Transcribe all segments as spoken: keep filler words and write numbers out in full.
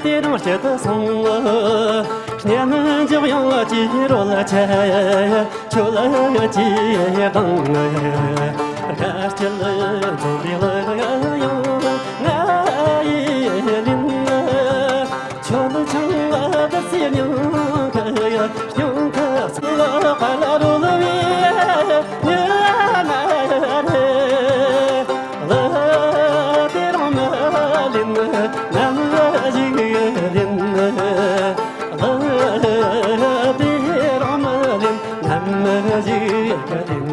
དེ་རིང་སྐྱིད་དུ་སོང་། གཉེན་འཇོག་ཡང་ཅི་རོལ་ཆེ། ཁྱོད་ཀྱིས་དང་དགའ་སྐྱིད་འཛོམས་པའི་གླུ་ཡང་ང་ཡིས་ལེན། ཁྱོད་ཆང་བདག་སའི་སྙིང་ཁ་སྙིང་ཁ་སང་ལ་ཁ་ལ་རོལ་བའི་ཉི་མ་རེད། གླུ་དེ་རང་མ་ལེན་ནམ་ཞིག་ལེན། གླུ་དེ་རང་མ་ལེན་ནམ་ཞིག་ལེན།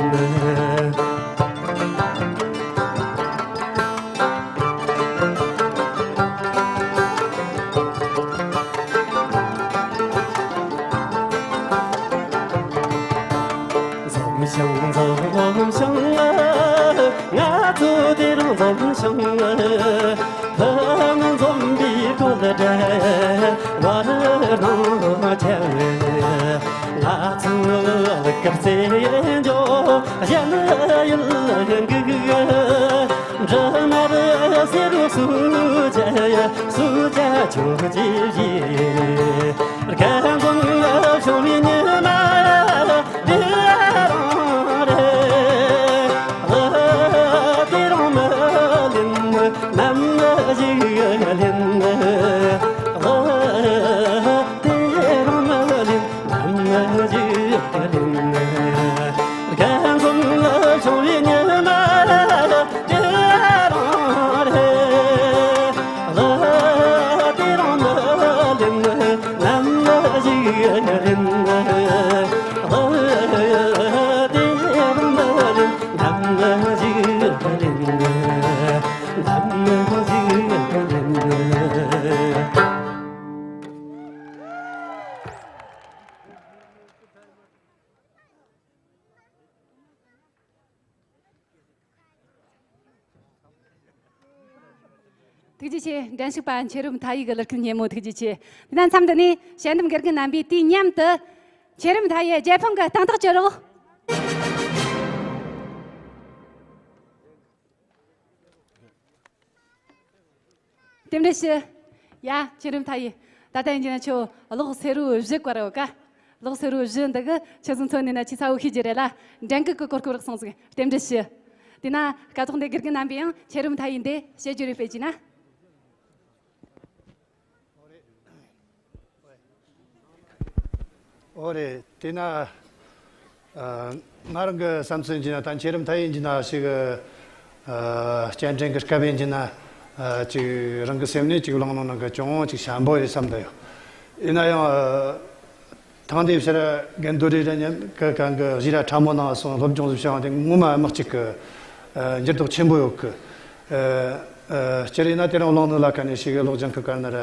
འཛོམས་ཤིང་འཛོམས་ཤིང་། ང་ཚོ་དེ་རིང་འཛོམས་ཤིང་། ཕུ་ནུ་འཛོམས་པའི་གོ་ལ་འདྲ་བར་སྣང་ཆེ། ང་ཚོའི་གླུ་གར་རྩེད་འཇོ་གཞན་ཡུལ་འགུག་འབྲུ་མར་སེར་སུ་བཅད་སུ་བཅད་ཆུ་ཅི་བཞི། རྒན་འཛོམས་བྱུང་བའི་ཉི་མ་འདི་རང་རེད། གླུ་དེ་རང་མ་ལེན་ནམ་ཞིག་ལེན། གླུ་དེ་རང་མ་ལེན་ནམ་ཞིག་ལེན། རྒན་འཛོམས་བྱུང་བའི་ཉི་མ་འདི་རང་རེད། གླུ་དེ་རང་མ་ལེན་ནམ་ཞིག་ལེན། གླུ་དེ་རང་མ་ལེན་ནམ་ཞིག་ལེན། ནམ་ཞིག་ལེན། ཐུགས་རྗེ་ཆེ། འགྲན་ཞུགས་པ་མཁྱེན་རབ་མཐའ་ཡས་ཀྱི་གླུ་སྐད་སྙན་མོ་ཐུགས་རྗེ་ཆེ། དེ་ན་མཚམས་འདི་ནས་དཔྱད་འདེམས་དགེ་རྒན་རྣམ་པས་དུས་མཉམ་དུ་མཁྱེན་རབ་མཐའ་ཡས་རྒྱལ་ཕམ་གྱི་སྟེང་ཐག་གཅོད་རོགས། རྟེན་འབྲེལ་ཞུ། ཡ། མཁྱེན་རབ་མཐའ་ཡས། ད་ལྟ་ཡིན་གྱི་ན་ཁྱོད་གློག་སེར་པོ་བཞི་བཀར་ཡོད་ཀ། གློག་སེར་པོ་བཞི་འདི་གི་ཁྱེད་ཚོ་མཚོན་ནས་ན་ཆེ་ཚ་བོ་ཤེས་ཀྱི་རེད་ལ། འགྲན་སྐུལ་གི་གོ་སྐབས་རག་སོང་ཟིག་རྟེན་འབྲེལ་ཞུ། དེ་ན་སྐབས་ཐོག་འདི་དགེ་རྒན་རྣམ་པས་ཡང་མཁྱེན་རབ་མཐའ་ཡས་འདི་བཤད་རྒྱུ་རེ་སྤེལ་གྱིས་ན། ཨོ་རེད། དེས་ན། ཨ། ང་རང་གི་བསམ་ཚུལ་ཡིན་གྱི་ན། ད་མཁྱེན་རབ་མཐའ་ཡས་ཡིན་གྱི་ན་ཞིག་ཨ། སྐྱེལ་འདྲེན་གྱི་སྐབས་ཡིན་གྱི་ན། ཨ། ཅིག་རང་གི་སེམས་ནས་ཅིག་བླངས་ནོ་ནང་གི་ཅུང་ཅིག་ཞན་པོ་རེད་བསམ་གྱི་ཡོད། ཡིན་ན་ཡང་། ཨ། ཐེངས་འདིའི་ཕྱིར་རྒན་རྡོ་རི་ར་མཉམ་གི་གང་གི་གཞས་ར་ཕྲ་མོ་ནང་སོང་སློབ་སྦྱོང་ཞིག་བྱུང་བ་དེ་ངོ་མ་དམག་གཅིག་གི། ཨ། འགྱུར་ལྡོག་ཆེན་པོ་ཡོད་གི། ཨ། ཨ། སྤྱིར་ཡིན་ན་དེ་རིང་བླངས་ནོ་ལ་ཁ་ནས་ཞིག་གློག་ལྗང་གི་བཀར་ན་ར་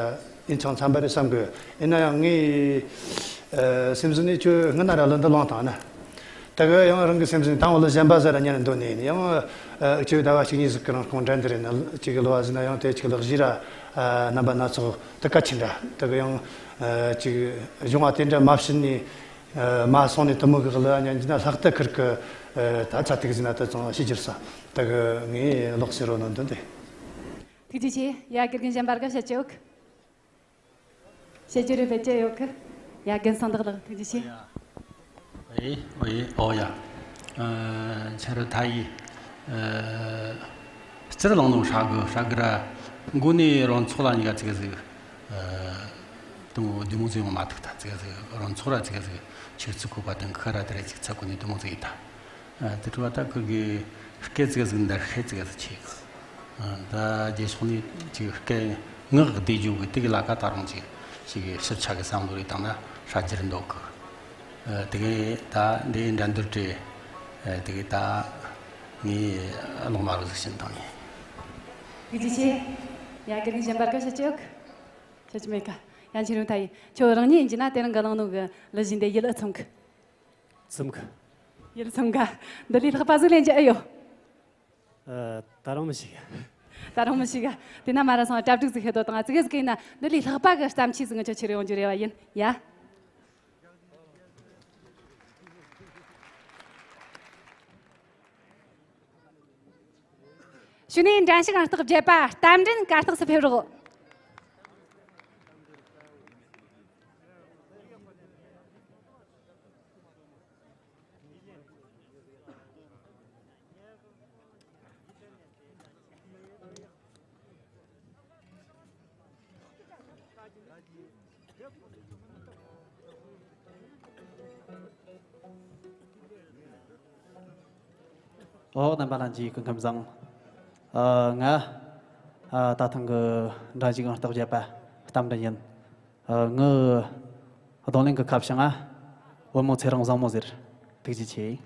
ཡིན་ཆང་འཚམ་པ་རེད་བསམ་གི། ཡིན་ན་ཡང་ངའི། ཨ། སེམས་ཟིན་ནས་ཁྱོད་སྔ་ན་ར་གླུ་འདི་བླངས་བཏང་ན། ད་གི་ཡང་རང་གི་སེམས་ཟིན་དང་བོ་ལ་གཞན་པ་ཟེར་ར་ཉན་འདོད་ནས་ཡིན། ཡང་། ཨ། ཁྱོད་ཟླ་བ་གཅིག་གཉིས་ཟིག་གི་རིང་ཁོང་འགྲན་དེ་རེད་ན་ཅིག་གི་གླུ་བ་ཟིན་ན་ཡང་དེ་ཅིག་གླུ་གཞས་ར། ཨ། རྣམ་པ་སྣ་ཚོགས་དེ་གལ་ཆེན་འདྲ་ད་གི་ཡང་། ཨ། ཅིག་གཞུང་བ་དེ་འདྲ་མ་བྱིན་ནས། ཨ། མ་སོང་ནས་དུ་མོ་གི་གླུ་བ་ཉན་གྱི་ན་ལྷག་ཏུ་ཁིར་གི། ཨ། ད་ཚ་ཐིག་ཟིན་ན་ད་ཚང་ཤེས་རྒྱུར་ས་ད་གི་ངའི་གློག་སེར་པོ་ནོ་འདོན་དེ། ཐུགས་རྗེ་ཆེ། ཡ། དགེ་རྒན་གཞན་པ་ག་བཤད་ཅི་ཡོད་གི། བཤད་རྒྱུ་རེ་བེད་སྤྱད་ཡོད་གི། ཡ། རྒན་གསང་བདག་ལགས་ཐུགས་རྗེ་ཆེ། ཨེ། ཨོ་ཡེ། ཨོ་ཡ། ཨ། ཆ་རུ་ཐ་ཡི། ཨ། སྤྱིར་བླངས་ནོ་ཧྲ་གི་ཧྲ་གི་ར། མགོ་ནས་རང་ཚོགས་ལ་ཉི་ག་ཙི་ག་ཟིག་ཨ། དུ་མོ་དུ་མོ་ཟིག་ཡོང་མ་ཐུག་ད་ཙི་ག་ཟིག་རང་ཚོགས་ར་ཙི་ག་ཟིག་ཆིག་ཙི་ཁུག་པ་དང་ཁ་ར་དེ་ར་ཅིག་ཚ་གོ་ནས་དུ་མོ་ཟིག་ཡིན་ད། ཨ། དེ་འཕྲོ་བ་ད་ཁུ་གི་སྐད་ཙི་ག་ཟིག་འདར་ཤེད་ཙི་ག་ཟིག་ཆེ་གི། ཨ། ད་རྗེས་ཕྱོགས་ནས་ཅིག་སྐད་ངག་བདེ་རྒྱུ་གི་དེ་གི་ལ་ཀ་ད་རུང་ཅིག་ཅིག་གི་ཞིབ་ཆ་གི་བསམ་བློ་རེ་བཏང་ན་ཧྲ་རྒྱུར་འདོད་གི། ཨ། དེ་གི་ད་འདི་འགྲན་བསྡུར་གྲས། ཨ། དེ་གི་ད་ངས་གླེང་མ་རུ་ཟིག་ཕྱིན་བཏང་ཡིན། ཐུགས་རྗེ་ཆེ། ཡ། དགེ་རྒན་གཞན་པ་ག་བཤད་ཅི་ཡོད་གི། བཤད་ཅི་མེད་ག། ཡ། མཁྱེན་རབ་མཐའ་ཡས། ཁྱོད་རང་ཉིད་ཡིན་གྱི་ན་དེ་རིང་གི་བླངས་ནོ་གི་གླུ་གཞས་འདི་ཡིད་ལ་ཚིམ་གི། ཚིམ་གི། ཡིད་ལ་ཚིམ་ག། འདི་ལས་ལྷག་པ་ཟིག་ལེན་རྒྱུ་ཨེ་ཡོད། ཨ། ད་རུང་མི་ཤེས་ག། ད་རུང་མི་ཤེས་ག། དེ་ན་མ་ར་སོང་གྲ་སྒྲིག་ཟིག་ཤེས་དོ་དང་ཙི་གེ་ཟིག་ཡིན་ན་འདི་ལས་ལྷག་པ་གི་བརྩམས་ཆོས་ཟིག་ང་ཆོ་ཁྱེར་ཡོང་རྒྱུ་རེ་བ་ཡིན་ཡ། གཞུག་ནས་འགྲན་ཞུགས་ཨང་རྟགས་བརྒྱད་པ་རྟ་མགྲིན་གར་སྟེགས་སུ་ཕེབས་རོགས། ཨོ། རྣམ་པ་ལྷན་རྒྱས་སྐུ་ཁམས་བཟང་། ཨ། ང་ཨ་ད་ཐེངས་ཀྱི་འགྲན་ཞུགས་ཨང་རྟགས་བརྒྱད་པ་རྟ་མགྲིན་ཡིན། ཨ། ངའི་རྡུང་ལེན་གྱི་ཁ་བྱང་ང་བུ་མོ་ཚེ་རིང་བཟང་མོ་ཟེར། ཐུགས་རྗེ་ཆེ།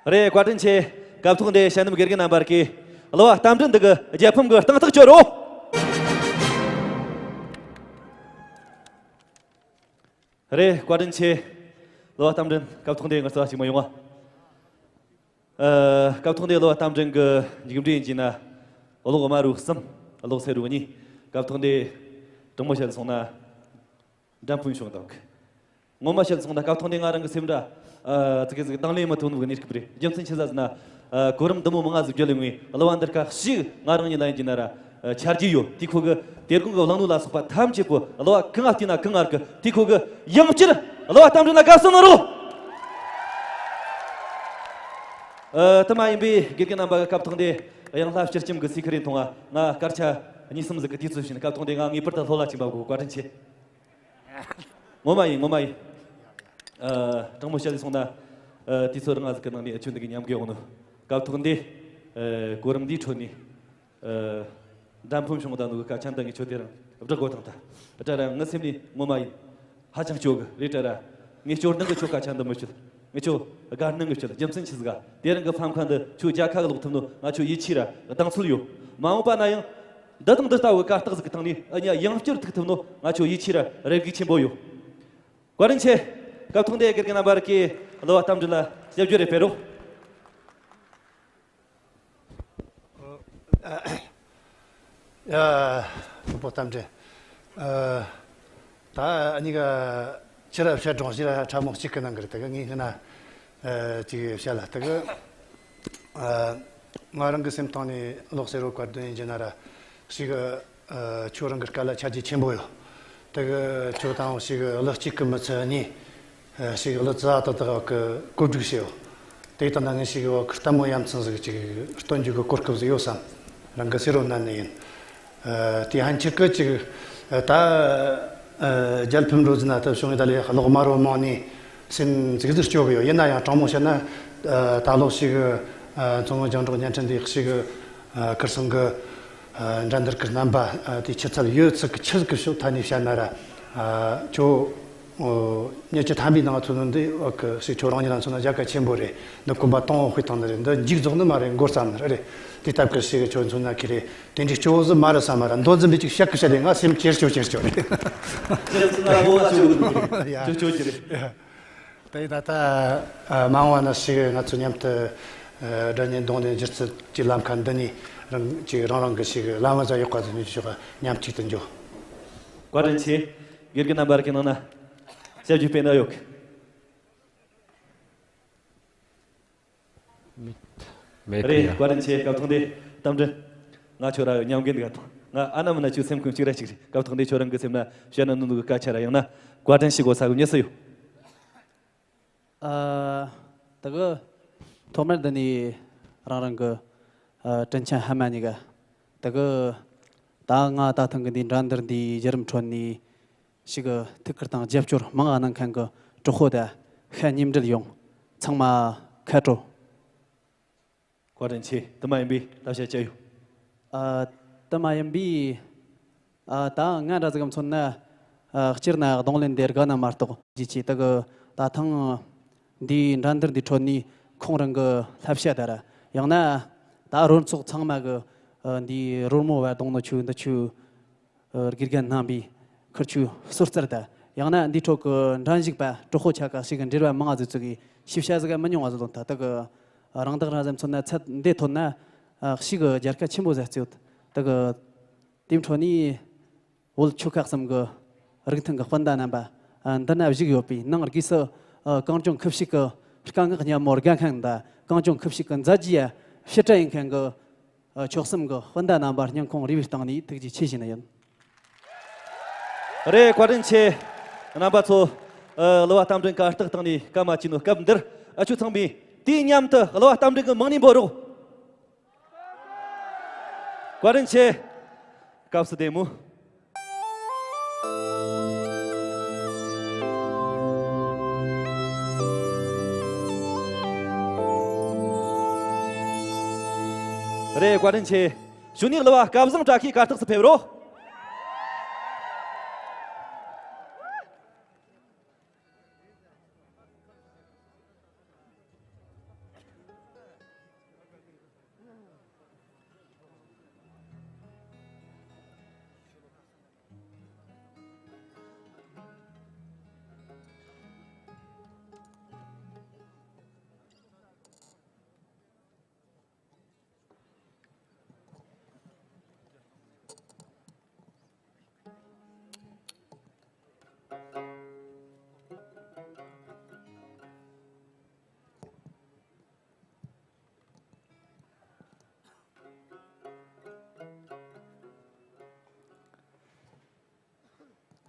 རེད། བཀའ་དྲིན་ཆེ། སྐབས་ཐོག་འདིར་ཞལ་འདེབས་དགེ་རྒན་རྣམ་པར་གྱིས་གླུ་བ་རྟ་མགྲིན་འདི་གི་རྒྱལ་ཕམ་གྱི་སྟེང་ཐག་གཅོད་རོགས། རེད། བཀའ་དྲིན་ཆེ། གླུ་བ་རྟ་མགྲིན་སྐབས་ཐོག་འདིར་ངལ་རྩོལ་བ་གཅིག་མ་ཡོང་བ། ཨ། སྐབས་ཐོག་འདིར་གླུ་བ་རྟ་མགྲིན་གྱི་མཇུག་འབྲས་ཡིན་གྱི་ན། གློག་དམར་བོའི་གསུམ། གློག་སེར་བོའི་གཉིས། སྐབས་ཐོག་འདིར་དྲང་མོ་བཤད་སོང་ན། འགྲན་ཕུན་ཕྱོགས་འདུག། ངོ་མ་བཤད་སོང་ན་སྐབས་ཐོག་ནས་ང་རང་གི་སེམས་འདྲ། ཨ། ཙི་གེ་ཙི་གེ་དང་ལེན་མ་ཐུབ་ནོ་གི་གནས་སྐབས་རེད། རྒྱུ་མཚན་ཅི་ཟེར་ཟེར་ན། ཨ། གོ་རིམ་འདི་མོ་མང་ང་ཟིག་བརྒྱུད་ལས་ངས་གླུ་བ་འདི་ཁ་ཞིག་ང་རང་ཉིད་ལ་ཡིན་གྱི་ན་ར། ཨ། ཆ་རྒྱུས་ཡོད། དེ་ཁོ་གི་དེ་དགོང་གི་བླངས་ནོ་ལ་སོགས་པ་ཐམས་ཅད་པོ་གླུ་བ་གང་ང་བལྟས་ན་གང་ང་གི་དེ་ཁོ་གི་ཡང་བསྐྱར་གླུ་བ་རྟ་མགྲིན་ལ་དགའ་བསུ་གནང་རོགས། ཨ། དེ་མ་ཡིན་པའི་དགེ་རྒན་རྣམ་པ་གི་སྐབས་ཐོག་འདི་ཡང་བསླབ་སྤྱི་ཁྱིམ་གི་སི་ཁི་རེ་མཐོང་བ། ང་སྐར་ཆ་གཉིས་གསུམ་ཟིག་གི་དུས་ཚོད་བྱིན། སྐབས་ཐོག་འདི་ང་ངེས་པར་དུ་ལྷོད་ལ་ཕྱིན་པ་གོ། བཀའ་དྲིན་ཆེ། ངོ་མ་ཡིན། ངོ་མ་ཡིན། ཨ། དྲང་མོ་བཤད་ལས་སོང་ན། ཨ། དུས་ཚོད་རིང་ང་ཟིག་གི་ནང་ནས་ཨ་ཆོ་འདི་གི་མཉམ་གི་ཡོང་ནོ། སྐབས་ཐོག་འདི། ཨ། གོ་རིམ་འདིའི་ཁྲོད་ནས། ཨ། འགྲན་ཕམ་བྱུང་བཏང་ནོ་གི་སྐད་ཆ་འདི་ངས་ཁྱོད་དེ་རིང་བསྒྲགས་དགོས་བཏང་ད། ད་ར་ངའི་སེམས་ནས་ངོ་མ་ཡིན། ཧ་ཅང་སྐྱོ་གི་རེད་ད་ར། ངས་སྐྱོ་སྣང་གི་ཁྱོད་སྐད་ཆ་འདི་མི་བཤད། ངས་ཁྱོད་དགའ་སྣང་གི་བཤད། རྒྱུ་མཚན་ཆི་ཟིག་ག་དེ་རིང་གི་ཕམ་ཁ་འདི་ཁྱོད་རྒྱལ་ཁ་གི་ལོག་ཐུབ་ནོ་ང་ཁྱོད་ཡིད་ཆེས་ར་གདེང་ཚོད་ཡོད། མ་འོངས་པ་ན་ཡང་། འདི་དང་འདི་ལྟ་བུའི་གར་སྟེགས་ཟིག་གི་སྟེང་ནས་ཨ་ནི་ཡང་བསྐྱར་ཐུག་ཐུབ་ནོ་ང་ཁྱོད་ཡིད་ཆེས་ར་རེ་སྒུག་ཆེན་པོ་ཡོད། བཀའ་དྲིན་ཆེ། སྐབས་ཐོག་འདི་དགེ་རྒན་རྣམ་པར་གི་གླུ་བ་རྟ་མགྲིན་ལ་ཞབས་ཞུ་རེ་སྤེལ་རོགས། ཡ། ཕུ་བོ་རྟ་མགྲིན། ཨ། ད་ཨ་ནི་ག་ཕྱི་ར་བཤད་གྲོང་ཕྱི་ར་ཕྲ་མོ་གཅིག་གི་ནང་གི་རེད། ད་གི་ངས་སྔ་ན་ཨ་ཅིག་བཤད་ལ། ད་གི་ཨ་ང་རང་གི་སེམས་གཏིང་ནས་ལོག་ཟེར་རོ་བཀའ་དྲིན་ཡིན་གྱི་ན་ར་ཞིག་ཨ་ཁྱོད་རང་གི་སྐལ་ལ་ཆ་རྒྱུས་ཆེན་པོ་ཡོད། ད་གི་ཁྱོད་དང་ཞིག་གླུ་གཅིག་གི་མི་ཚད་གཉིས། ཨ་ཞིག་གླུ་ཙི་ཨ་ཏག་ཏག་གི་བཀོད་སྒྲིག་བྱས་ཡོད། དེ་ལྟ་ན་ངས་ཞིག་བ་ཁི་ལྟད་མོ་ཡ་མཚན་ཟིག་ཅིག་སྟོན་རྒྱུ་གི་གོ་སྐབས་ཟིག་ཡོད་བསམ། རང་གི་སེ་རོ་ན་ནས་ཡིན། ཨ་དེ་ཧན་ཆི་ཀི་ཅིག་ཨ་ད་ཨ་རྒྱལ་ཕམ་འགྲོ་ཟིན་ན་ད་བྱུང་ཡོད། ད་ལས་གློག་དམར་བོ་མང་ནས་སེམས་ཟིག་ཟིག་སྐྱོ་གི་ཡོད། ཡིན་ན་ཡང་དྲང་མོ་བཤད་ན་ཨ་ད་ལོ་ཞིག་ཨ་མཚོ་སྔོན་རྒྱང་སྒྲོག་བརྙན་འཕྲིན་འདི་ཞིག་ཨ་ཁིར་སང་གི་ཨ་འགྲན་བསྡུར་གི་རྣམ་པ་ཨ་དེ་ཆུ་ཚད་ཡོད་ཚིག་གི་ཆི་ཟིག་གི་ཕྱོགས་ཐ་ནས་བཤད་ན་ར་ཨ་ཁྱོད། ཨོ། ཉེ་ཆར་ཐམ་པའི་ནང་ཚོ་ནི་འདི་འོག་གི་ཞིག་ཁྱོད་རང་ཉིད་ལ་མཚོན་ན་རྒྱལ་ཁ་ཆེན་པོ་རེད། འདི་གོམ་པ་སྟོང་བ་དཔེ་བཏང་ནི་རེད། འདི་མཇུག་རྫོགས་ནི་མ་རེད། འགོར་ཙམ་ནི་རེད། དེ་སྟབས་ཀྱི་ཞིག་ཁྱོད་མཚོན་ན་ཁི་རེད། དེ་འདྲའི་སྐྱོ་བོ་ཟི་མ་རེད་བསམ་མ་ར་མདོ་འཛིན་པའི་ཅིག་བཤད་ཀི་བཤད་དེ་ང་སེམས་ཅེར་སྐྱོ་ཅེར་སྐྱོ་རེད། ཁྱེད་ཚོ་ན་བོ་ང་ཆོ་གི་འདུག་རེད། ཡ། ཆོ་ཆོ་གི་རེད། དེ་ད་ལྟ་མ་འོངས་པ་ན་ཞིག་ང་ཚོ་མཉམ་དུ་སྒྲ་སྙན་རྡུང་ལེན་སྒྱུ་རྩལ་གྱི་ལམ་ཁ་འདི་ནས་རང་ཅིག་རང་རང་གི་ཞིག་ལམ་བཟང་ཡག་པ་ཟིག་ཉོ་ཆོག་མཉམ་གཅིག་ཏུ་འགྱོ། བཀའ་དྲིན་ཆེ། དགེ་རྒན་རྣམ་པར་གྱི་ནང་ན། ཞབས་ཞུ་སྤེལ་ན་ཡོད། མེད། མེད་རེད། ཡ། བཀའ་དྲིན་ཆེ། སྐབས་ཐོག་འདི་རྟ་མགྲིན། ང་ཁྱོད་ར་ཡོད་མཉམ་རྒན་འདི་ག་ཐོག་ང་ཨ་ན་མ་ན་ཁྱོད་སེམས་ཁུངས་གཅིག་ར་གཅིག་རེད། སྐབས་ཐོག་འདི་ཁྱོད་རང་གི་སེམས་ན་བཤད་ན་ནུ་ནུ་གི་སྐད་ཆ་ར་ཡང་ན་བཀའ་དྲིན་ཞིག་གོ་ས་གི་མྱི་སུ་ཡོད། ཨ། ད་གི་ཐོག་མར་འདི་ནས་རང་རང་གི་ཨ་དྲིན་ཆེན་ཕ་མ་གཉིས་ཀ། ད་གི་ད་ང་ད་ཐེངས་གི་འདི་འགྲན་བསྡུར་འདིའི་བརྒྱུད་རིམ་ཁྲོད་ནས་ཞིག་གི་ཐུགས་ཁུར་དང་རྒྱབ་སྐྱོར་མང་ང་གནང་མཁན་གི་གྲོགས་པོ་དང་ཤ་ཉེ་འབྲེལ་ཡོངས་ཚང་མ་ཁ་དྲོ། བཀའ་དྲིན་ཆེ། དུ་མ་ཡིན་པའི་ལྟ་བྱ་ཅི་ཡོད། ཨ། དུ་མ་ཡིན་པའི། ཨ། ད་ང་འདྲ་ཟིག་གམ་མཚོན་ན། ཨ། སྤྱིར་ན་རྡུང་ལེན་དེ་དགའ་ན་མ་གཏོགས་ཇི་ཆེ་དུ་གི་ད་ཐང་། འདིའི་འགྲན་བསྡུར་འདི་ཁྲོད་ནས་ཁོང་རང་གི་བསླབ་བྱ་དར་ཡང་ན། ད་རོལ་ཚོགས་ཚང་མ་གི། ཨ། འདིའི་རོལ་མོ་བ་རྡུང་ནོ་ཆུ་འདི་ཆུ། ཨ། དགེ་རྒན་རྣམ་པའི་ཁུར་ཆུ་སོ་རྩར་དར་ཡང་ན་འདིའི་ཁྲོད་གི་འགྲན་ཞུགས་པ་གྲོགས་པོ་ཆ་ག་ཞིག་གི་འབྲེལ་བ་མང་ང་ཟིག་ཚུགས་གི་ཤེས་བྱ་ཟིག་མི་ཉུང་བ་ཟིག་ལོན་ཐ་དུ་གི། རང་བདག་རང་སེམས་མཚོན་ན་ཚད་འདི་ཐོན་ན། ཨ། ཞིག་གི་རྒྱལ་ཁ་ཆེན་པོ་ཟིག་རྩེ་ཡོད་དུ་གི། དེའི་འཕྲོ་ནས། བོད་ཆོལ་ཁ་གསུམ་གྱི་རིགས་མཐུན་གྱི་སྤུན་ཟླ་རྣམ་པ། ཨ། འདི་ན་བཞུགས་ཡོད་པའི་ནང་སྒོས་སུ། ཨ། གངས་ལྗོངས་ཁུ་བྱུག་གི་སྐད་ངག་སྙན་མོ་དགའ་མཁན་དང་གངས་ལྗོངས་ཁུ་བྱུག་གི་མཛད་རྗེས་ཕྱིར་དྲན་ཡིན་མཁན་གྱི། ཨ། ཆོལ་གསུམ་གྱི་སྤུན་ཟླ་རྣམ་པ་སྙིང་ཁོང་རུས་པའི་གཏིང་ནས་ཐུགས་རྗེ་ཆེ་ཞུ་ནི་ཡིན། རེད། བཀའ་དྲིན་ཆེ། རྣམ་པ་ཚོ། ཨ། གླུ་བ་རྟ་མགྲིན་གར་སྟེགས་སྟེང་ནས་སྐར་མ་བཅུ་ནོ་སྐབས་འདིར་ཨ་ཆོ་ཚང་མས་དུས་མཉམ་དུ་གླུ་བ་རྟ་མགྲིན་གྱི་མིང་ནས་འབོད་རོགས། བཀའ་དྲིན་ཆེ། སྐབས་སུ་བདེ་མོ། རེད། བཀའ་དྲིན་ཆེ། གཞུག་ནས་གླུ་བ་སྐལ་བཟང་བཀྲ་ཤིས་གར་སྟེགས་སུ་ཕེབས་རོགས།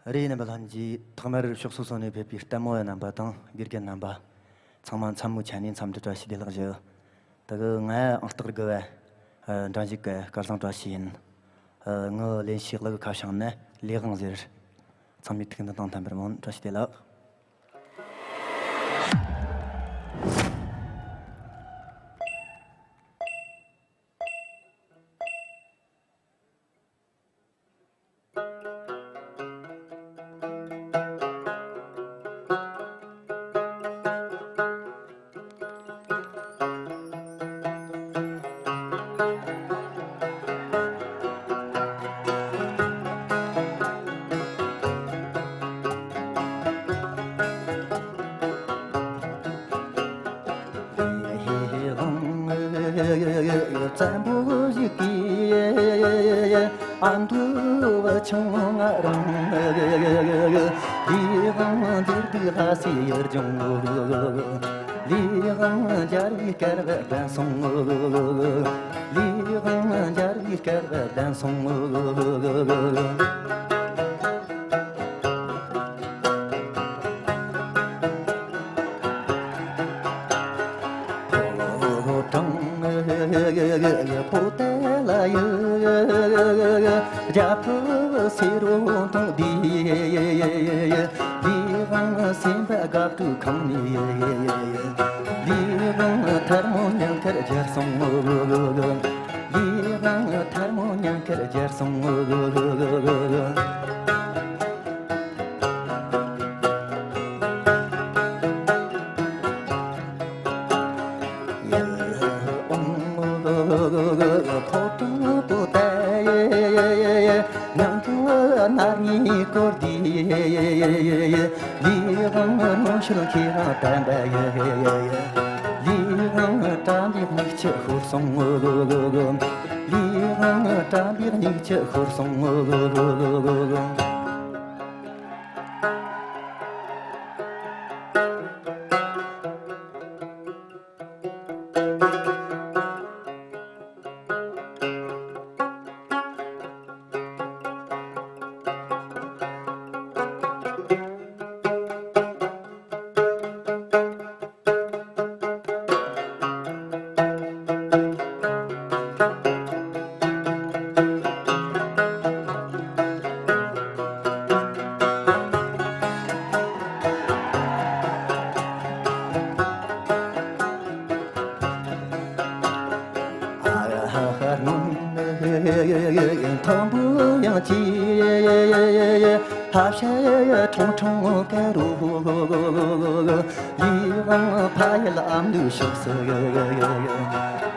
རེད། རྣམ་པ་ལྷན་རྒྱས། ཐོག་མར་ཕྱོགས་སོ་སོ་ནས་ཕེབས་པའི་ལྟད་མོ་བ་རྣམ་པ་དང་དགེ་རྒན་རྣམ་པ་ཚང་མ་མཚན་མོའི་ཆ་ནས་འཚམས་འདྲི་བཀྲ་ཤིས་བདེ་ལེགས་ཞུ། ད་གི་ང་ཨང་རྟགས་དགུ་བ་འབྲང་ཞིག་གི་སྐལ་བཟང་བཀྲ་ཤིས་ཡིན། ངའི་ལེན་ཞུས་གླུ་གི་ཁ་བྱང་ནི་ལས་དབང་ཟེར། ཚང་མས་ཐུགས་སྣང་དང་ལྡན་པར་སྨོན། བཀྲ་ཤིས་བདེ་ལེགས། བཙན་པོ་ཞིག་གིས་ཨ་མདོ་བ་ཆུང་ང་རང་ལས་དབང་འདིར་འདུག་ལྷ་སའི་ཡུལ་ལྗོངས། ལས་དབང་རྒྱལ་བའི་སྐལ་བ་ལྡན་སོང་། ལས་དབང་རྒྱལ་བའི་སྐལ་བ་ལྡན་སོང་། ཕོ་བྲང་པོ་ཏཱ་ལ་ཡི་རྒྱལ་པོ་སེ་རོ་མཐོང་དུས། ལས་དབང་སེམས་པ་དགའ་སྤྲོའི་ཁང་ནས། ལས་དབང་ཐལ་མོ་ཉམས་ཁར་གྱུར་སོང་། ལས་དབང་ཐལ་མོ་ཉམས་ཁར་གྱུར་སོང་། ཡར་འོང་ཕོ་བྲང་པོ་ཏཱ་ཡི་ནང་དུ་ནག་ཉེས་བསྐོར་དུས། ལས་དབང་ནོར་ཤུལ་ཁྱེད་རང་དྲན་པ་ཡི། ལས་དབང་དགྲ་འདུལ་སྨྱུག་ཆུ་ཤོར་སོང་། ལས་དབང་དགྲ་འདུལ་སྨྱུག་ཆུ་ཤོར་སོང་། མཐོན་པོ་ཡང་ཆེ། ལྷ་བྱ་ཁྲུང་ཁྲུང་ཀ་རུ། ལས་དབང་ཕ་ཡུལ་ཨ་མདོའི་ཕྱོགས་སུ། ལས་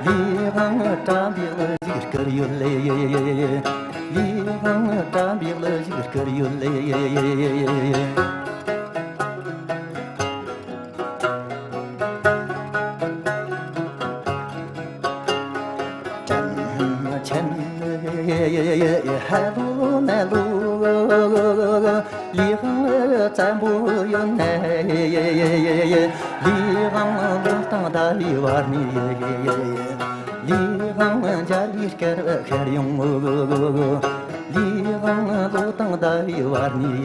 དབང་བཀྲ་འདིའི་གླུ་ཞིག་བསྐུར་ཡོད་ལེ། ལས་དབང་བཀྲ་འདིའི་གླུ་ཞིག་བསྐུར་ཡོད་ལེ། དྲིན་ཆེན་ཧ་ལོ་ན་ལོ། ལས་དབང་བཙན་པོ་ཡོད་ན། ལས་དབང་ལོ་དང་ཟླ་བའི་བར་ནས། ལས་དབང་འཇའ་བའི་སྐར་བ་ཤར་ཡོང་ངོ་། ལས་དབང་ལོ་དང་ཟླ་བའི་བར་ནས།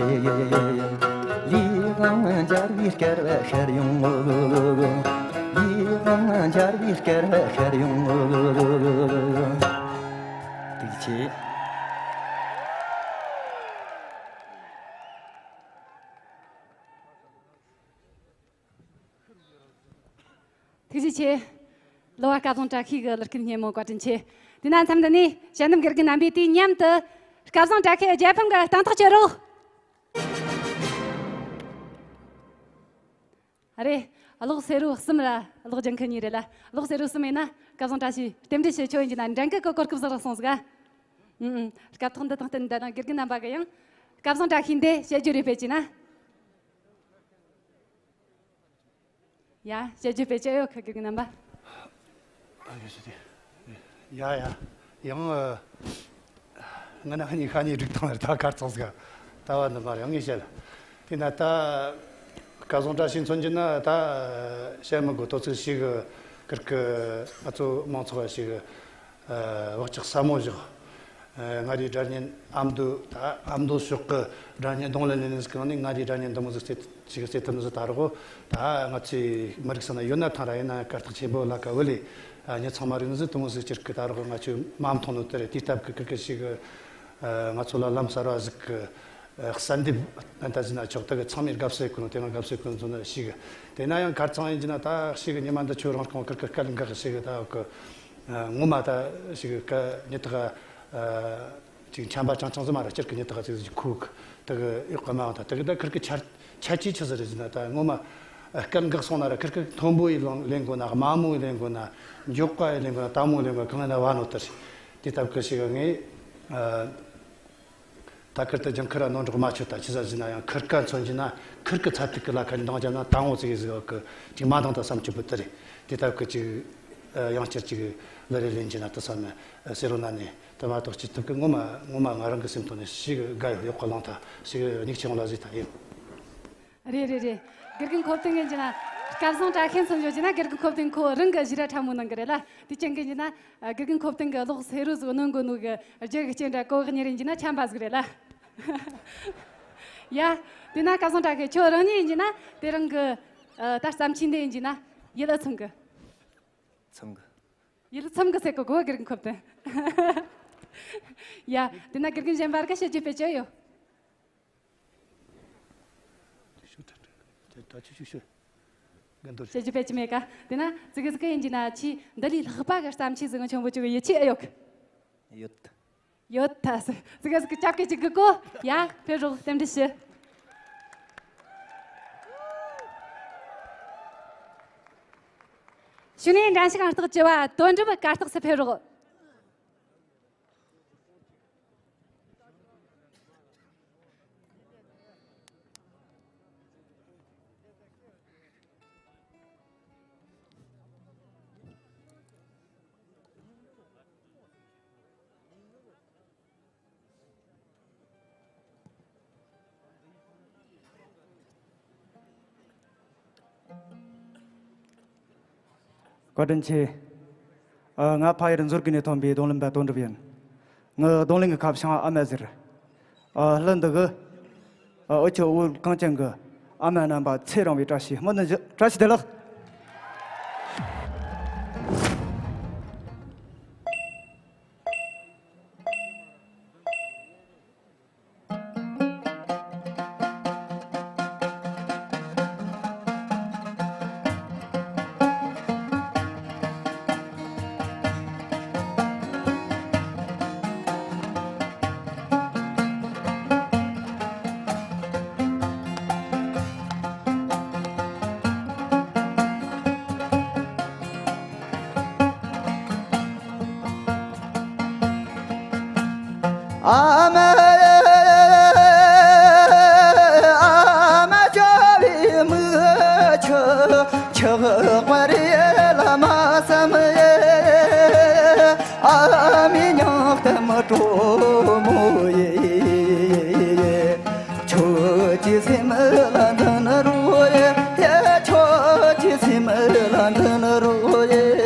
ལས་དབང་འཇའ་བའི་སྐར་བ་ཤར་ཡོང་ངོ་། ལས་དབང་འཇའ་བའི་སྐར་བ་ཤར་ཡོང་ངོ་། ཐུགས་རྗེ་ཆེ། ཐུགས་རྗེ་ཆེ། གླུ་བ་སྐལ་བཟང་བཀྲ་ཤིས་ཀྱི་གླུ་སྐད་སྙན་མོ་བཀའ་དྲིན་ཆེ། དེས་ན་མཚམས་འདི་ནས་དཔྱད་འདེམས་དགེ་རྒན་རྣམ་པས་དུས་མཉམ་དུ་སྐལ་བཟང་བཀྲ་ཤིས་རྒྱལ་ཕམ་གྱི་སྟེང་ཐག་གཅོད་རོགས། ཨ་རེ། གློག་སེར་པོ་གསུམ་ར་གློག་ལྗང་ཁུ་གཉིས་རེད་ལ། གློག་སེར་པོ་གསུམ་ཡིན་ན་སྐལ་བཟང་བཀྲ་ཤིས་རྟེན་འབྲེལ་ཞུ་ཆོག་ཡིན་གྱི་ན། འགྲན་ཁུལ་གྱི་གོ་སྐབས་ཟིག་རག་སོང་ཟིག་ཨ། ཨུམ་ཨུམ། སྐབས་ཐོག་འདི་དང་བསྟུན་ད་ནང་དགེ་རྒན་རྣམ་པ་གི་ཡང་སྐལ་བཟང་བཀྲ་ཤིས་འདི་དཔྱད་བརྗོད་རེ་སྤེལ་གྱི་ན། ཡ། དཔྱད་བརྗོད་སྤེལ་ཆོག་ཡོད་ཁ། དགེ་རྒན་རྣམ་པ། ཨ། ཡ་ཡ། ཡང་། ཨ། ང་ན་ཁ་ཉིན་ཁ་ཉིན་སྒྲིག་སྟངས་ལ་ད་གར་ཚོགས་ཟིག་ལྟ་བ་འདི་མ་རེད། ངས་བཤད། དེ་ན་ད་སྐལ་བཟང་བཀྲ་ཤིས་མཚོན་གྱི་ན་ད་བཤད་མི་དགོས། དོ་ཚིགས་ཤིག་གི་ཀིར་ཀི་ང་ཚོ་མང་ཚོགས་ཤིག་བག་ཆགས་ཟབ་མོ་བཞག་ཨ། མངའ་རིས་སྒྲ་སྙན་ཨ་མདོ། ད་ཨ་མདོ་ཕྱོགས་ཀྱི་སྒྲ་སྙན་གདོང་ལེན་ལས་ནས་གང་ནས་མངའ་རིས་སྒྲ་སྙན་འདི་མོ་ཟིག་རྩེ་ཞིག་རྩེ་ཐུབ་ནི་ཟིག་ད་རོགས། ད་ང་ཚོའི་མི་རིགས་ས་ན་ཡོད་ན་ཐང་ར་ཡིན་ན་གར་སྟེགས་ཆེན་པོ་ལ་ཀ་བུ་ལས། ཨ། མྱི་ཚང་མ་རིག་ནི་ཟིག་དེ་མོ་ཟིག་ཅིག་གི་ད་རོགས་ང་ཚོས་མ་མཐོང་ནོ་དེ་རེད། དེའི་སྟབས་ཀྱི་ཁིར་ཁིར་ཞིག་གི། ཨ། ང་ཚོ་ལ་ལམ་གསར་བ་ཟིག་གི། ཨ། གསལ་འདེབས་ཨ་ད་ཟིན་ན་ཆོག་ད་གི་ཚང་མས་དགའ་བསུ་གོ་ནོ་དེ་ང་དགའ་བསུ་གོ་ནོ་ཟིག་ནི་ཞིག་གི། དེ་ན་ཡང་གར་ཚང་ཡིན་གྱི་ན་ད་ཞིག་གི་ཉི་མ་འདི་ཆོ་རང་རྐང་ཁིར་ཁིར་སྐད་འགག་ཞིག་གི་ད་གི། ཨ། ངོ་མ་ད་ཞིག་གི་སྐད་ཉི་ཐག་ཨ། ཅིག་འཁྱམ་པ་ཅང་ཅང་ཟིག་མ་ར་སྤྱིར་གི་ཉི་ཐག་ཅིག་ཟིག་ཁུག་དེ་གི་གཡོག་གི་མ་འོང་ད་དེ་གི་ད་ཁིར་གི་ཆ་ཆ་ཅི་ཆི་ཟིག་རེད་ཟེར་ན། ད་ངོ་མ་སྐད་འགག་སོང་ན་ར་ཁིར་གི་མཐོན་པོ་ཡི་ལེན་དགོས་ན། དམའ་མོ་ཡི་ལེན་དགོས་ན། མགྱོགས་པ་ཡི་ལེན་དགོས་ན། དལ་མོ་ལེན་དགོས་ན། གང་ལེན་ན་བ་ནོ་ལྟར། དེ་ལྟ་བུ་གི་ཞིག་ངས། ཨ། ད་ཁིར་ད་ཅང་ཁིར་ར་ནོར་འགྲོ་མ་ཆོད། ད་ཆི་ཟིག་ཟེར་ན་ཡང་ཁིར་སྐད་མཚོན་གྱི་ན་ཁིར་གི་ཚད་ཐིག་གི་ལ་ཁ་འདང་རྒྱབ་ན་དལ་མོ་ཟིག་ཟིག་གི་ཅིག་མ་འདང་ད་བསམ་གྱི་བུ་དེ་རེད། དེ་ལྟ་བུ་གི་ཅིག་ཨ། ཡང་བསྐྱར་ཅིག་ལ་རེ་ལེན་གྱི་ན་དེ་བསམ་ན་ཟེར་རོ་ན་ནི། དེ་མ་གཏོགས་ཅི་ཐུབ་གི། ངོ་མ་ངོ་མ་ང་རང་གི་སེམས་ཐོག་ནས་ཞིག་དགའ་ཡོད། གཡོག་གི་ལང་ཐ་ཞིག་མྱིག་ཆེ་བ་ལ་གཟིགས་ཐ་ཡིན། རེད་རེད་རེད། དགེ་རྒན་ཁོ་བསྟན་གི་ཡིན་གྱི་ན་སྐལ་བཟང་བཀྲ་ཤིས་མཚོན་ཡོད་ཀྱི་ན། དགེ་རྒན་ཁོ་བསྟན་ཁོ་རང་གི་གཞས་ར་ཕྲ་མོ་གནང་གི་རེད་ལ། དེ་ཅན་གི་ཡིན་གྱི་ན་དགེ་རྒན་ཁོ་བསྟན་གི་གློག་སེ་རུ་ཟིག་གནོན་གོ་ནོ་གི་རྒྱུ་གི་རྐྱེན་འདྲ་གོ་གི་ཉེ་རིང་གྱི་ན་ཆམ་པ་ཟིག་རེད་ལ། ཡ། དེ་ན་སྐལ་བཟང་བཀྲ་ཤིས་ཁྱོད་རང་ཉིད་ཡིན་གྱི་ན་དེ་རིང་གི་ཨ། ད་བརྩམས་ཆོས་འདི་ཡིན་གྱི་ན་ཡིད་ལ་ཚིམ་གི། ཚིམ་གི། ཡིད་ལ་ཚིམ་གི་ཟེར་གི་གོ་དགེ་རྒན་ཁོ་བསྟན། ཡ། དེ་ན་དགེ་རྒན་གཞན་པར་ག་བཤད་རྒྱུ་དཔེ་ཅི་ཡོད། ད་ཆུ་ཆུ་ཤོད། འགན་འདོར། བཤད་རྒྱུ་དཔེ་ཅི་མེད་ཀ། དེ་ན་ཙི་གེ་ཙི་གེ་ཡིན་གྱི་ན་ཆི་འདི་ལས་ལྷག་པ་གི་བརྩམས་ཆོས་ཟིག་ཆེན་པོ་ཅིག་ཡིད་ཆེས་ཨེ་ཡོད་གི། ཡོད། ཡོད་ཐ་སི། ཙི་གེ་ཙི་གེ་ཅབ་ཀེ་ཅིག་གི་གོ། ཡ། ཕེབས་རོགས། རྟེན་འབྲེལ་ཞུ། གཞུག་ནས་འགྲན་ཞུགས་ཨང་རྟགས་བཅུ་བ་དོན་གྲུབ་གར་སྟེགས་སུ་ཕེབས་རོགས། བཀའ་དྲིན་ཆེ། ཨ། ང་ཕ་ཡུལ་མཛོད་དགེ་ནས་ཐོན་པའི་རྡུང་ལེན་པ་དོན་གྲུབ་ཡིན། ངའི་རྡུང་ལེན་གྱི་ཁ་བྱང་ཨ་མ་ཟེར། ཨ། གླུ་འདི་གི། ཨ། འུ་ཆོ་བོད་གངས་ཅན་གྱི་ཨ་མ་རྣམ་པ་ཚེ་རིང་བའི་བཀྲ་ཤིས་སྨོན་འདུན་ཞུ། བཀྲ་ཤིས་བདེ་ལེགས། ཨ་མ། ཨ་མ་བྱ་བའི་མིག་ཆུ་ཆགས་པ་རེད་ལ་མ་བསམ་ཡེ། ཨ་མའི་སྙིང་གཏམ་དྲོ་མོ་ཡེ། ཁྱོད་ཀྱི་སེམས་ལ་འཛིན་རོགས་ཡེ། ཁྱོད་ཀྱི་སེམས་ལ་འཛིན་རོགས་ཡེ།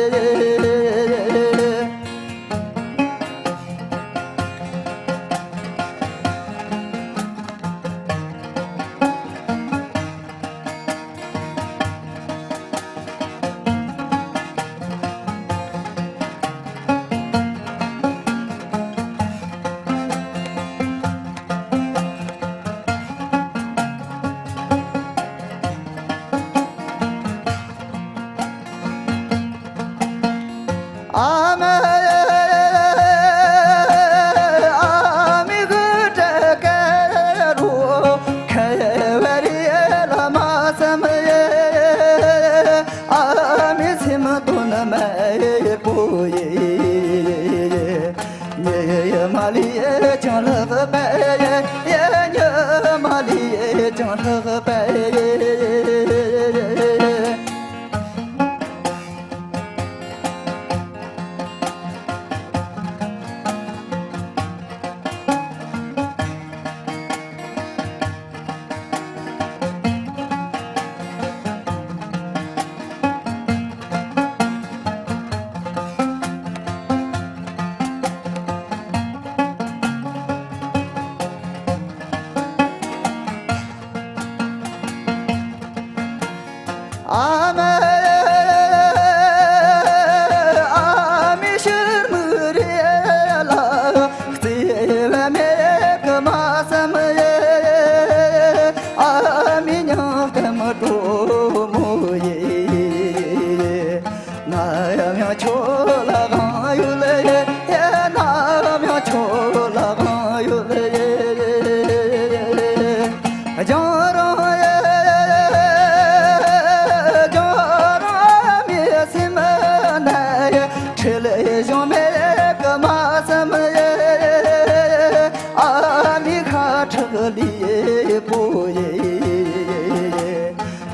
ཨ་མ། ཨ་མའི་ཕྱིར་མིག་རེ་ལ་བརྩེ་བ་མེད་གི་མ་བསམ་ཡེ། ཨ་མའི་སྙིང་གཏམ་དྲོ་མོ་ཡེ། ང་ཡང་ཡང་ཁྱོད་ལ་དབང་ཡོད་ཡེ། ང་ཡང་ཡང་ཁྱོད་ལ་དབང་ཡོད་ཡེ། རྒྱང་རིང་ཡེ། རྒྱང་རིང་མི་སེམས་ན་ཡེ། ཁྲེལ་གཞུང་མེད་གི་མ་བསམ་ཡེ། ཨ་མའི་ཁ་ཁྲག་ལུས་པོ་ཡེ།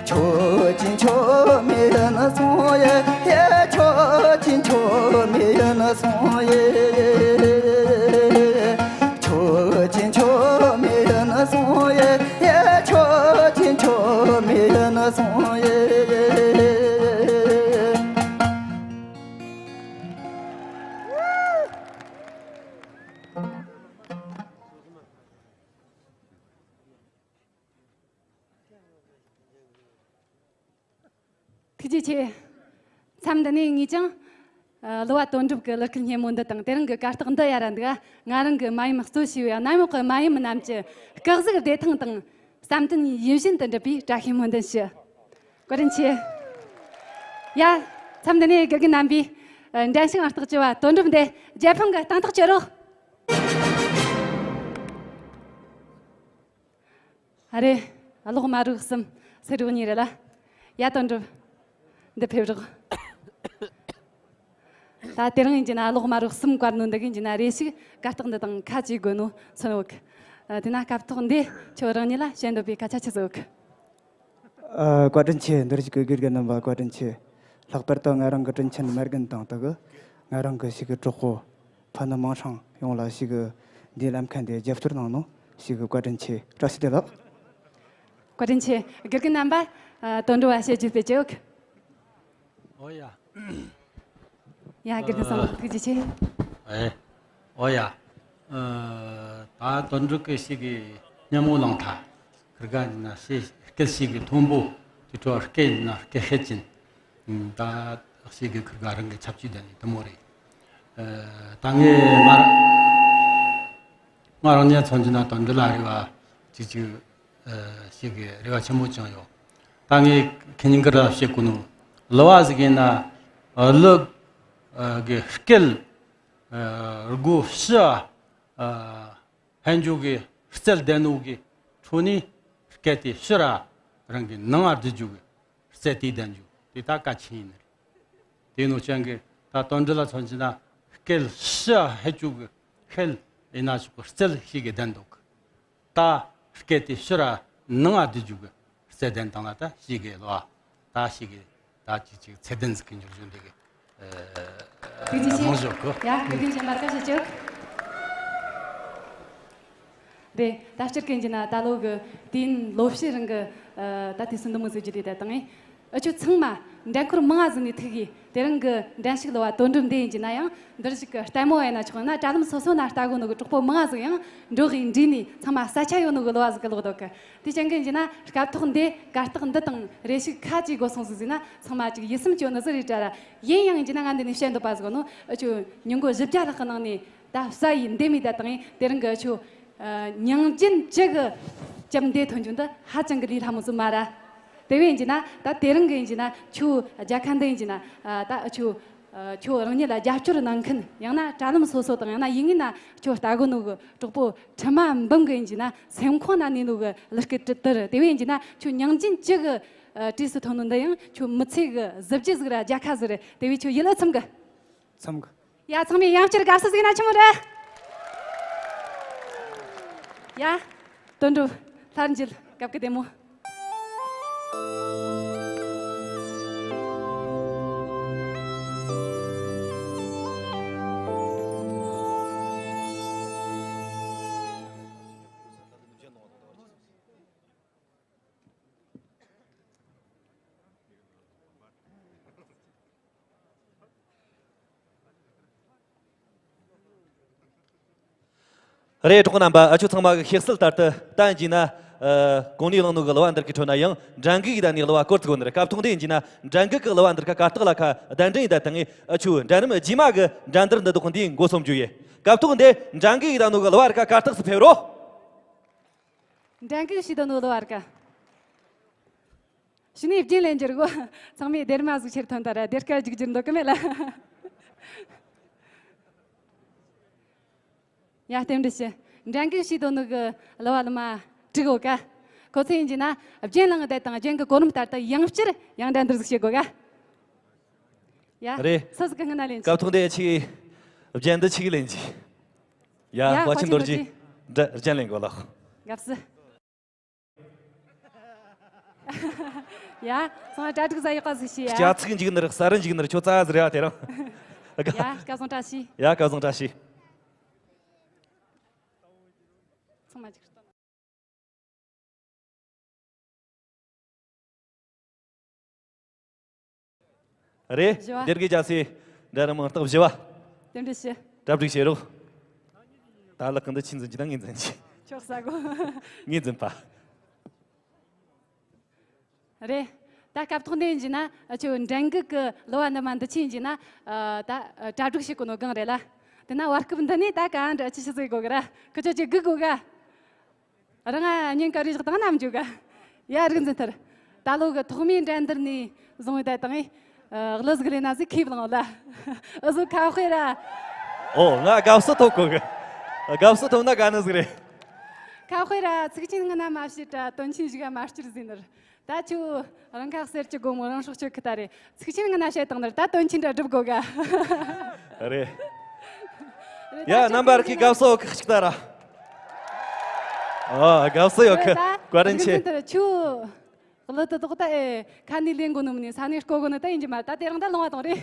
ཁྱོད་ཀྱིས་ཁྱོད་མིན་སོང་ཡེ། ཁྱོད་ཀྱིས་ཁྱོད་མིན་སོང་ཡེ། ཁྱོད་ཀྱིས་ཁྱོད་མིན་སོང་ཡེ། ཁྱོད་ཀྱིས་ཁྱོད་མིན་སོང་ཡེ། ཐུགས་རྗེ་ཆེ། མཚམས་འདི་ནས་ངས་ཀྱང་། ཨ། གླུ་བ་དོན་གྲུབ་ཀྱི་གླུ་སྐད་སྙན་མོ་འདི་དང་དེ་རིང་གི་གར་སྟེགས་འདི་ཡར་ར་འདུག་ང་རང་གི་མ་ཡུམ་གཙོ་བྱས་པའི་གནམ་འོག་གི་མ་ཡུམ་རྣམས་ཀྱི་སྐུ་གཟུགས་བདེ་ཐང་དང་བསམ་དོན་ཡིད་བཞིན་དུ་འགྲུབ་པའི་བཀྲ་ཤིས་སྨོན་འདུན་ཞུ། བཀའ་དྲིན་ཆེ། ཡ། མཚམས་འདི་ནས་དགེ་རྒན་རྣམ་པས། ཨ། འགྲན་ཞུགས་ཨང་རྟགས་བཅུ་བ་དོན་གྲུབ་འདི་རྒྱལ་ཕམ་གྱི་སྟེང་ཐག་གཅོད་རོགས། ཨ་རེ། གློག་དམར་རོགས་གསུམ། སེར་རོགས་གཉིས་རེད་ལ། ཡ། དོན་གྲུབ། འདི་ཕེབས་རོགས། ད་དེ་རིང་ཡིན་གྱི་ན་གློག་དམར་རོགས་གསུམ་བཀར་ནོ་འདི་གིན་གྱི་ན་རེ་ཞིག་གར་སྟེགས་འདི་དང་ཁ་གཅིག་དགོས་ནོ་མཚོན་ཡོད་གི། ཨ། དེ་ན་སྐབས་ཐོག་འདི་ཁྱོད་རང་ཉིད་ལ་བཤད་འདོད་པའི་སྐད་ཆ་ཆི་ཟིག་ཡོད་གི། ཨ། བཀའ་དྲིན་ཆེ། འདིར་བཞུགས་ཀྱི་དགེ་རྒན་རྣམ་པ་བཀའ་དྲིན་ཆེ། ལྷག་པར་དུ་ང་རང་གི་དྲིན་ཆེན་མ་རྒན་དང་དུ་གི་ང་རང་གི་ཞིག་གི་གྲོགས་པོ་ཕ་ནུ་མིང་སྲིང་ཡོངས་ལ་ཞིག་གི་འདིའི་ལམ་ཁ་འདི་རྒྱབ་སྐྱོར་གནང་ནོ་ཞིག་གི་བཀའ་དྲིན་ཆེ། བཀྲ་ཤིས་བདེ་ལེགས། བཀའ་དྲིན་ཆེ། དགེ་རྒན་རྣམ་པ། ཨ། དོན་གྲུབ་བ་བཤད་རྒྱུ་སྤེལ་གྱི་ཡོད་གི། ཨོ་ཡ། ཡ། དགེ་རྒན་བསམ་གླིང་ཐུགས་རྗེ་ཆེ། ཨེ། ཨོ་ཡ། ཨ། ད་དོན་གྲུབ་ཀྱི་ཞིག་གི་སྙན་མོ་བླངས་ཐལ། ཁིར་ག་ཡིན་ན་ཞེ་སྐད་ཞིག་གི་མཐོན་པོ་དེ་འཕྲོ་སྐད་ཡིན་ན་སྐད་ཤེད་ཅན། ད་ཞིག་གི་ཁིར་ག་རང་གི་ཆབ་ཆུ་ལྡན་ནི་དེ་མོ་རེད། ཨ། ད་ངས་ང་རང་ང་རང་ཉིད་མཚོན་གྱི་ན་དོན་འདི་ལ་རེ་བ་ཅིག་ཅིག་ཨ། ཞིག་གི་རེ་བ་ཆེན་པོ་བཅངས་ཡོད། ད་ངས་ཁེ་ཉིན་གི་ར་བཤད་གོ་ནོ། གླུ་བ་ཟིག་ཡིན་ན། ཨ། གླུ། ཨ། གི་སྐད། ཨ། སྒོ་ཕྱི། ཨ། ཕན་འཇུག་གི་རྩལ་ལྡན་ནོ་གི་འཕྲོ་ནས་སྐད་དེ་ཕྱི་ར་རང་གི་ནང་ང་བསྡུ་རྒྱུ་གི་རྩལ་དེ་ལྡན་རྒྱུ་དེ་ད་གལ་ཆེན་ཡིན་ནི་རེད། དེ་ནོ་ཅན་གི་ད་དོན་འདི་ལ་མཚོན་གྱི་ན་སྐད་ཕྱི་ཕན་འཇུག་གི་ཁེལ་ཡིན་ན་ཆོག་གི་རྩལ་ཞིག་གི་ལྡན་འདུག་གི། ད་སྐད་དེ་ཕྱི་ར་ནང་ང་བསྡུ་རྒྱུ་གི་རྩལ་ལྡན་དང་ལ་ད་ཞིག་གི་ལོ། ད་ཞིག་གི་ད་ཅིག་ཅིག་ཚད་ལྡན་ཟིག་གི་འགྱུར་བཞིན་འདི་གི། ཨ། ཐུགས་རྗེ་ཆེ། མང་ཞོག་གི། ཡ། དགེ་རྒན་གཞན་པ་སྐད་ཆ་ཅིག། རེད། ད་སྤྱིར་གན་གྱི་ན་ད་ལོ་གི་དུས་ཡུན་ལོ་ཕྱེད་རིང་གི། ཨ། ད་དུས་སུ་འདི་མོ་ཟིག་བརྒྱུད་དེ་ད་དང་། ཨ། ཁྱོད་ཚང་མ་འགྲན་འཁོར་མང་ང་ཟིག་ནས་ཐུག་གི། དེ་རིང་གི་འགྲན་ཞུགས་གླུ་བ་དོན་གྲུབ་འདི་ཡིན་གྱི་ན་ཡང་འདིར་ཞིག་གི་ལྟད་མོ་ཡིན་ན་ཆོག་ན་དྲ་ལམ་སོ་སོ་ན་ལྟ་གོ་ནོ་གི་གྲོགས་པོ་མང་ང་ཟིག་ཡང་འགྲོ་གི་འདྲིས་ནས་ཚང་མ་ས་ཆ་ཡོད་ནོ་གི་གླུ་བ་ཟིག་གི་ལོག་འདུག་གི། དེ་ཅན་གན་གྱི་ན་སྐབས་ཐོག་འདི་གར་སྟེགས་འདི་དང་རེ་ཞིག་ཁ་ཅིག་དགོས་སོང་ཟིག་ཟིག་ན་ཚང་མ་ཅིག་ཡིད་སེམས་སྐྱོ་ནི་ཟིག་རེད་དྲ་ར། ཡིན་ཡང་ཡིན་གྱི་ན་ང་འདི་ནས་བཤད་འདོད་པ་ཟིག་ནོ། ཨ། ཁྱོད་ཉིན་གོ་བཞི་བརྒྱ་ལྷག་གི་ནང་ནས་ད་ས་ཡི་འདེམས་མི་ད་དང་ཡིན། དེ་རིང་གི་ཨ་ཁྱོད། ཨ། ཉིན་རྒྱུན་བཅུ་གི་ལྕམ་འདི་ཐོན་རྒྱུ་འདི་ཧ་ཅང་གི་ལས་སླ་མོ་ཟིག་མ་ར། དེ་བས་ཡིན་གྱི་ན་ད་དེ་རིང་གི་ཡིན་གྱི་ན་ཁྱོད་རྒྱལ་ཁ་འདི་ཡིན་གྱི་ན། ཨ། ད་ཨ་ཁྱོད། ཨ། ཁྱོད་རང་ཉིད་ལ་རྒྱབ་སྐྱོར་གནང་མཁན་ཡང་ན་དྲ་ལམ་སོ་སོ་དང་ཡང་ན་ཡིན་ངེས་ན་ཁྱོད་ལྟ་གོ་ནོ་གི་གྲོགས་པོ་ཁྲི་མ་འབུམ་གི་ཡིན་གྱི་ན་སེམས་ཁོང་ན་ནས་ནོ་གི་གླུ་སྐད་དྲི་དིར། དེ་བས་ཡིན་གྱི་ན་ཁྱོད་ཉིན་རྒྱུན་བཅུ་གི། ཨ། གྲས་སུ་ཐོན་ནོ་འདི་ཡང་ཁྱོད་མི་ཚེ་གི་གཟི་བརྗིད་ཟིག་ར་རྒྱལ་ཁ་ཟིག་རེད། དེ་བས་ཁྱོད་ཡིད་ལ་ཚིམ་གི། ཚིམ་གི། ཡ། ཚང་མས་ཡང་བསྐྱར་དགའ་བསུ་ཟིག་ན་ཆི་མོ་རེད། ཡ། དོན་གྲུབ་སླར་མཇལ་སྐབས་ཀྱི་བདེ་མོ། རེད། གྲོགས་རྣམ་པ། ཨ་ཆོ་ཚང་མ་གི་ཤེས་གསལ་ལྟར་དུ་ད་ཡིན་ན། ཨ། གོང་ནས་བླངས་ནོ་གི་གླུ་བ་འདི་གི་ཁྲོད་ན་ཡང་འགྲན་གི་ཡི་ད་ནི་གླུ་བ་སྐོར་ཚིག་གོ་ནི་རེད། སྐབས་ཐོག་འདི་ཡིན་ན་འགྲན་གི་གི་གླུ་བ་འདི་ག་གར་སྟེགས་ལ་ཁ་གདན་འདྲེན་ཡི་ད་དང་ཨ་ཆོ་འགྲན་རིམ་རྗེས་མ་གི་འགྲན་བསྡུར་འདི་དག་འདི་འགོ་སོང་རྒྱུ་ཡི། སྐབས་ཐོག་འདི་འགྲན་གི་ཡི་ད་ནོ་གི་གླུ་བ་རི་ཀ་གར་སྟེགས་སུ་ཕེབས་རོགས། འགྲན་གི་ཤི་ད་ནོ་གླུ་བ་རི་ཀ། ཕྱི་ནས་རྒྱུན་ལེན་རྒྱུར་གོ། ཚང་མས་སྡེར་མ་ཟིག་ཕྱིར་ཐོན་ད་ར་སྡེར་ཁ་རྒྱུག་རྒྱུར་འདོད་གི་མེད་ལ། ཡ། རྟེན་འབྲེལ་ཞུ། འགྲན་གི་ཤི་དོ་ནུ་གི་གླུ་བ་གླུ་མ་དྲུག་གོ་ཀ། ཁོ་ཚོ་ཡིན་གྱི་ན་རྒྱན་ལང་བསྡད་དང་རྒྱན་གི་གོ་རིམ་ལྟར་དུ་ཡང་བསྐྱར་ཡང་འགྲན་བསྡུར་ཟིག་བྱེད་དགོ་ཀ། ཡ། རེད། སུ་ཟིག་གི་སྔུན་ན་ལེན་ཅིག། སྐབས་ཐོག་འདི་ཆིག་རྒྱན་འདི་ཆིག་ལེན་ཅིག། ཡ། ཡ། ཁོ་ཆི་ཁོ་ཆི་འདོར་ཅི། འདྲ་རྒྱན་ལེན་དགོ་ལགས། དགའ་བསུ། ཡ། སོང་ང་གྲ་སྒྲིག་ཟ་ཡག་པ་ཟིག་བྱས་ཡ། སྐྱ་ཚིག་འཇིག་ནི་རེད། ས་རུ་འཇིག་ནི་རེད། ཁྱོད་རྩ་ཟིག་རེད་བ་དེ་རང་། ཡ། སྐལ་བཟང་བཀྲ་ཤིས། ཡ། སྐལ་བཟང་བཀྲ་ཤིས། ཚང་མ་འཇིག་རྟེན། རེད། བཞི་བ། སྡེར་གི་རྒྱ་སེ་འདྲ་ར་མང་རྟགས་བཞི་བ། རྟེན་འབྲེལ་ཞུ། གྲ་སྒྲིག་བྱེད་རོགས། ད་ལག་གི་འདི་ཆི་འཛིན་གྱི་ད་ངས་འཛིན་གྱི། ཆོག་ས་གོ། ངས་འཛིན་པ། རེད། ད་སྐབས་ཐོག་འདི་ཡིན་གྱི་ན་ཨ་ཆོ་འགྲན་གི་གི་གླུ་བ་འདི་མ་འདི་ཆི་ཡིན་གྱི་ན། ཨ། ད་ཨ་གྲ་སྒྲིག་བྱེད་གོ་ནོ་གང་རེད་ལ། དེ་ན་བར་སྐབས་འདི་ནས་ད་ག་འདྲ་ཅི་ཞིག་ཟེར་གོ་གི་ར། ཁི་ཆོ་ཅི་སྒུག་གོ་ག། རང་ང་ཉིན་ག་རེ་བཞག་དང་ནམ་འཇུག་ག། ཡ། རིག་འཛིན་ཐར། ད་ལོ་གི་ཐོག་མའི་འགྲན་བསྡུར་ནས་བཟུང་བའི་ད་དང་ཨེ། གླུ་ཟིག་ལས་ན་ཟིག་ཁེབས་ལངས་ལ། ཨུ་ཟོ་ཁ་དཔེ་ར། ཨོ། ང་དགའ་བསུ་ཐོབ་གོ་གི། དགའ་བསུ་ཐོབ་ན་དགའ་ནི་ཟིག་རེད། ཁ་དཔེ་ར་ཚིག་ཆེན་ངི་ན་མ་བཤད་ར་དོན་ཆེན་ཞིག་ག་མ་སྐྱུར་ཟིན་ནར། ད་ཆུ་རང་ཁ་གསེར་གྱི་སྒོ་མོ་རང་སྲོག་ཆོད་ཁི་ད་རེད། ཚིག་ཆེན་ངི་ན་བཤད་དང་ནར་ད་དོན་ཆེན་ར་སྒྲུབ་དགོ་ག། རེད། ཡ། རྣམ་པར་གི་དགའ་བསུ་ཁག་ཅིག་ད་ར། ཨ། དགའ་བསུ་ཡོད་ཁི། བཀའ་དྲིན་ཆེ། ཆུ། གླུ་དེ་དོག་ད་ཨེ་ཁ་ནས་ལེན་དགོ་ནི་མིན་ནི་ས་ནས་རྐོ་དགོ་ནི་ད་ཡིན་གྱི་མ་རེད། ད་དེ་རིང་ད་ལོང་བ་དང་རེད།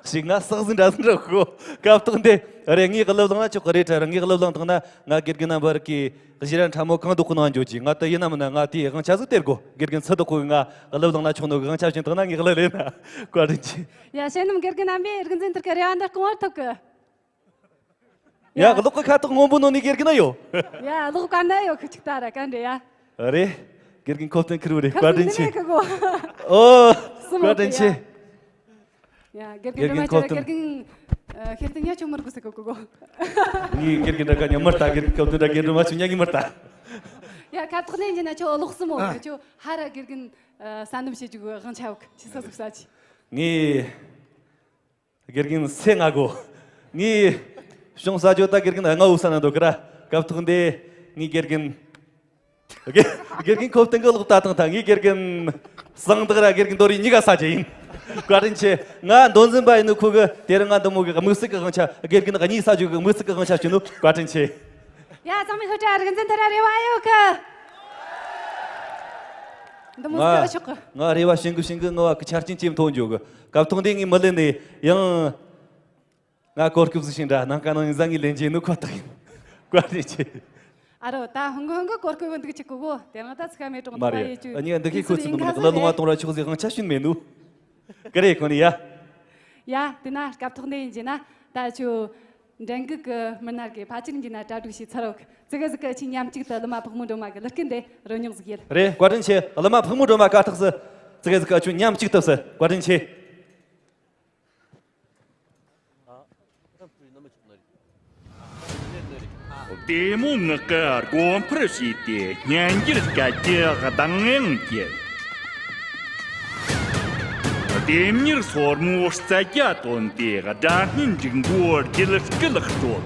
ཞིག་ང་སག་ཟིན་འདྲ་ཟིན་རོགས་ཤོག། སྐབས་ཐོག་འདི་རེད། ངའི་གླུ་བླངས་ན་ཆོག་གི་རེད་དྲ་ར། ངའི་གླུ་བླངས་དང་ན་ང་དགེ་རྒན་རྣམ་པར་གི་གཞི་ར་ཕྲ་མོ་གང་དུ་ཁོ་ནང་འཇོག་གྱིས། ང་ད་ཡིན་ན་མིན་ན་ང་དེའི་དབང་ཆ་ཟིག་སྟེར་དགོ། དགེ་རྒན་སུ་དུ་ཁོ་གི་ང་གླུ་བླངས་ན་ཆོག་ནོ་གི་དབང་ཆ་བྱིན་དང་ན་ངའི་གླུ་ལེན་ན་བཀའ་དྲིན་ཆེ། ཡ། ཞལ་ནམ་དགེ་རྒན་རྣམ་པས་རིག་འཛིན་དེར་གི་རེ་བ་འདི་སྐོང་བར་ཐུབ་གི། ཡ། གློག་གི་ཁ་ཐོག་སྔོན་པོ་ནོ་ནི་དགེ་རྒན་ན་ཡོད། ཡ། གློག་ག་ན་ཡོད་ཁི་ཆིག་ད་ར་ག་འདྲེ་ཡ། རེད། དགེ་རྒན་ཁོ་བསྟན་ཁིར་བུ་རེད། བཀའ་དྲིན་ཆེ། ཨོ། བཀའ་དྲིན་ཆེ། ཡ། དགེ་རྒན་ཁོ་བསྟན། དགེ་རྒན་ཤེར་ཏི་ཉ་ཆུ་མར་གུ་སི་གོ་གོ་གོ། ངའི་དགེ་རྒན་འདྲ་ག་ཉ་མར་ལྟ། དགེ་རྒན་ཁོ་བསྟན་འདྲ་དགེ་རྒན་མ་ཆུ་ཉ་གི་མར་ལྟ། ཡ། ཁ་ཐོག་ནས་ཡིན་ན་ཆོ་གློག་སི་མོ་ཆོ་ཧ་ར་དགེ་རྒན་ས་འདམ་བྱེད་རྒྱུ་གི་དབང་ཆ་ཡོད་ཁི། ཆི་ས་ཟུག་ས་ཆི། ངའི། དགེ་རྒན་སེ་ང་གོ། ངའི་གཞུང་ས་ཇོ་ད་དགེ་རྒན་ལྔ་བོ་ས་ན་འདུག་གི་ར། སྐབས་ཐོག་འདི་ངའི་དགེ་རྒན། དགེ་དགེ་རྒན་ཁོ་བསྟན་གི་ལོག་ལྟ་དང་ཐ། ངའི་དགེ་རྒན་སང་དག་ར་དགེ་རྒན་རྡོ་རི་གཉིས་ཀ་ས་ཇེ་ཡིན། བཀའ་དྲིན་ཆེ། ང་མདོ་འཛིན་པ་ཡིན་ནོ་ཁོ་གི་དེ་རིང་ང་འདི་མོ་གི་དམིགས་བསལ་གི་དབང་ཆ། དགེ་རྒན་གཉིས་ས་ཇོ་གི་དམིགས་བསལ་གི་དབང་ཆ་བྱིན་ནོ་བཀའ་དྲིན་ཆེ། ཡ། ཚང་མས་ཧུར་ཐག་རིག་འཛིན་ཐར་ར་རེ་བ་ཡོད་གི། འདི་མོ་ཟིག་ཆོག་གི། ང་རེ་བ་བྱིན་གི་བྱིན་གི་ངུ་བ་གི་ཆ་རྐྱེན་ཅི་མཐོང་འཇོག་གི། སྐབས་ཐོག་འདི་ངའི་མི་ལེན་ནས་ཡང་། ང་གོ་སྐབས་སུ་ཞིག་འདྲ་ནམ་མཁའ་ནང་ནས་བཟང་ངེས་ལེན་རྒྱུ་ནི་ཁོ་ཐག་ཡིན། བཀའ་དྲིན་ཆེ། ཨ་རོ། ད་ཧང་གི་ཧང་གི་གོ་སྐབས་འདུག་ཅིག་གོ་གོ། དེ་རིང་ད་ཚིག་མེད་གྲོང་མ་རེད། ད་ཡེ་ཅུ་ཨ་ནི་འདི་གའི་ཁོ་ཚོ་འདུག་མི་འདུག་གླུ་ལུང་བ་གཏོང་ར་ཆོག་ཟིག་དབང་ཆ་ཞུན་མེད་ནུ། ཀི་རེ་ཁོ་ནི་ཡ། ཡ། དེ་ན་སྐབས་ཐོག་འདི་ཡིན་གྱི་ན་ད་ཆུ། འགྲན་གི་གི་མི་སྣར་གི་ཕ་ཆེར་འགྱི་ན་གྲ་སྒྲིག་བྱས་ཚར་བ་ཙི་གེ་ཟིག་གི་ཆི་མཉམ་གཅིག་ཏུ་གླུ་མ་ཕག་མོ་སྒྲོལ་མ་གི་གླུ་སྐད་འདི་རོལ་མྱོང་ཟིག་ཡེད། རེད། བཀའ་དྲིན་ཆེ། གླུ་མ་ཕག་མོ་སྒྲོལ་མ་གར་སྟེགས་སུ་ཙི་གེ་ཟིག་གི་ཆུ་མཉམ་གཅིག་ཏུ་སུ། བཀའ་དྲིན་ཆེ། བདེ་མོ་ངག་གི་སྒོ་འཕར་ཕྱེས་ཏེ་སྙན་འགྱུར་སྐད་ཀྱི་གདངས་དབྱངས་བསྐྱེད། ལྡེམ་མྱུར་སོར་མོའི་རྩལ་རྒྱ་བཏོན་ཏེ་སྒྲ་སྙན་འབྲུག་མགོའི་རྒྱུད་སྐུད་དཀྲོལ།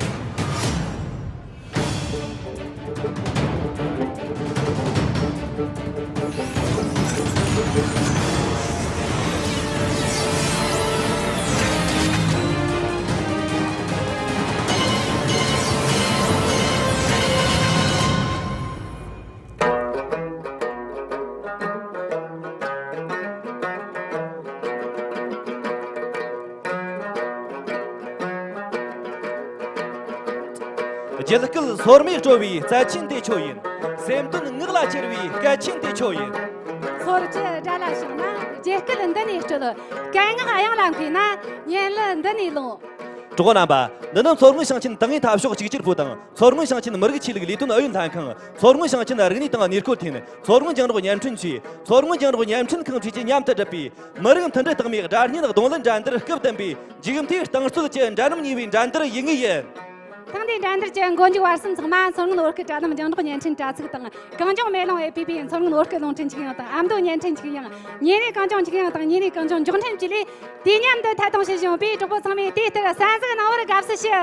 རྒྱུད་སྐུད་སོར་མོས་དཀྲོལ་བའི་རྩལ་ཆེན་དེ་ཁྱོད་ཡིན། སེམས་དོན་ངག་ལ་གྱེར་བའི་སྐད་ཆེན་དེ་ཁྱོད་ཡིན། སོར་བཅུ་དགྲ་ལ་ཕྱག་ན་རྒྱུད་སྐུད་འདི་ནས་དཀྲོལ། སྐད་ངག་དབྱངས་ལ་མཁས་ན་སྙན་གླུ་འདི་ནས་ལོངས། གྲོགས་རྣམ་པ། འདི་ནི་མཚོ་སྔོན་ཞིང་ཆེན་ཏང་ཨུའི་འཐབ་ཕྱོགས་གཅིག་གྱུར་པུའུ་ཏང་། མཚོ་སྔོན་ཞིང་ཆེན་མི་རིགས་ཆོས་ལུགས་ལས་དོན་ཨུ་ཡོན་ལྷན་ཁང་། མཚོ་སྔོན་ཞིང་ཆེན་རིག་གནས་དང་གནས་སྐོར་ཐིན། མཚོ་སྔོན་རྒྱང་སྒྲོག་བརྙན་འཕྲིན་ཅུས། མཚོ་སྔོན་རྒྱང་སྒྲོག་བརྙན་འཕྲིན་ཁང་བཅས་ཀྱིས་མཉམ་དུ་བསྒྲུབས་པའི་མི་རིགས་མཐུན་སྒྲིལ་རྟགས་མའི་སྒྲ་སྙན་རྡུང་ལེན་འགྲན་བསྡུར་སྐབས་བདུན་པའི་མཇུག་མཐའི་རྟིང་རྩོད་ཀྱི་འགྲན་རིམ་གཉིས་པའི་འགྲན་བསྡུར་ཡུལ་དངོས་ཡིན། ཐེངས་འདིའི་འགྲན་བསྡུར་གྱི་མགོ་མཇུག་བར་གསུམ་ཚང་མ་མཚོ་སྔོན་བོད་སྐད་དྲ་དམ་རྒྱང་སྒྲོག་བརྙན་འཕྲིན་དྲ་ཚིགས་དང་། གངས་ལྗོངས་མེ་ལོང་ཨེ་ཕི་པི་མཚོ་སྔོན་བོད་སྐད་རླུང་འཕྲིན་ཆིག་ཡང་དང་། ཨ་མདོ་བརྙན་འཕྲིན་ཆིག་ཡང་། ཉིན་རེའི་གངས་ལྗོངས་ཆིག་ཡང་དང་ཉིན་རེའི་གངས་ལྗོངས་མགྱོགས་འཕྲིན་བཅས་ལས། དུས་མཉམ་དུ་ཐད་གཏོང་བྱེད་བཞིན་པའི་གྲོགས་པོ་ཚང་མས་དུས་ལྟར་གསན་གཟིགས་གནང་བར་དགའ་བསུ་ཞུ།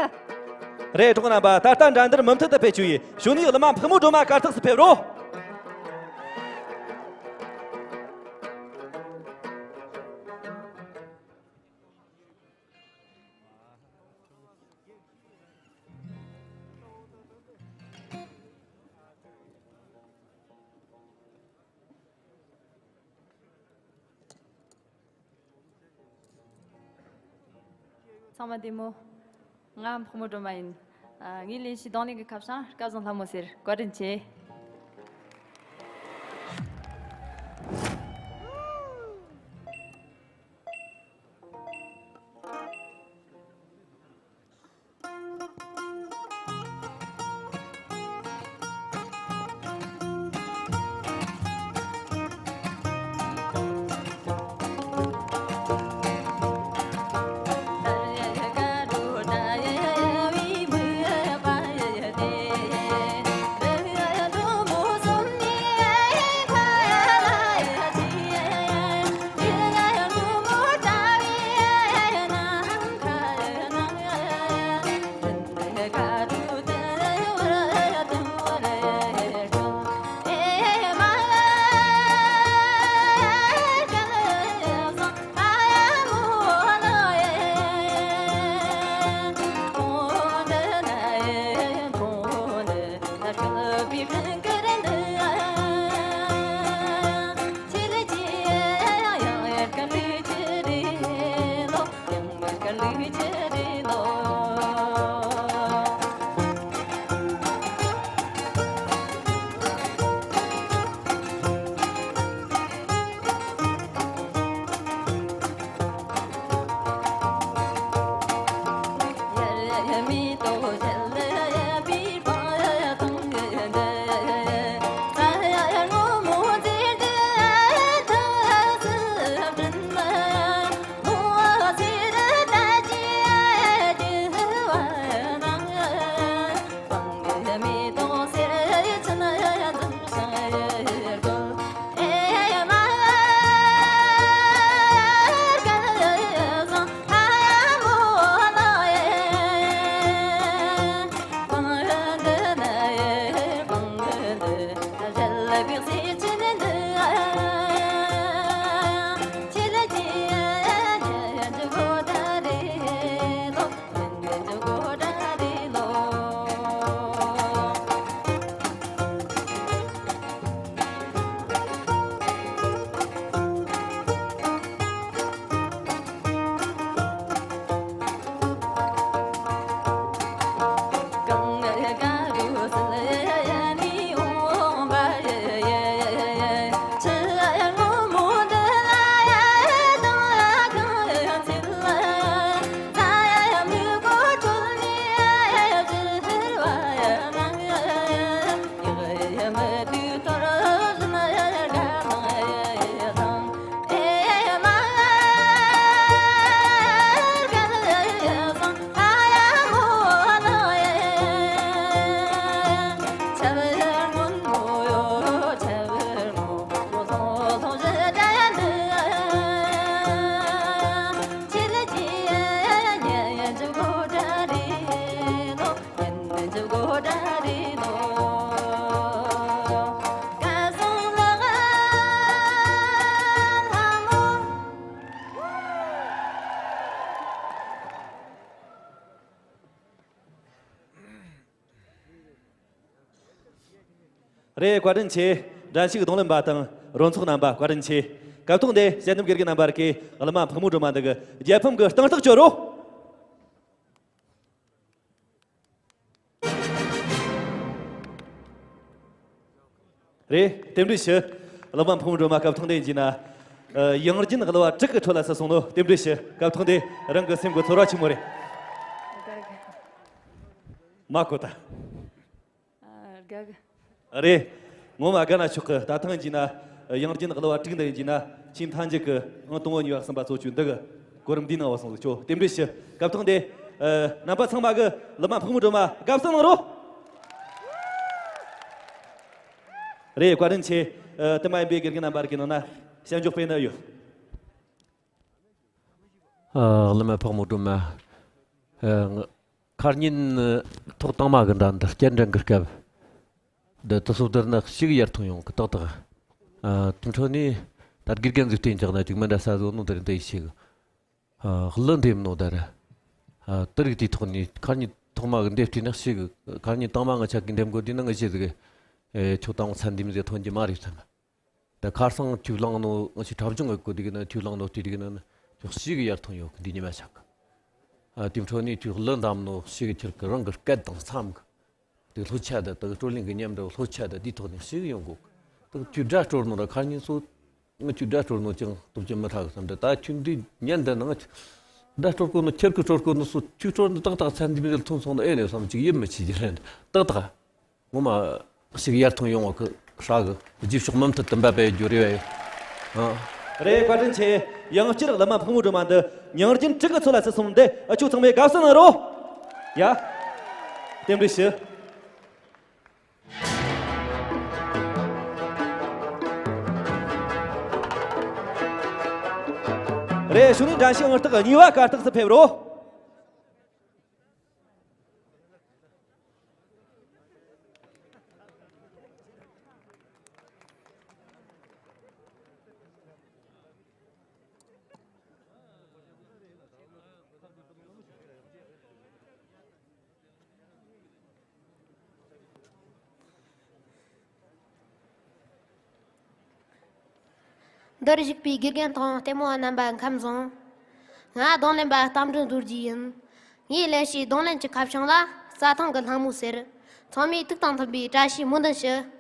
རེད། གྲོགས་རྣམ་པ། ད་ལྟ་འགྲན་བསྡུར་མུ་མཐུད་དུ་སྤེལ་རྒྱུ་ཡིན། གཞུག་ནས་གླུ་མ་ཕག་མོ་སྒྲོལ་མ་གར་སྟེགས་སུ་ཕེབས་རོགས། ཚང་མ་བདེ་མོ། ང་ཕག་མོ་སྒྲོལ་མ་ཡིན། ཨ། ངའི་ལེན་གཞི་རྡུང་ལེན་གྱི་ཁ་བྱང་སྐལ་བཟང་ལྷ་མོ་ཟེར། བཀའ་དྲིན་ཆེ། རེད། བཀའ་དྲིན་ཆེ། འགྲན་ཞུགས་རྡུང་ལེན་པ་དང་རོལ་ཚོགས་རྣམ་པ་བཀའ་དྲིན་ཆེ། སྐབས་ཐོག་འདི་དཔྱད་འདེམས་དགེ་རྒན་རྣམ་པར་གྱིས་གླུ་མ་ཕག་མོ་སྒྲོལ་མ་འདི་གི་རྒྱལ་ཕམ་གྱི་གཏིང་ཐག་གཅོད་རོགས། རེད། རྟེན་འབྲེལ་ཞུ། གླུ་མ་ཕུང་སྒྲོལ་མ་སྐབས་ཐོག་འདི་ཡིན་ན། ཨ། ཡང་རྒྱུན་གླུ་བ་དྲུག་གི་ཁྲོད་ལ་སུ་སོང་ནོ། རྟེན་འབྲེལ་ཞུ། སྐབས་ཐོག་འདི་རང་གི་སེམས་ཀྱི་ཚོར་བ་ཆེན་མོ་རེད། མ་གོ་ད། ཨ། དགའ་གི། རེད། ངོ་མ་དགའ་ན་ཆོག་གི། ད་ཐེངས་ཡིན་ན་ཡང་རྒྱུན་གླུ་བ་དྲུག་འདི་ཡིན་ན་ཆེས་མཐའ་མཇུག་གི་ཨང་དང་པོ་གཉིས་པ་གསུམ་པ་ཚོ་བཅུ་འདི་གི་གོ་རིམ་འདིའི་ནང་བ་སོང་ཟིག་ཆོ། རྟེན་འབྲེལ་ཞུ། སྐབས་ཐོག་འདི་ཨ་རྣམ་པ་ཚང་མ་གི་གླུ་མ་ཕག་མོ་སྒྲོལ་མ་དགའ་བསུ་གནང་རོགས། རེད། བཀའ་དྲིན་ཆེ། ཨ་དེ་མ་ཡིན་པའི་དགེ་རྒན་རྣམ་པ་རིགས་ཀྱི་ནང་ན་ཞལ་འཇོག་སྤེལ་ནི་ཡོད། ཨ། གླུ་མ་ཕག་མོ་སྒྲོལ་མ། ཨ། ང་ཁ་ཉིན་ཐོག་དང་མ་གི་འདྲ་འདི་སྐྱེལ་འདྲེན་གི་སྐབས། འདི་དུ་སོ་དར་ན་ཞིག་ཡར་ཐོན་ཡོང་གི་ཏག་ཏག་ཨ། དེ་འཕྲོ་ནས་ད་དགེ་རྒན་ཟིག་བསྟེན་ཀྱག་ན་ཅིག་མི་འདྲ་ས་བཟོ་ནོ་དེ་རིང་དེ་ཡི་ཞིག་ཨ། གླུ་འདེབས་ནོ་དར། ཨ། དེ་རིགས་དེའི་ཐོག་ནས་ཁ་ཉིན་ཐོག་མ་གི་འདེབས་དུས་ན་ཞིག་ཁ་ཉིན་དང་མ་ང་ཆ་གི་འདེབས་དགོས་དུས་ན་ང་ཞིག་ཟིག་ཨེ། ཁྱོད་དང་ཚན་འདེམས་ཟིག་ཐོན་གྱི་མ་རེད་བསམ། ད་ཁ་སང་ཁྱོད་བླངས་ནོ་ང་ཞིག་འཁྲབ་གཞུང་གི་སྐོར་དེ་གི་ན་ཁྱོད་བླངས་ནོ་དེ་དེ་གི་ན་ཁྱོད་ཞིག་ཡར་ཐོན་ཡོད་གི་འདི་ཉི་མ་ཆག་གི་ཨ། དེ་འཕྲོ་ནས་ཁྱོད་གླུ་འདེབས་ནོ་ཞིག་ཁྱེད་ཀྱི་རང་གི་སྐད་དང་འཚམ་གི་དེ་ལྷོ་ཆ་ད་དག་སྤྲོ་གླེང་གི་ཉམས་འདྲ་ལྷོ་ཆ་ད་དེའི་ཐོག་ནས་ཞིག་ཡོང་གོ་གི་དག་ཁྱོད་སྒྲ་སྤྲོར་ནོ་ར་ཁ་ཉིན་སོ་ང་ཁྱོད་སྒྲ་སྤྲོར་ནོ་ཅང་སྟོབས་ཀྱི་མི་ཐག་གི་བསམ་འདྲ། ད་ཁྱོད་འདི་ཉན་འདི་ནང་སྒྲ་སྤྲོར་གོ་ནོ་ཁྱེད་ཀྱི་སྤྲོར་གོ་ནོ་སོ་ཁྱོད་སྤྲོར་ནོ་ཏག་ཏག་ཚན་འདི་མི་ལ་ཐོན་སོང་ན་ཨེ་ནས་བསམ་ཅིག་ཡིད་མི་ཆེས་ཀྱི་རེད་ཏག་ཏག་ངོ་མ་ཞིག་ཡར་ཐོན་ཡོང་བ་གི་ཧྲ་གི་རྗེས་ཕྱོགས་མུ་མཐུད་དུ་འབད་པའི་རྒྱུ་རེ་བས། ཨ། རེད། བཀའ་དྲིན་ཆེ། ཡང་བསྐྱར་གླུ་མ་ཕག་མོ་སྒྲོལ་མ་འདི་ཉང་རྒྱུན་དྲུག་གི་ཚོད་ལ་ཚུད་སོང་འདི་ཨ་ཆོ་ཚང་མས་དགའ་བསུ་གནང་རོགས། ཡ། རྟེན་འབྲེལ་ཞུ། རེད། གཞུག་ནས་འགྲན་ཞུགས་ཨང་རྟགས་གཉིས་པ་གར་སྟེགས་སུ་ཕེབས་རོགས། འདིར་བཞུགས་པའི་དགེ་རྒན་དང་ལྟད་མོ་བ་རྣམ་པ་ཁམས་བཟང་། ང་རྡུང་ལེན་པ་རྟ་མགྲིན་རྡོ་རྗེ་ཡིན། ངའི་ལེན་བྱའི་རྡུང་ལེན་གྱི་ཁ་བྱང་ལ་རྩྭ་ཐང་གི་ལྷ་མོ་ཟེར། ཚང་མས་ཐུགས་དང་མཐུན་པའི་བཀྲ་ཤིས་སྨོན་འདུན་ཞུ།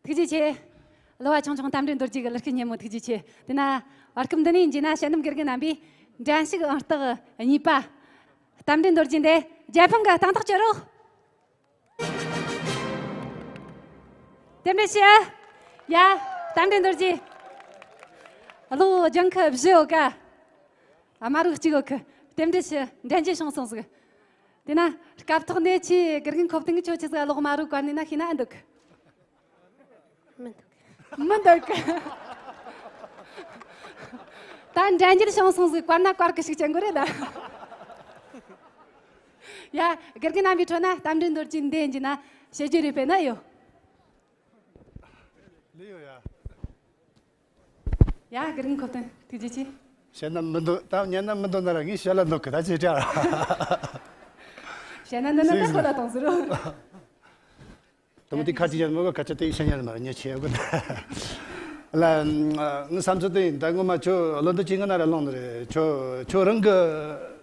ཐུགས་རྗེ་ཆེ། གླུ་བ་ཆུང་ཆུང་རྟ་མགྲིན་རྡོ་རྗེ་གི་གླུ་སྐད་སྙན་མོ་ཐུགས་རྗེ་ཆེ། དེ་ན་བར་སྐབས་འདི་ནས་མཇལ་ན་དཔྱད་འདེམས་དགེ་རྒན་རྣམ་པས་འགྲན་ཞུགས་ཨང་རྟགས་གཉིས་པ་རྟ་མགྲིན་རྡོ་རྗེ་འདི་རྒྱལ་ཕམ་གི་གཏན་ཐག་གཅོད་རོགས། རྟེན་འབྲེལ་ཞུ། ཡ། རྟ་མགྲིན་རྡོ་རྗེ། ཨ་ལོ། ལྗང་ཁུ་བཞི་ཡོད་ཀ། ཨ་མ་རུ་གཅིག་ཡོད་ཁུ། རྟེན་འབྲེལ་ཞུ། འགྲན་རྒྱུ་བྱུང་སོང་ཟིག། དེ་ན་སྐབས་ཐོག་ནས་ཁྱེད་དགེ་རྒན་ཁོ་བསྟན་གྱིས་ཁྱོད་ཆི་ཟིག་གློག་དམར་རུ་བཀར་ནས་ན་ཤེས་ན་ཨེ་འདུག། མི་འདུག། མི་འདུག། ད་འགྲན་རྒྱུ་བྱུང་སོང་ཟིག། བཀར་ན་བཀར་གི་ཞིག་ཅན་གོ་རེད་ད། ཡ། དགེ་རྒན་རྣམ་པའི་ཁྲོད་ན་རྟ་མགྲིན་རྡོ་རྗེ་འདི་ཡིན་གྱི་ན་བཤད་རྒྱུ་རེ་དཔེ་ན་ཡོད། ལེ་ཡོད་ཡ། ཡ། དགེ་རྒན་ཁོ་བསྟན་ཐུགས་རྗེ་ཆེ། བཤད་ན་མི་འདོད། ད་ཉན་ན་མི་འདོད་ན་ར་ངས་བཤད་ལ་འདོད་གི། ད་ཅི་དྲ། བཤད་ན་འདི་ནི་ད་ཁོ་ལ་གཏོང་ཟེར་རོ། དེ་མོ་དེ་ཁ་ཅིག་ཡང་མི་གི་སྐད་ཆ་དེ་ཤེས་ཉན་མ་རེད། ཉེ་ཆེ་གི། ལ། ངའི་བསམ་ཚུལ་དེ་ཡིན། ད་ངོ་མ་ཁྱོད་བློ་འདི་ཅི་ང་ན་ར་ལོང་ནི་རེད། ཁྱོད་ཁྱོད་རང་གི་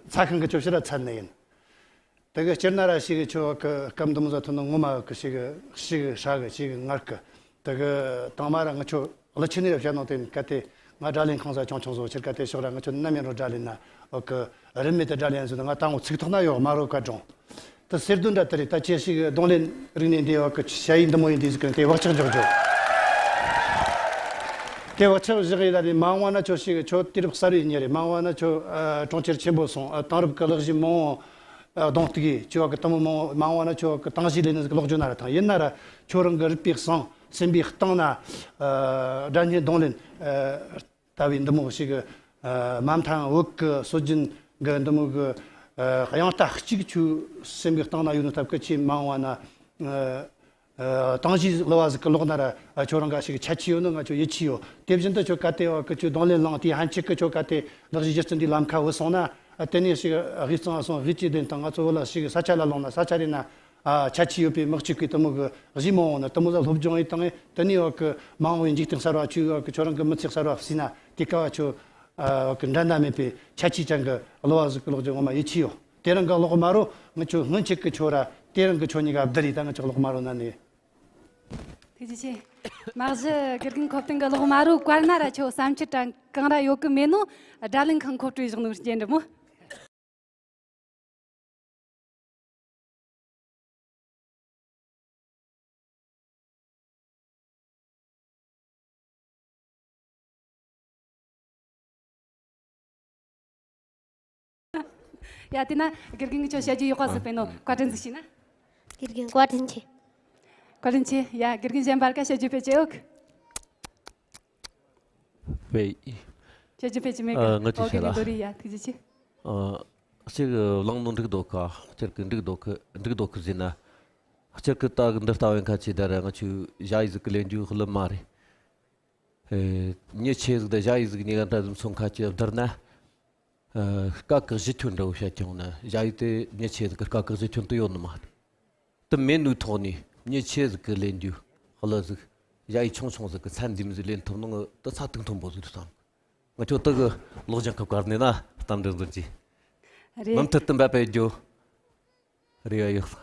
ཚ་ཁང་གི་ཁྱོད་ཕྱིར་ར་ཚད་ནི་ཡིན། དེ་གི་སྤྱིར་ན་ར་ཞིག་གི་ཁྱོད་གི་སྐབས་འདི་མོ་ཟ་ཐུབ་ན་ངོ་མ་གི་ཞིག་གི་ཞིག་གི་ཧྲ་གི་ཞིག་གི་ངར་གི། དེ་གི་དང་མ་ར་ང་ཁྱོད་ཀླུ་ཆུ་ནས་ར་བཤད་ནོ་དེ་གལ་ཏེ་ང་དགྲ་ལན་ཁང་ས་ཆུང་ཆུང་བཟོ་ཕྱིར་གལ་ཏེ་ཕྱོགས་ར་ང་ཁྱོད་ནམ་ཡིན་རུང་དགྲ་ལན་ན་འོ་གི་རིན་མེད་དུ་དགྲ་ལན་ཟོ་ན་ང་ད་ངོ་ཚིག་ཐོག་ན་ཡོད་མ་རོ་བཀའ་དྲུང་། དེ་གསེར་དུ་འདྲ་དེ་རེད། ད་ཁྱེད་ཞིག་གི་གདོང་ལེན་རིག་གནས་འདི་འོ་གི་ཞ་ཡི་འདི་མོ་ཡིན་དུས་ཟིག་གི་དེ་བག་ཆགས་འཇོག་རྒྱུ། དེ་བག་ཆགས་བཞག་ཡི་ད་དེ་མ་འོངས་ན་ཁྱོད་ཞིག་ཁྱོད་དུས་རབས་གསར་བའི་ཉེ་རེད། མ་འོངས་ན་ཁྱོད་ཨ་གྲོང་ཁྱེར་ཆེན་པོ་སོང་། ཨ་དེང་རབས་གི་གློག་གཞི་མང་བོ་གདོང་གཏུག་གི་ཁྱོད་གི་དེ་མོ་མང་བོ། མ་འོངས་ན་ཁྱོད་གི་ཏང་གཞི་ལས་ནི་ཟིག་ལོག་རྒྱུ་ན་ར་ཐང་ཡིན་ན་ར་ཁྱོད་རང་གི་རིག་པའི་གསང་སེམས་པའི་གཏིང་ན་ཨ་དགྲ་གཉེན་གདོང་ལེན་ཨ་ལྟ་བུའི་འདི་མོ་ཞིག་གི་ཨ་མ་མཐའ་བོད་གི་སྲོལ་རྒྱུན་གི་འདི་མོ་གི་ཨ་དབྱངས་རྟ་གཅིག་ཁྱོད་སེམས་གི་གཏིང་ན་ཡོད་ནི་སྟབས་གི་ཁྱེད་མ་འོངས་ན་ཨ་ཨ་ཏང་གཞི་གླུ་བ་ཟིག་གི་ལོག་ན་ར་ཨ་ཁྱོད་རང་ག་ཞིག་ཁྱད་ཆོས་ཡོད་ནི་ང་ཁྱོད་ཡིད་ཆེས་ཡོད། དེ་བཞིན་དུ་ཁྱོད་ག་དེ་བ་གི་ཁྱོད་གདོང་ལེན་བླངས་དེ་ཧན་ཆེ་གི་ཁྱོད་ག་དེ་གླུ་གཞས་སྒྱུ་རྩལ་འདི་ལམ་ཁ་བུད་སོང་ན་ཨ་དེ་ནས་ཞིག་དབུས་གཙང་སོང་དབུས་སྐྱེ་ལྡན་དང་ང་ཚོ་བོད་ལ་ཞིག་ས་ཆ་ལ་ལོང་ན་ས་ཆ་རེ་ན་ཨ་ཁྱད་ཆོས་ཡོད་པའི་དམག་ཆུ་གི་དེ་མོ་གི་གཞས་མང་བོ་ནི་དེ་མོ་ལ་སློབ་སྦྱོང་ཡིན་དང་དེ་ནས་བ་གི་མ་འོངས་པའི་འཇིག་རྟེན་གསར་བ་ཁྱོད་བ་གི་ཁྱོད་རང་གི་མི་ཚེ་གསར་བ་བསྲིས་ན་དེ་ག་བ་ཁྱོད་ཨ་བ་གི་འགྲན་ཟླ་མེད་པའི་ཁྱད་ཆོས་ཅན་གི་གླུ་བ་ཟིག་གི་ལོག་རྒྱུ་ངོ་མ་ཡིད་ཆེས་ཡོད། དེ་རིང་གི་གློག་དམར་རོ་ང་ཁྱོད་སྔོན་ཆད་གི་ཁྱོད་ར་དེ་རིང་གི་ཁྱོད་གཉིས་ཀ་བསྡུར་ཡི་ད་ང་ཁྱོད་གློག་དམར་རོ་ན་ནི། ཐུགས་རྗེ་ཆེ། མ་གཞི་དགེ་རྒན་ཁོ་བསྟན་གི་གློག་དམར་རོ་བཀར་ན་ར་ཁྱོད་བསམ་འཆར་དྲ་གང་ར་ཡོད་གི་མེད་ནོ། དགྲ་ལན་ཁང་ཁོ་སྤྲོད་བཞག་ནོ་རྐྱེན་འདྲ་མོ། ཡ་དེ་ན་དགེ་རྒན་གྱི་ཁྱོད་བཤད་རྒྱུ་ཡོད་པ་ཟིག་པས་ནོ། བཀའ་དྲིན་ཟིག་ཞུས་ན། དགེ་རྒན་བཀའ་དྲིན་ཆེ། བཀའ་དྲིན་ཆེ། ཡ་དགེ་རྒན་གཞན་པར་ཀ་བཤད་རྒྱུ་ཕེ་ཅེ་ཡོད། ཕེ། བཤད་རྒྱུ་ཕེ་ཅེ་མེད་གི། ཨ་ང་ཅི་ཨོ་བཤད་དགེ་རྒན་ལ། རྡོ་རི་ཡ་ཐུགས་རྗེ་ཆེ། ཨ་གཅིག་བླངས་ནོ་འགྲིག་འདུག་ག། སྤྱིར་གི་འགྲིག་འདུག་གི་འགྲིག་འདུག་གི་ཟེར་ན། སྤྱིར་གི་ད་གི་འདི་ལྟ་བའི་ཁ་ཆེ་ད་ར་ང་ཆུ་ཞ་ཡི་ཟིག་གི་ལེན་རྒྱུ་ཧ་ལམ་མ་རེད། ཨེ་མྱི་ཆེ་ཟིག་དང་ཞ་ཡི་ཟིག་གཉིས་ཀ་འདྲ་ཟིག་མཚོན་ཁ་ཆེ་བསྡུར་ན། ཨ་སྐད་གི་གཞི་ཁྱོན་འདྲ་བོ་བཤད་ཀྱང་ན་ཞ་ཡི་དེ་མྱི་ཆེ་ཟིག་གི་སྐད་གི་གཞི་ཁྱོན་དུ་ཡོད་ནི་མ་རེད། དེ་མེད་ནོའི་ཐོག་ནས་མྱི་ཆེ་ཟིག་གི་ལེན་རྒྱུ་གླུ་ཟིག་ཞ་ཡི་ཆུང་ཆུང་ཟིག་གི་ཚད་འདི་མོ་ཟིག་ལེན་ཐུབ་ནོ་ང་དེ་ཚད་དུང་མཐོན་པོ་ཟིག་རེད་བསམ། ང་ཁྱོད་དེ་གི་ལོག་ཀྱང་ཁབ་གར་ནས་ན་གཏམ་འདྲ་འདོན་གྱི། རེད། མུ་མཐུད་དུ་འབད་པའི་རྒྱུ། རེ་བ་ཡོད།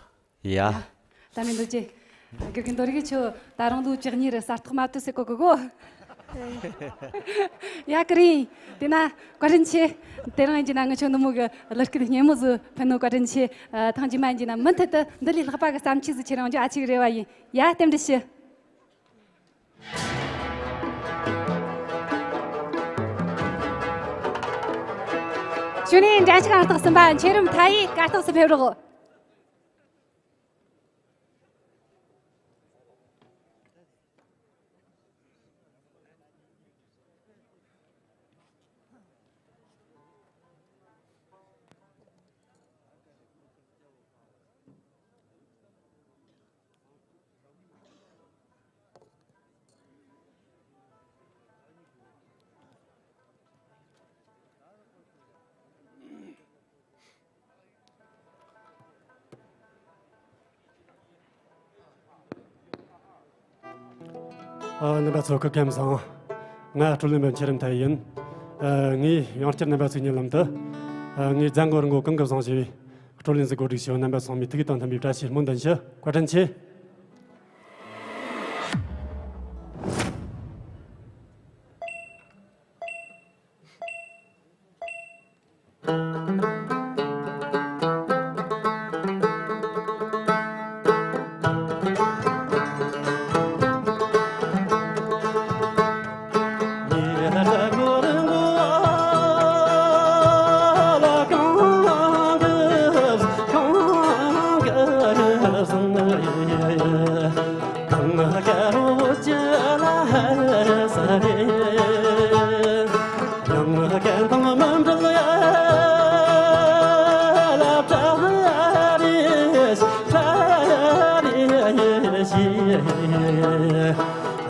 ཡ། ད་མི་འདོད་ཀྱི། དགེ་རྒན་རྡོ་རིག་ཁྱོད་ད་རུང་ལོ་བཅུ་གཉིས་རེ་གསར་ཐག་མ་བཏུས་སེ་གོ་གི་གོ། ཡ་ཀི་རིང་། དེ་ན་བཀའ་དྲིན་ཆེ། དེ་རིང་ཡིན་གྱི་ན་ང་ཁྱོད་ནུ་མོ་གི་གླུ་སྐད་སྙན་མོ་ཟིག་ཕན་ནོ་བཀའ་དྲིན་ཆེ། ཐེངས་རྗེས་མ་ཡིན་གྱི་ན་མུ་མཐུད་དུ་འདི་ལས་ལྷག་པ་གི་བརྩམས་ཆོས་ཟིག་ཁྱེད་རང་རྒྱུ་ཨ་ཆིག་རེ་བ་ཡིན། ཡ་རྟེན་འབྲེལ་ཞུ། གཞུག་ནས་འགྲན་ཞུགས་ཨང་རྟགས་གསུམ་པ་མཆེད་རིམ་མཐའ་ཡས་གར་སྟེགས་སུ་ཕེབས་རོགས། ཨ་རྣམ་པ་ཚོ་སྐུ་ཁམས་བཟང་། ང་སྤྲོ་ལེན་པ་མཆེད་རིམ་མཐའ་ཡས་ཡིན། ཨ་ངས་ཡང་བསྐྱར་རྣམ་པ་ཚོའི་སྙན་ལམ་དུ། ཨ་ངས་མཛད་སྒོ་རིང་པོ་གང་གི་བཟང་ཞེས་པའི་སྤྲོ་ལེན་ཟིག་གོ་སྒྲིག་ཞུ། རྣམ་པ་ཚང་མས་ཐུགས་ཡིད་དང་མཐུན་པའི་བཀྲ་ཤིས་སྨོན་འདུན་ཞུ། བཀའ་དྲིན་ཆེ།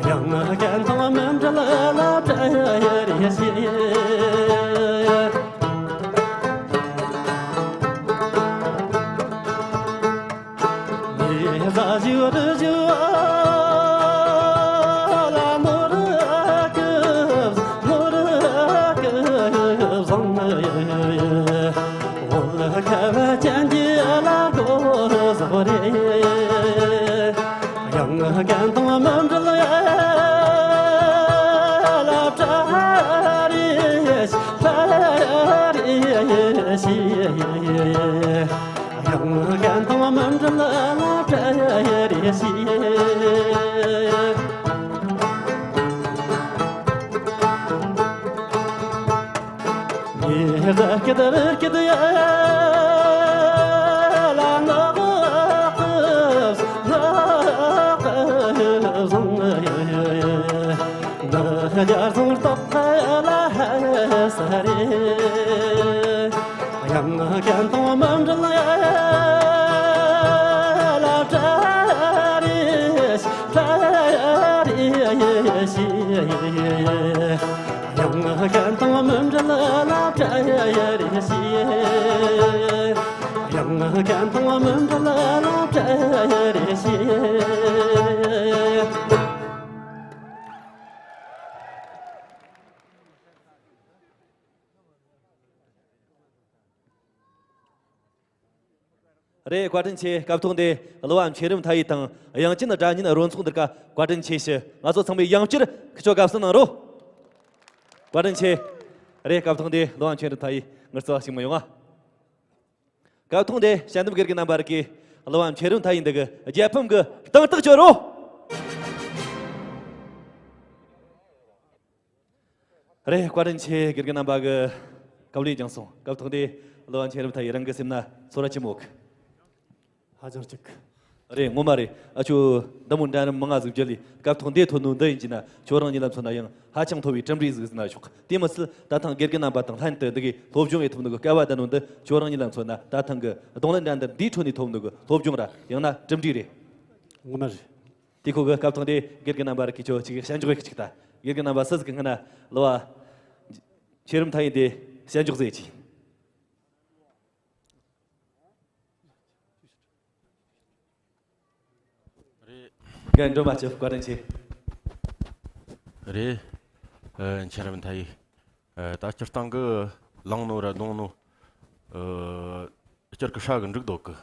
ཡང་གན་དང་མི་འབྲལ་ལ་བྲལ་རེ་ཞེས། ལས་ཟ་ཞིག་རི་ཞིག་ལ་ནོར་སྐུབ་ནོར་སྐུབ་བཟང་། འོལ་ཁ་བ་ཅན་གྱི་ལ་གོ་ཟོ་རེ། ཡང་གན་དང་མི་འབྲལ་ལ་བྲལ་རེ་བྲལ་རེ་ཞེས། ཡང་གན་དང་མི་འབྲལ་ལ་བྲལ་རེ་ཞེས། ངེས་སྐད་རི་སྐད་ཡ་ལ་ནག་ནག་བཟང་། ནག་རྒྱ་བཟང་རྟགས་ལ་ཧ་ས་རེ། ཡང་གན་དང་མི་འབྲལ་ཡ་ལ་བྲལ་རེ་བྲལ་རེ་ཞེས། ཡང་གན་དང་མི་འབྲལ་ལ་བྲལ་རེ་ཞེས། ཡང་གན་དང་མི་འབྲལ་ལ་བྲལ་རེ་ཞེས། རེད། བཀའ་དྲིན་ཆེ། སྐབས་ཐོག་འདི་གླུ་བ་མཁྱེན་རབ་མཐའ་ཡས་དང་དབྱངས་ཅན་སྒྲ་སྙན་རོལ་ཚོགས་འདི་ག་བཀའ་དྲིན་ཆེ་ཞུ། ང་ཚོ་ཚང་མས་ཡང་བསྐྱར་ཁྱེད་ཆོ་དགའ་བསུ་གནང་རོགས། བཀའ་དྲིན་ཆེ། རེད། སྐབས་ཐོག་འདི་གླུ་བ་མཁྱེན་རབ་མཐའ་ཡས་ངར་ཚོ་ཞིག་མི་ཡོང་ང་། སྐབས་ཐོག་འདི་དཔྱད་འདེམས་དགེ་རྒན་རྣམ་པ་རིགས་ཀྱིས་གླུ་བ་མཁྱེན་རབ་མཐའ་ཡས་འདི་གི་རྒྱལ་ཕམ་གི་གདེང་ཐག་གཅོད་རོགས། རེད། བཀའ་དྲིན་ཆེ། དགེ་རྒན་རྣམ་པ་གི་སྐབས་ལས་བྱུང་སོང་། སྐབས་ཐོག་འདི་གླུ་བ་མཁྱེན་རབ་མཐའ་ཡས་རང་གི་སེམས་ན་ཚོར་བ་ཅི་མོ་གི། ཧ་ཅང་སྐྱིད་གི། རེད། ངོ་མ་རེད། ཨ་ཅོ་འདི་མོ་འདྲ་ནི་མང་ང་ཟིག་བརྒྱུད་ལས་སྐབས་ཐོག་འདི་ཐོན་ནོ་འདི་ཡིན་གྱི་ན་ཁྱོད་རང་ཉིད་ལ་མཚོན་ན་ཡང་ཧ་ཅང་མཐོ་བའི་གྲུབ་འབྲས་ཟིག་ཟེར་ན་ཆོག་དེ་མི་ཚད་ད་ཐེངས་དགེ་རྒན་རྣམ་པ་དང་ལྷན་དུ་འདི་གའི་སློབ་སྦྱོང་ཡེ་ཐུབ་ནོ་གི་སྐལ་བ་ལྡན་ནོ་འདི་ཁྱོད་རང་ཉིད་ལ་མཚོན་ན་ད་ཐེངས་གི་རྡུང་ལེན་འགྲན་བསྡུར་འདིའི་ཁྲོད་ནས་ཐོབ་ནོ་གི་སློབ་སྦྱོང་ར་ཡང་ན་གྲུབ་འབྲས་རེད། ངོ་མ་རེད། དེ་ཁོ་གི་སྐབས་ཐོག་འདི་དགེ་རྒན་རྣམ་པ་རིགས་ཀྱིས་ཁྱོད་ཅིག་གི་བྱ་འཇོག་ཡེ་གི་ཅིག་ད་དགེ་རྒན་རྣམ་པ་སུ་ཟིག་གི་སྔ་ན་གླུ་བ་མཁྱེན་རབ་མཐའ་ཡས་འདི་བྱ་འཇོག་ཟེར་གྱི། རེད། རྒན་སྒྲོལ་མ་ཆོས་བཀའ་དྲིན་ཆེ། རེད། ཨ། མཁྱེན་རབ་མཐའ་ཡས། ཨ། ད་སྤྱིར་བཏང་གི་བླངས་ནོ་ར་རྡུང་ནོ། ཨ། སྤྱིར་གི་ཧྲ་གི་འགྲིག་འདུག་གི།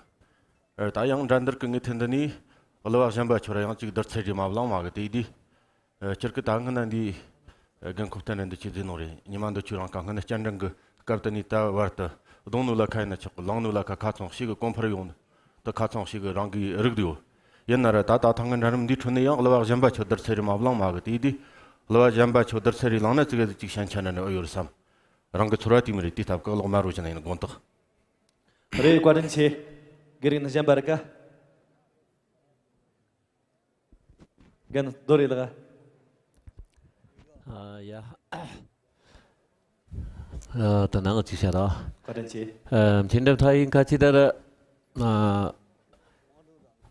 ཨ། ད་ཡང་འགྲན་བསྡུར་གི་ངོས་ཐད་འདི་ནས་གླུ་བ་གཞན་པ་ཆོ་ར་ཡང་ཅིག་བསྡུར་ཚད་རེ་མ་བླངས་མ་གི་དེ་དུས། ཨ། སྤྱིར་གི་ད་སྔ་ན་འདི་རྒན་ཁོ་བསྟན་ནས་འདི་ཆོས་ཟེར་ནོ་རེད། ཉི་མ་འདི་ཆོས་རང་ག་སྔ་ན་སྤྱན་འདྲེན་གི་སྐབས་དེ་ནས་ད་བར་དུ་རྡུང་ནོ་ལ་ཁ་ཡིན་ན་ཆོག་གི། བླངས་ནོ་ལ་ཁ་ཁ་ཚང་ཞིག་གི་གོང་འཕེལ་ཡོང་ནི་ད་ཁ་ཚང་ཞིག་གི་རང་གི་རིགས་དེ་ཡོད། ཡིན་ན་ར་ད་ད་ཐེངས་གི་འགྲན་རིམ་འདིའི་ཁྲོད་ནས་ཡང་གླུ་བ་གཞན་པ་ཆོ་བསྡུར་ཚད་རེ་མ་བླངས་མ་གི་དེ་དུས་གླུ་བ་གཞན་པ་ཆོ་བསྡུར་ཚད་རེ་བླངས་ན་ཙི་གེ་ཟིག་ཅིག་ཞན་ཆ་ན་ནི་ཨེ་ཡོད་རེད་བསམ། རང་གི་ཚོར་བ་དེ་མི་རེད། དེ་སྟབས་གི་གློག་དམར་རོ་ཅན་ཡིན་དགོངས་དག་རེད། བཀའ་དྲིན་ཆེ། དགེ་རྒན་གཞན་པ་རིགས་ཀ་རྒན་རྡོ་རེད་ལགས། ཨ་ཡ། ཨ། ད་ནང་ཅིག་བཤད་ད། བཀའ་དྲིན་ཆེ། ཨ། མཁྱེན་རབ་མཐའ་ཡས་ཁ་ཅིག་ད་ར། ཨ།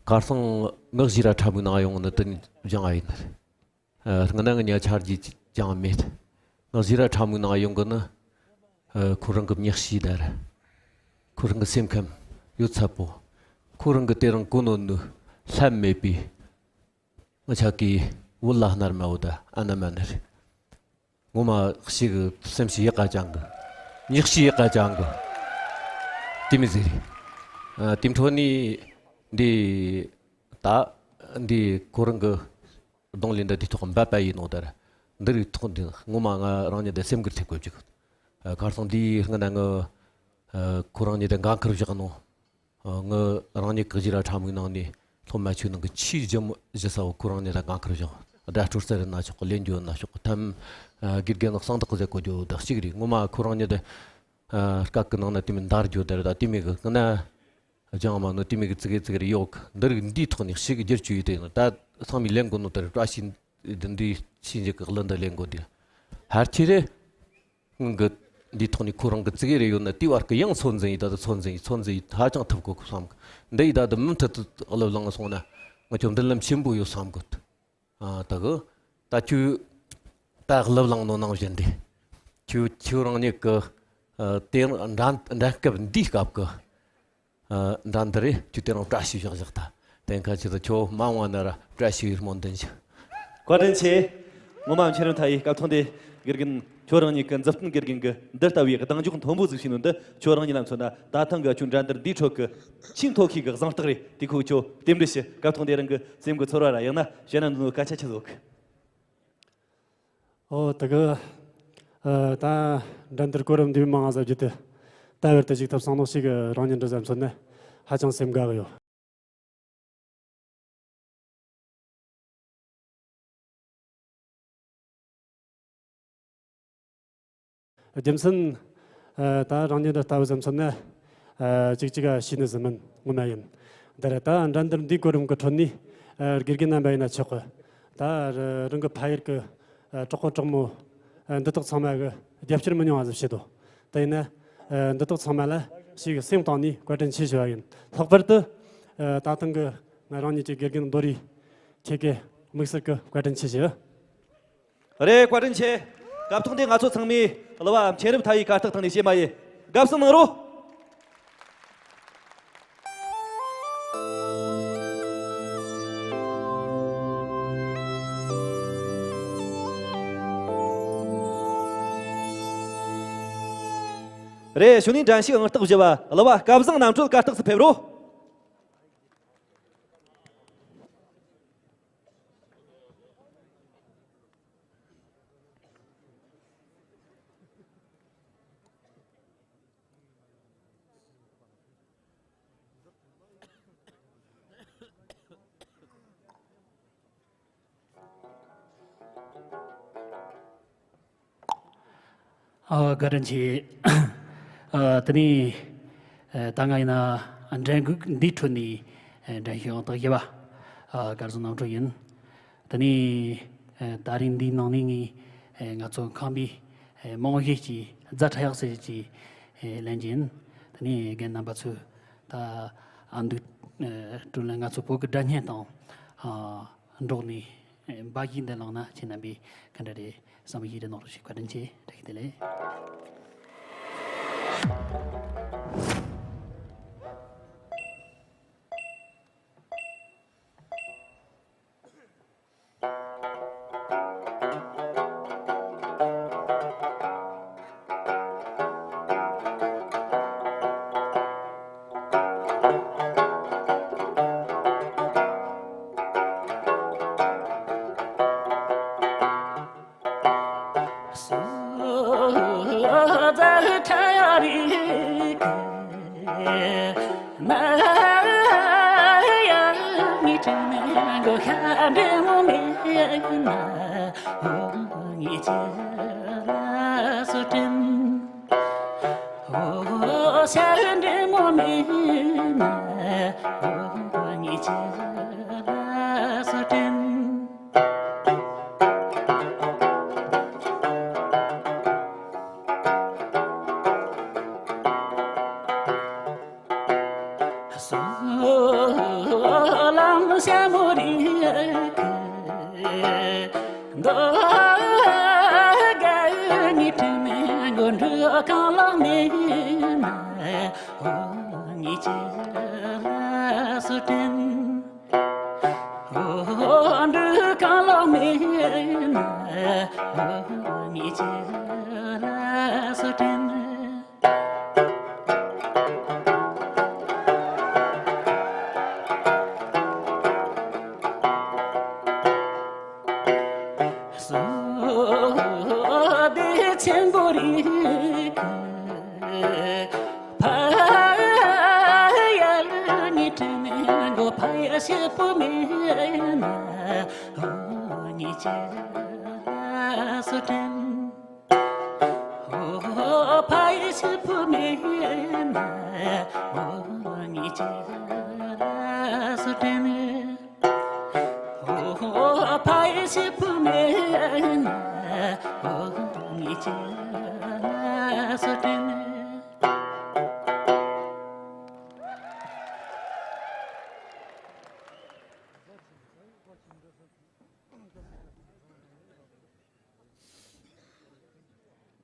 གར་སོང་ངག་བཞི་ར་ཕྲ་མོའི་ནང་ཡོང་ནི་དུ་སྦྱང་ཨ་ཡིན། ཨ། སྔ་ན་ང་ཉ་ཆར་རྒྱུ་ཅང་མེད། ངག་བཞི་ར་ཕྲ་མོའི་ནང་ཡོང་གི་ནི། ཨ། ཁོ་རང་གི་མྱི་གཤིས་དར། ཁོ་རང་གི་སེམས་ཁམས་ཡོད་ཚད་པོ། ཁོ་རང་གི་དེ་རིང་གོ་ནོ་ནི་ལྷད་མེད་པའི། ང་ཆ་གི་བོད་ལ་ཧ་ནར་མ་བོ་ད་ཨ་ན་མ་ནར། ངོ་མ་ཞིག་གི་སེམས་ཤིག་ཡག་ག་ཅང་གི། མྱི་གཤིས་ཡག་ག་ཅང་གི། དེ་མི་ཟེར། ཨ། དེ་འཕྲོ་ནི་འདི་ད་འདི་ཁོ་རང་གི་རྡུང་ལེན་འདི་དེ་ཐོག་འབད་པ་ཡིན་ནོ་ད་ར། འདི་རིགས་ཐོག་འདི་ངོ་མ་ང་རང་ཉིད་དེ་སེམས་འགུལ་ཐེབས་དགོས་ཅིག་ཨ། གར་སོང་འདིའི་སྔ་ན་ངི། ཨ། ཁོ་རང་ཉིད་དེ་འགན་ཁུར་བཞག་ནོ། ཨ། ངི་རང་ཉིད་གི་གཞི་ར་ཕྲ་མོའི་ནང་ནས་སློབ་མ་ཆོའི་ནང་གི་ཆེས་ལྗིད་མོ་ལྗིད་ས་བོ་ཁོ་རང་ཉིད་ལ་འགན་ཁུར་བཞག་སྒྲ་སྒྲོག་ས་རེད་ན་ཆོག་གི། ལེན་རྒྱུ་ན་ཆོག་གི། ཐམ། ཨ། དགེ་རྒན་ནི་གསང་བདག་གི་ཟེར་གོ་རྒྱུ་བདག་གཅིག་རེད། ངོ་མ་ཁོ་རང་ཉིད་དེ། ཨ། སྐབས་ཀྱི་ནང་ན་དེ་མིན་འདར་རྒྱུ་དེ་རེད། ད་དེ་མིན་གི་ང་ན་ལྗང་མ་ནོ་དེ་མིན་གི་ཙི་གེ་ཙི་གེ་རེ་ཡོད་གི། འདི་རིགས་འདིའི་ཐོག་ནས་ཞིག་གི་བསྒྱུར་བཅོས་ཡིན་དེ་ནི་ད་ཚང་མས་ལེན་དགོས་ནོ་དེ་རེད། བཀྲ་ཤིས་འདི་འདི་ཕྱིན་ཅི་གི་གླུ་འདི་ལེན་དགོས་དེ་ཧར་ཆེ་རེད། སྔོན་གི་འདིའི་ཐོག་ནས་ཁོ་རང་གི་ཙི་གེ་རེ་ཡོད་ན་དེའི་བར་གི་ཡང་ཚོད་འཛིན་ཡིན། ད་ལྟ་ཚོད་འཛིན་ཡིན། ཚོད་འཛིན་ཡིན། ཧ་ཅང་ཐུབ་གོ་གི་བསམ་གི། འདི་ཡིས་ད་ལྟ་མུ་མཐུད་དུ་གླུ་བླངས་སོང་ན་ ང་ཚོ་མདུན་ལམ་ཆེན་པོ་ཡོད་བསམ་གི་འདུག་ཨ། ད་གི་ད་ཁྱོད་ད་ལབ་ལངས་ནོ་ནང་བཞིན་དེ། ཁྱོད་ཁྱོད་རང་ཉིད་གི་ཨ། དེ་འགྲན་འགྲན་སྐབས་འདིའི་སྐབས་གི་ཨ། འགྲན་འདི་རེད། ཁྱོད་དེ་རང་བཀྲ་ཤིས་བཞག་བཞག་ད། དེ་ཁ་ཅིག་ད་ཁྱོད་མ་འོངས་ན་ར་བཀྲ་ཤིས་པའི་སྨོན་འདུན་ཞུ། བཀའ་དྲིན་ཆེ། ངོ་མ་མཁྱེན་རབ་མཐའ་ཡས་སྐབས་ཐོག་འདི་དགེ་རྒན་ཁྱོད་རང་ཉིད་ཀྱི་མཛུབ་སྟོན་དགེ་རྒན་གྱི་འདི་ལྟ་བུའི་གདེང་འཇོག་མཐོན་པོ་ཟིག་བྱས་ནོ་འདི་ཁྱོད་རང་ཉིད་ལ་མཚོན་ན་ད་ཐེངས་གི་ཁྱོད་འགྲན་བསྡུར་འདིའི་ཁྲོད་ཀྱི་ཆེས་མཐོ་ཤོས་ཀྱི་གཟེངས་རྟགས་རེད། དེ་ཁོ་ཁྱོད་རྟེན་འབྲེལ་ཞུ། སྐབས་ཐོག་འདི་རང་གི་སེམས་ཀྱི་ཚོར་བ་ར་ཡང་ན་བཤད་ན་འདི་ནོ་སྐད་ཆ་ཆི་ཟིག་ཨོ་ད་གི་ཨ། ད་འགྲན་བསྡུར་གོ་རིམ་འདིའི་མང་ང་ཟབ་རྒྱུ་དེ་ད་བར་དུ་ཞུགས་ཐུབ་སོང་ནོ་ཞིག་གི་རང་ཉིད་འདྲ་ཟམ་མཚོན་ན་ཧ་ཅང་སེམས་དགའ་གི་ཡོད། རྒྱུ་མཚན་ཨ། ད་རང་ཉིད་འདྲ་ལྟ་བུ་ཟམ་མཚོན་ན་ཨ། ཅིག་ཅིག་ག་ཤེས་ནི་ཟིན་མིན་ངོ་མ་ཡིན། འདི་ར་ད་འགྲན་བསྡུར་འདིའི་གོ་རིམ་གི་ཁྲོད་ནས་ཨ། དགེ་རྒན་རྣམ་པ་ཡིན་ན་ཆོག་གི། ད་རང་གི་ཕ་ཡུལ་གི་ཨ། གྲོགས་པོ་གྲོགས་མོ་ཨ། འདི་དག་ཚང་མ་གི་རྒྱབ་སྐྱོར་མི་ཉུང་བ་ཟིག་བྱེད་དོ། དེ་ཡིན་ན་ཨ། འདི་དག་ཚང་མ་ལ་ཞིག་སེམས་གཏིང་ནས་བཀའ་དྲིན་ཆེ་ཞུ་བ་ཡིན། ལྷག་པར་དུ་ཨ། ད་ཐེངས་གི་ང་རང་ཉིད་ཀྱི་དགེ་རྒན་རྡོ་རི་ཁྱེད་ཀྱི་དམིགས་བསལ་གི་བཀའ་དྲིན་ཆེ་ཞུ། རེད། བཀའ་དྲིན་ཆེ། སྐབས་ཐོག་འདི་ང་ཚོ་ཚང་མས་གླུ་བ་མཁྱེན་རབ་མཐའ་ཡས་གར་སྟེགས་ཐང་ནས་གཤེད་མ་ཡི་དགའ་བསུ་གནང་རོགས། རེད། གཞུག་ནས་འགྲན་ཞུགས་ཨང་རྟགས་བཞི་བ་གླུ་བ་སྐལ་བཟང་རྣམ་གྲོལ་གར་སྟེགས་སུ་ཕེབས་རོགས། ཨ། བཀའ་དྲིན་ཆེ། ཨ། དེ་ནས་ཨ། ད་ང་ཡིན་ན་འགྲན་འགུག་འདིའི་ཁྲོད་ནས་ཨ། འགྲན་ཞུགས་ཨང་རྟགས་བཞི་བ་ཨ། སྐལ་བཟང་རྣམ་གྲོལ་ཡིན། དེ་ནས་ཨ། ད་རིང་འདིའི་ནང་ནས་ངས་ཨ། ང་ཚོ་ཁམས་པའི་ཨ། རྨང་གཞི་གི་རྫ་ཁྲ་ཡག་ཟེར་གྱི་ཨ། ལེན་གྱི་ཡིན། དེ་ནས་རྒན་རྣམ་པ་ཚོས་ད་ཨ་མདོའི་ཨ། དྲུང་ལ་ང་ཚོ་བོད་ཀྱི་སྒྲ་སྙན་དང་ཨ། འགྲོགས་ནས་ཨ། འབའ་ཞིག་འདི་བླངས་ན་ཁྱེད་རྣམ་པས་ག་འདྲ་རེད་བསམ་གྱི་རེད། གནང་རོགས་ཞེས་བཀའ་དྲིན་ཆེ། བཀྲ་ཤིས་བདེ་ལེགས།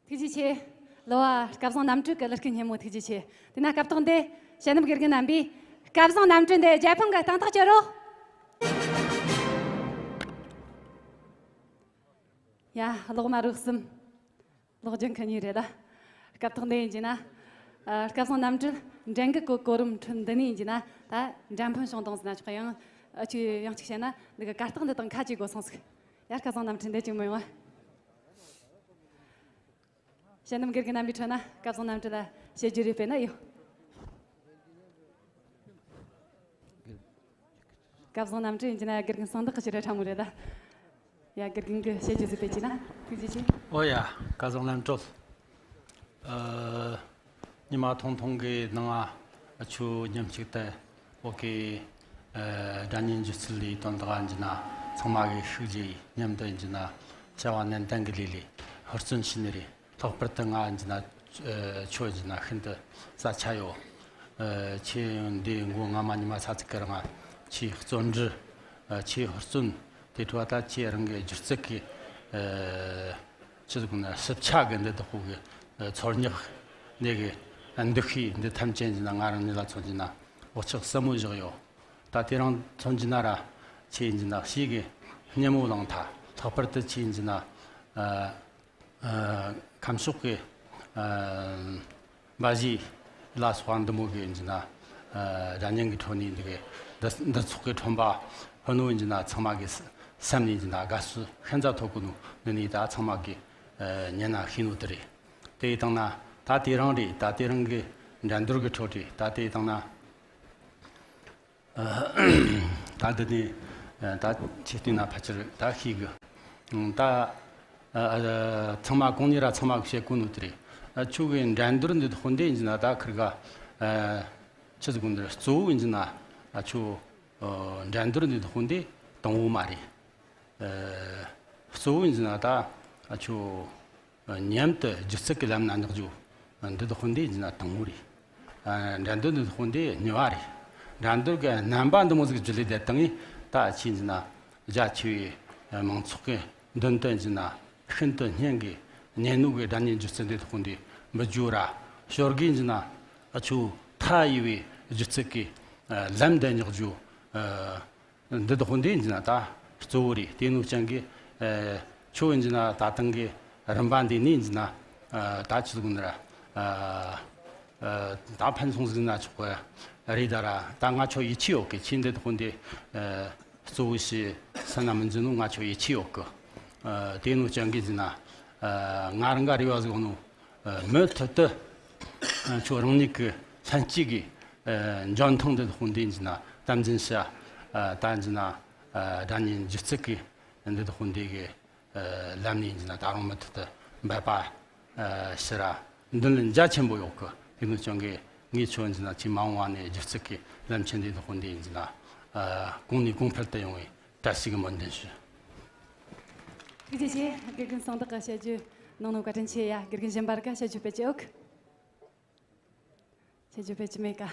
ཐུགས་རྗེ་ཆེ། གླུ་བ་སྐལ་བཟང་རྣམ་གྲོལ་གྱི་གླུ་སྐད་སྙན་མོ་ཐུགས་རྗེ་ཆེ། དེ་ན་སྐབས་ཐོག་འདི་ཞལ་འདེམས་དགེ་རྒན་རྣམ་པས་སྐལ་བཟང་རྣམ་གྲོལ་འདི་རྒྱལ་ཕམ་གྱི་སྟེང་ཐག་གཅོད་རོགས། ཡ། གློག་དམར་རུ་གསུམ། གློག་ལྗང་ཁུ་གཉིས་རེད་ལ། སྐབས་ཐོག་འདི་ཡིན་གྱི་ན། ཨ། སྐལ་བཟང་རྣམ་གྲོལ་འགྲན་གི་གོ་གོ་རིམ་ཁྲོད་འདི་ནས་ཡིན་གྱི་ན། ད་འགྲན་ཕུད་བྱུང་དང་ཟེར་ན་ཆོག་གི། ཡང་ཨ་ཆུ་ཡང་གཅིག་བཤད་ན་འདི་གི་གར་སྟེགས་འདི་དང་ཁ་གཅིག་དགོས་སོང་ཟིག། ཡ། སྐལ་བཟང་རྣམ་གྲོལ་འདི་ཅིག་མི་ཡོང་བ། ཞལ་འདེམས་དགེ་རྒན་རྣམ་པའི་ཁྲོད་ན་སྐལ་བཟང་རྣམ་གྲོལ་ལ་བཤད་རྒྱུ་རེ་སྤེལ་ན་ཡོད། སྐལ་བཟང་རྣམ་གྲོལ་ཡིན་གྱི་ན་དགེ་རྒན་གསང་བདག་གི་ཕྱིར་ཕྲ་མོ་རེད་ད། ཡ། དགེ་རྒན་གྱིས་བཤད་རྒྱུ་ཟིག་སྤེལ་གྱི་ན་ཐུགས་རྗེ་ཆེ། ཨོ་ཡ། སྐལ་བཟང་རྣམ་གྲོལ། ཨ། ཉི་མ་ཐུང་ཐུང་གི་ནང་ང་ཆུ་མཉམ་གཅིག་ཏུ་བོད་ཀྱི་ཨ་སྒྲ་སྙན་སྒྱུ་རྩལ་ལས་དོན་དག་ཡིན་གྱི་ན་ཚང་མ་གིས་ཤུགས་རྒྱས་མཉམ་དུ་ཡིན་གྱི་ན་བྱ་བ་ནན་ཏན་གྱི་ལས་ལས་ཧུར་བརྩོན་བྱས་ནི་རེད། ལྷག་པར་དུ་ང་ཡིན་གྱི་ན་ཨ་ཆུ་ཡིན་གྱི་ན་ཤིན་ཏུ་རྩ་ཆེ་ཡོད། ཨ། ཁྱེད་འདི་མགོ་རྔ་མ་ཉི་མ་ཚ་ཚིག་གི་རང་ཁྱེད་བརྩོན་འགྲུས། ཨ། ཁྱེད་ཧུར་བརྩོན། དེ་འཕྲོ་ད་ཁྱེད་རང་གི་སྒྱུ་རྩལ་གྱི་ཨ་ཆི་ཟིག་ན་ཞིབ་ཆ་གི་འདི་དག་གི་ཨ་ཚོར་སྙེག་འདི་གི་ཨ་འདུ་ཤེས་འདི་ཐམས་ཅད་ཡིན་གྱི་ན་ང་རང་ཉིད་ལ་མཚོན་གྱི་ན་བག་ཆགས་ཟབ་མོ་བཞག་ཡོད། ད་དེ་རིང་མཚོན་གྱི་ན་ར་ཁྱེད་ཡིན་གྱི་ན་ཞེ་གི་སྙན་མོ་ལངས་ཐལ། ལྷག་པར་དུ་ཁྱེད་ཡིན་གྱི་ན་ཨ་ཨ་ཁམས་ཕྱོགས་ཀྱི་ཨ་འབའ་ཞིག་ལ་སོགས་པ་འདི་མོ་གི་ཡིན་གྱི་ན་ཨ་སྒྲ་སྙན་གྱི་ཁྲོད་ནས་འདི་གི་འདི་འདི་ཚོགས་ཀྱི་ཁྲོམ་པ་ཕུ་ནུ་ཡིན་གྱི་ན་ཚང་མ་གི་སེམས་ནས་ཡིན་གྱི་ན་དགའ་བསུ་ཤིན་ཏུ་ཐོབ་གི་ནོ། འདི་ནས་ད་ཚང་མ་གི་ཨ་ཉན་ན་ཤེས་ནོ་དེ་རེད། དེ་ཡི་སྟེང་ན་ད་དེ་རིང་རེད། ད་དེ་རིང་གི་འགྲན་བསྡུར་གི་ཁྲོད་རེད། ད་དེ་ཡི་སྟེང་ན། ཨ། ད་འདི་ནས་ད་ཁྱེད་བལྟས་ན་ཕལ་ཆེར་ད་ཤེས་གི། ད་ཨ་ཚང་མ་གོང་ནས་ར་ཚང་མ་གི་བཤད་གོ་ནོ་དེ་རེད། ཨ་ཆོ་གི་འགྲན་བསྡུར་འདི་དག་འདི་ཡིན་ན་ད་ཁིར་ག་ཨ་ཆི་ཟིག་གོ་འདི་གཙོ་བོ་ཡིན་ན་ཨ་ཆོ་ཨ་འགྲན་བསྡུར་འདི་དག་འདི་དང་བོ་མ་རེད། ཨ་གཙོ་བོ་ཡིན་ན་ད་ཨ་ཆོ་མཉམ་དུ་སྒྱུ་རྩལ་གྱི་ལམ་ན་འཇོག་རྒྱུ་འདི་དག་འདི་ཡིན་ན་དང་བོ་རེད། ཨ་འགྲན་བསྡུར་འདི་དག་འདི་གཉིས་པ་རེད། འགྲན་བསྡུར་གྱི་རྣམ་པ་འདི་མོ་ཟིག་བརྒྱུད་ལས་བསྡད་བཏང་ངས་ད་ཁྱེད་ཡིན་ན་རྒྱ་ཆེ་བའི་མང་ཚོགས་ཀྱི་མདུན་དུ་ཡིན་ན་ཤིན་ཏུ་སྙན་གྱི་སྙན་ནོ་གི་སྒྲ་སྙན་སྒྱུ་རྩལ་འདི་དག་འདི་འབུལ་རྒྱུ་ར་ཞོར་གི་ཡིན་ན་ཨ་ཆོ་མཐའ་ཡས་པའི་སྒྱུ་རྩལ་གྱི་ལམ་འདི་འཇོག་རྒྱུ། ཨ། འདི་དག་འདི་ཡིན་ན་ད་གཙོ་བོ་རེད། དེ་ནོ་ཅང་གི་ཨ་ཆོ་ཡིན་ན་ད་ཐེངས་གི་རིམ་པ་འདི་ནས་ཡིན་ན་ཨ་ད་ཆི་ཟིག་ན་ར་ཨ་ཨ་ད་ཕན་སོང་ཟིག་ན་ཆོག་གི་རེད། ད་ར་ད་ང་ཆོ་ཡིད་ཆེས་ཡོད་གི། ཁྱེད་འདི་དག་འདི་ཨ་གཙོ་བོ་ཞིག་སེམས་ན་མི་འཛིན་ནོ། ང་ཆོ་ཡིད་ཆེས་ཡོད་གི། ཨ་དེ་ནོ་ཅང་གི་ཟིན་ན་ཨ་ང་རང་ག་རེ་བ་ཟིག་ནོ། ཨ་མུ་མཐུད་དུ་ཨ་ཁྱོད་རང་ཉིད་ཀྱི་ལྷན་སྐྱེས་ཀྱི་ཨ་འཇོན་ཐང་འདི་དག་འདི་ཡིན་ན་དམ་འཛིན་བྱ། ཨ་ད་ཡིན་ན་ཨ་སྒྲ་སྙན་སྒྱུ་རྩལ་གྱི་འདི་དག་འདི་གི་ཨ་ལམ་ནས་ཡིན་ན་ད་རུང་མུ་མཐུད་དུ་འབད་པ་ཨ་ཞེ་ར་འདུན་ལ་རྒྱ་ཆེན་པོ་ཡོད་གི། དེ་ནི་ཅང་གི་ངས་ཁྱོད་ཡིན་ན་ཅི་མ་འོངས་པ་ནས་སྒྱུ་རྩལ་གྱི་ལམ་ཆེན་འདི་དག་འདི་ཡིན་ན་ཨ་གོང་ནས་གོང་འཕེལ་དུ་ཡོང་བའི་བཀྲ་ཤིས་ཀྱི་སྨོན་འདུན་ཞུ། ཐུགས་རྗེ་ཆེ། དགེ་རྒན་གསང་བདག་གི་བཤད་རྒྱུ་གནང་ནོ་བཀའ་དྲིན་ཆེ། ཡ། དགེ་རྒན་གཞན་པར་ག་བཤད་རྒྱུ་སྤེལ་གྱི་ཡོད། བཤད་རྒྱུ་སྤེལ་གྱི་མེད་ཀ།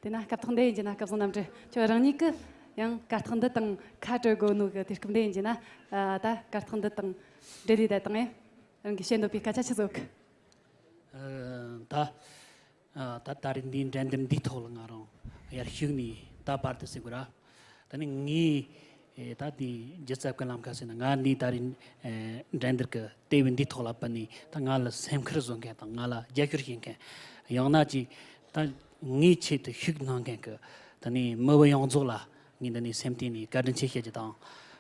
དེ་ན་སྐབས་ཐོག་འདི་ཡིན་གྱི་ན་སྐལ་བཟང་རྣམ་གྲོལ་ཁྱོད་རང་ཉིད་ཀྱིས་ཡང་གར་སྟེགས་འདི་དང་ཁ་བྲལ་དགོས་ནོ་གི་དུས་སྐབས་འདི་ཡིན་གྱི་ན། ཨ་ད་གར་སྟེགས་འདི་དང་འབྲེལ་ལས་ད་དང་ཨེ་རང་གིས་བཤད་འདོད་པའི་སྐད་ཆ་ཆི་ཟིག་ཡོད་གི། ཨ་ད། ཨ་ད་ད་རེས་འདིའི་འགྲན་བསྡུར་འདིའི་ཐོག་ལ་ང་རང་ཡར་ཞུགས་ནས་ད་བར་དུ་ཟེར་དགོས་ར། ད་ནི་ངས་ཨེ་ད་འདིའི་སྒྱུ་རྩལ་གྱི་ལམ་ཁ་ཟེར་ན་ང་འདིའི་ད་རེས་ཨེ་འགྲན་བསྡུར་གྱི་ལྟེ་བའི་འདིའི་ཐོག་ལ་བུད་ནས་ད་ང་ལ་སེམས་ཁུར་བཟོ་མཁན་དང་ང་ལ་རྒྱབ་སྐྱོར་བྱེད་མཁན་ཡང་ན་ཅིག་ད་ངའི་ཆེད་དུ་ཤུགས་གནང་མཁན་གྱི་ད་ནི་མི་བུ་ཡོངས་རྫོགས་ལ་ངས་འདི་ནས་སེམས་གཏིང་ནས་བཀའ་དྲིན་ཆེ་བཤད་རྒྱུ་དང་།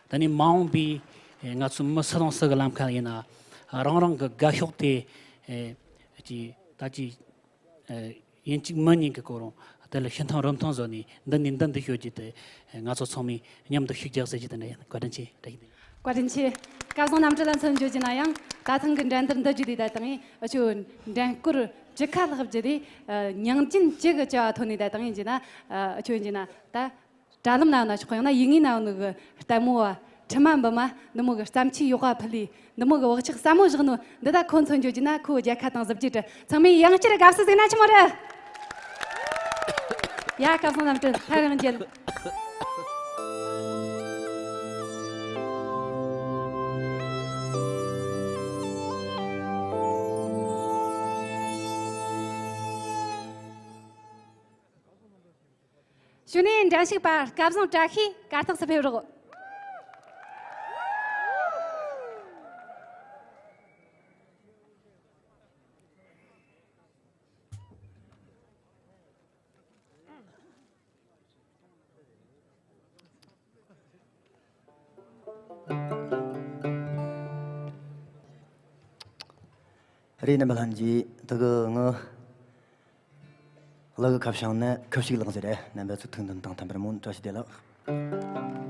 ད་ནི་མ་འོངས་པའི་ཨེ་ང་ཚོ་མི་སུ་དང་སུ་གི་ལམ་ཁ་ཡིན་ན་རང་རང་གི་དགའ་ཕྱོགས་དེ་ཨེ་ཅིག་ད་ཅིག་ཨ་ཡིན་གཅིག་མིན་གཉིས་ཀྱི་སྐོར་རུང་དེ་ལ་ཤི་ཐང་རུམ་ཐང་བཟོ་ནས་འདི་ནས་འདི་འདི་ཤོད་རྒྱུ་དེ་ང་ཚོ་ཚང་མས་མཉམ་དུ་ཤུགས་རྒྱག་ཟེར་རྒྱུ་དེ་འདྲ་ཡིན། བཀའ་དྲིན་ཆེ། བཀྲ་ཤིས་བདེ་ལེགས། བཀའ་དྲིན་ཆེ། སྐལ་བཟང་རྣམ་གྲོལ་ལ་མཚོན་བརྗོད་ཀྱི་ན་ཡང་ད་ཐེངས་ཀྱི་འགྲན་བསྡུར་འདི་བརྒྱུད་དེ་ད་དང་ཨ་ཆོ་འགྲན་བསྐོར་བཅུ་ཁ་ལྷག་བརྒྱུད་དེ་མྱིང་རྒྱུན་བཅུ་གི་བཅུ་བ་ཐོན་ནས་ད་དང་ཡིན་གྱི་ན་ཨ་ཆོ་ཡིན་གྱི་ན་ད། དྲ་ལམ་ན་ཡོད་ན་ཆོག་གི། ཡང་ན་ཡིག་ངོས་ན་ཡོད་ནོ་གི་ལྟད་མོ་བ་ཁྲི་མ་འབུམ་མ་འདི་མོ་གི་བརྩམས་ཆོས་ཡག་པ་ཕུལ་ལི་འདི་མོ་གི་བག་ཆགས་ཟབ་མོ་བཞག་ནོ་འདི་ད་ཁོ་མཚོན་བརྗོད་ཀྱི་ན་ཁོ་རྒྱལ་ཁ་དང་གཟི་བརྗིད་དྲི། ཚང་མས་ཡང་བསྐྱར་དགའ་བསུ་ཟིག་ན་ཆི་མོ་རེད། ཡ། སྐལ་བཟང་རྣམ་གྲོལ་ཐར་རང་རྒྱལ། གཞུག་ནས་འགྲན་ཞུགས་པ་སྐལ་བཟང་བཀྲ་ཤིས་གར་སྟེགས་སུ་ཕེབས་རོགས། རེད། རྣམ་པ་ལྷན་རྒྱས། དེ་གི་ངི་གླུ་གི་ཁ་བྱང་ནས་ཁུ་བྱུག་ལགས་ཟེར་རེད། རྣམ་པ་ཚོ་ཐུགས་འདུན་དང་མཐུན་པར་སྨོན། བཀྲ་ཤིས་བདེ་ལེགས།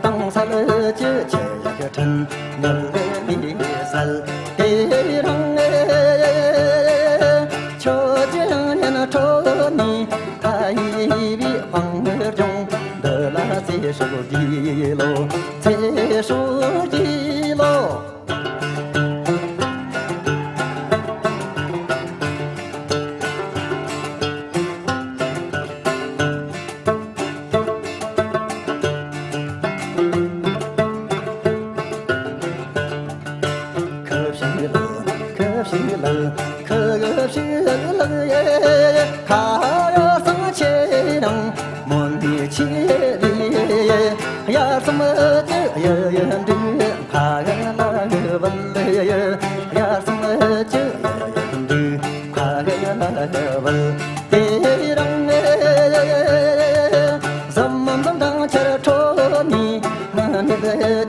དྭངས་གསལ་གྱི་ཆུ་ཡི་ཕྲན་ཉུལ་ལས་གསལ། དེ་རིང་ཁྱོད་ཀྱི་སྙན་ཁྲོད་ནས་ཐར་བའི་དཔལ་འབྱུང་འདི་ལ་ཚེ་སྲོག་རྒྱས་ལོ། ཚེ་སྲོག་རྒྱས་ལོ། ཁུ་བྱུག་ལགས། ཁུ་བྱུག་ལགས། ཁུ་བྱུག་ལགས། ཁ་ཡར་སང་ཆེ་རང་མོན་དེ་ཆེ་རེ། ཡར་སང་ཅི་ཡ་ཡ་འདུག་ཁ་ཡ་ལ་ཡ་བལ་ཡ། ཡར་སང་ཅི་ཡ་ཡ་འདུག་ཁ་ཡ་ལ་ཡ་བལ། དེ་རིང་ཟམ་མམ་ཟམ་དང་ཆར་ཁྲོད་ནས་ང་ནི་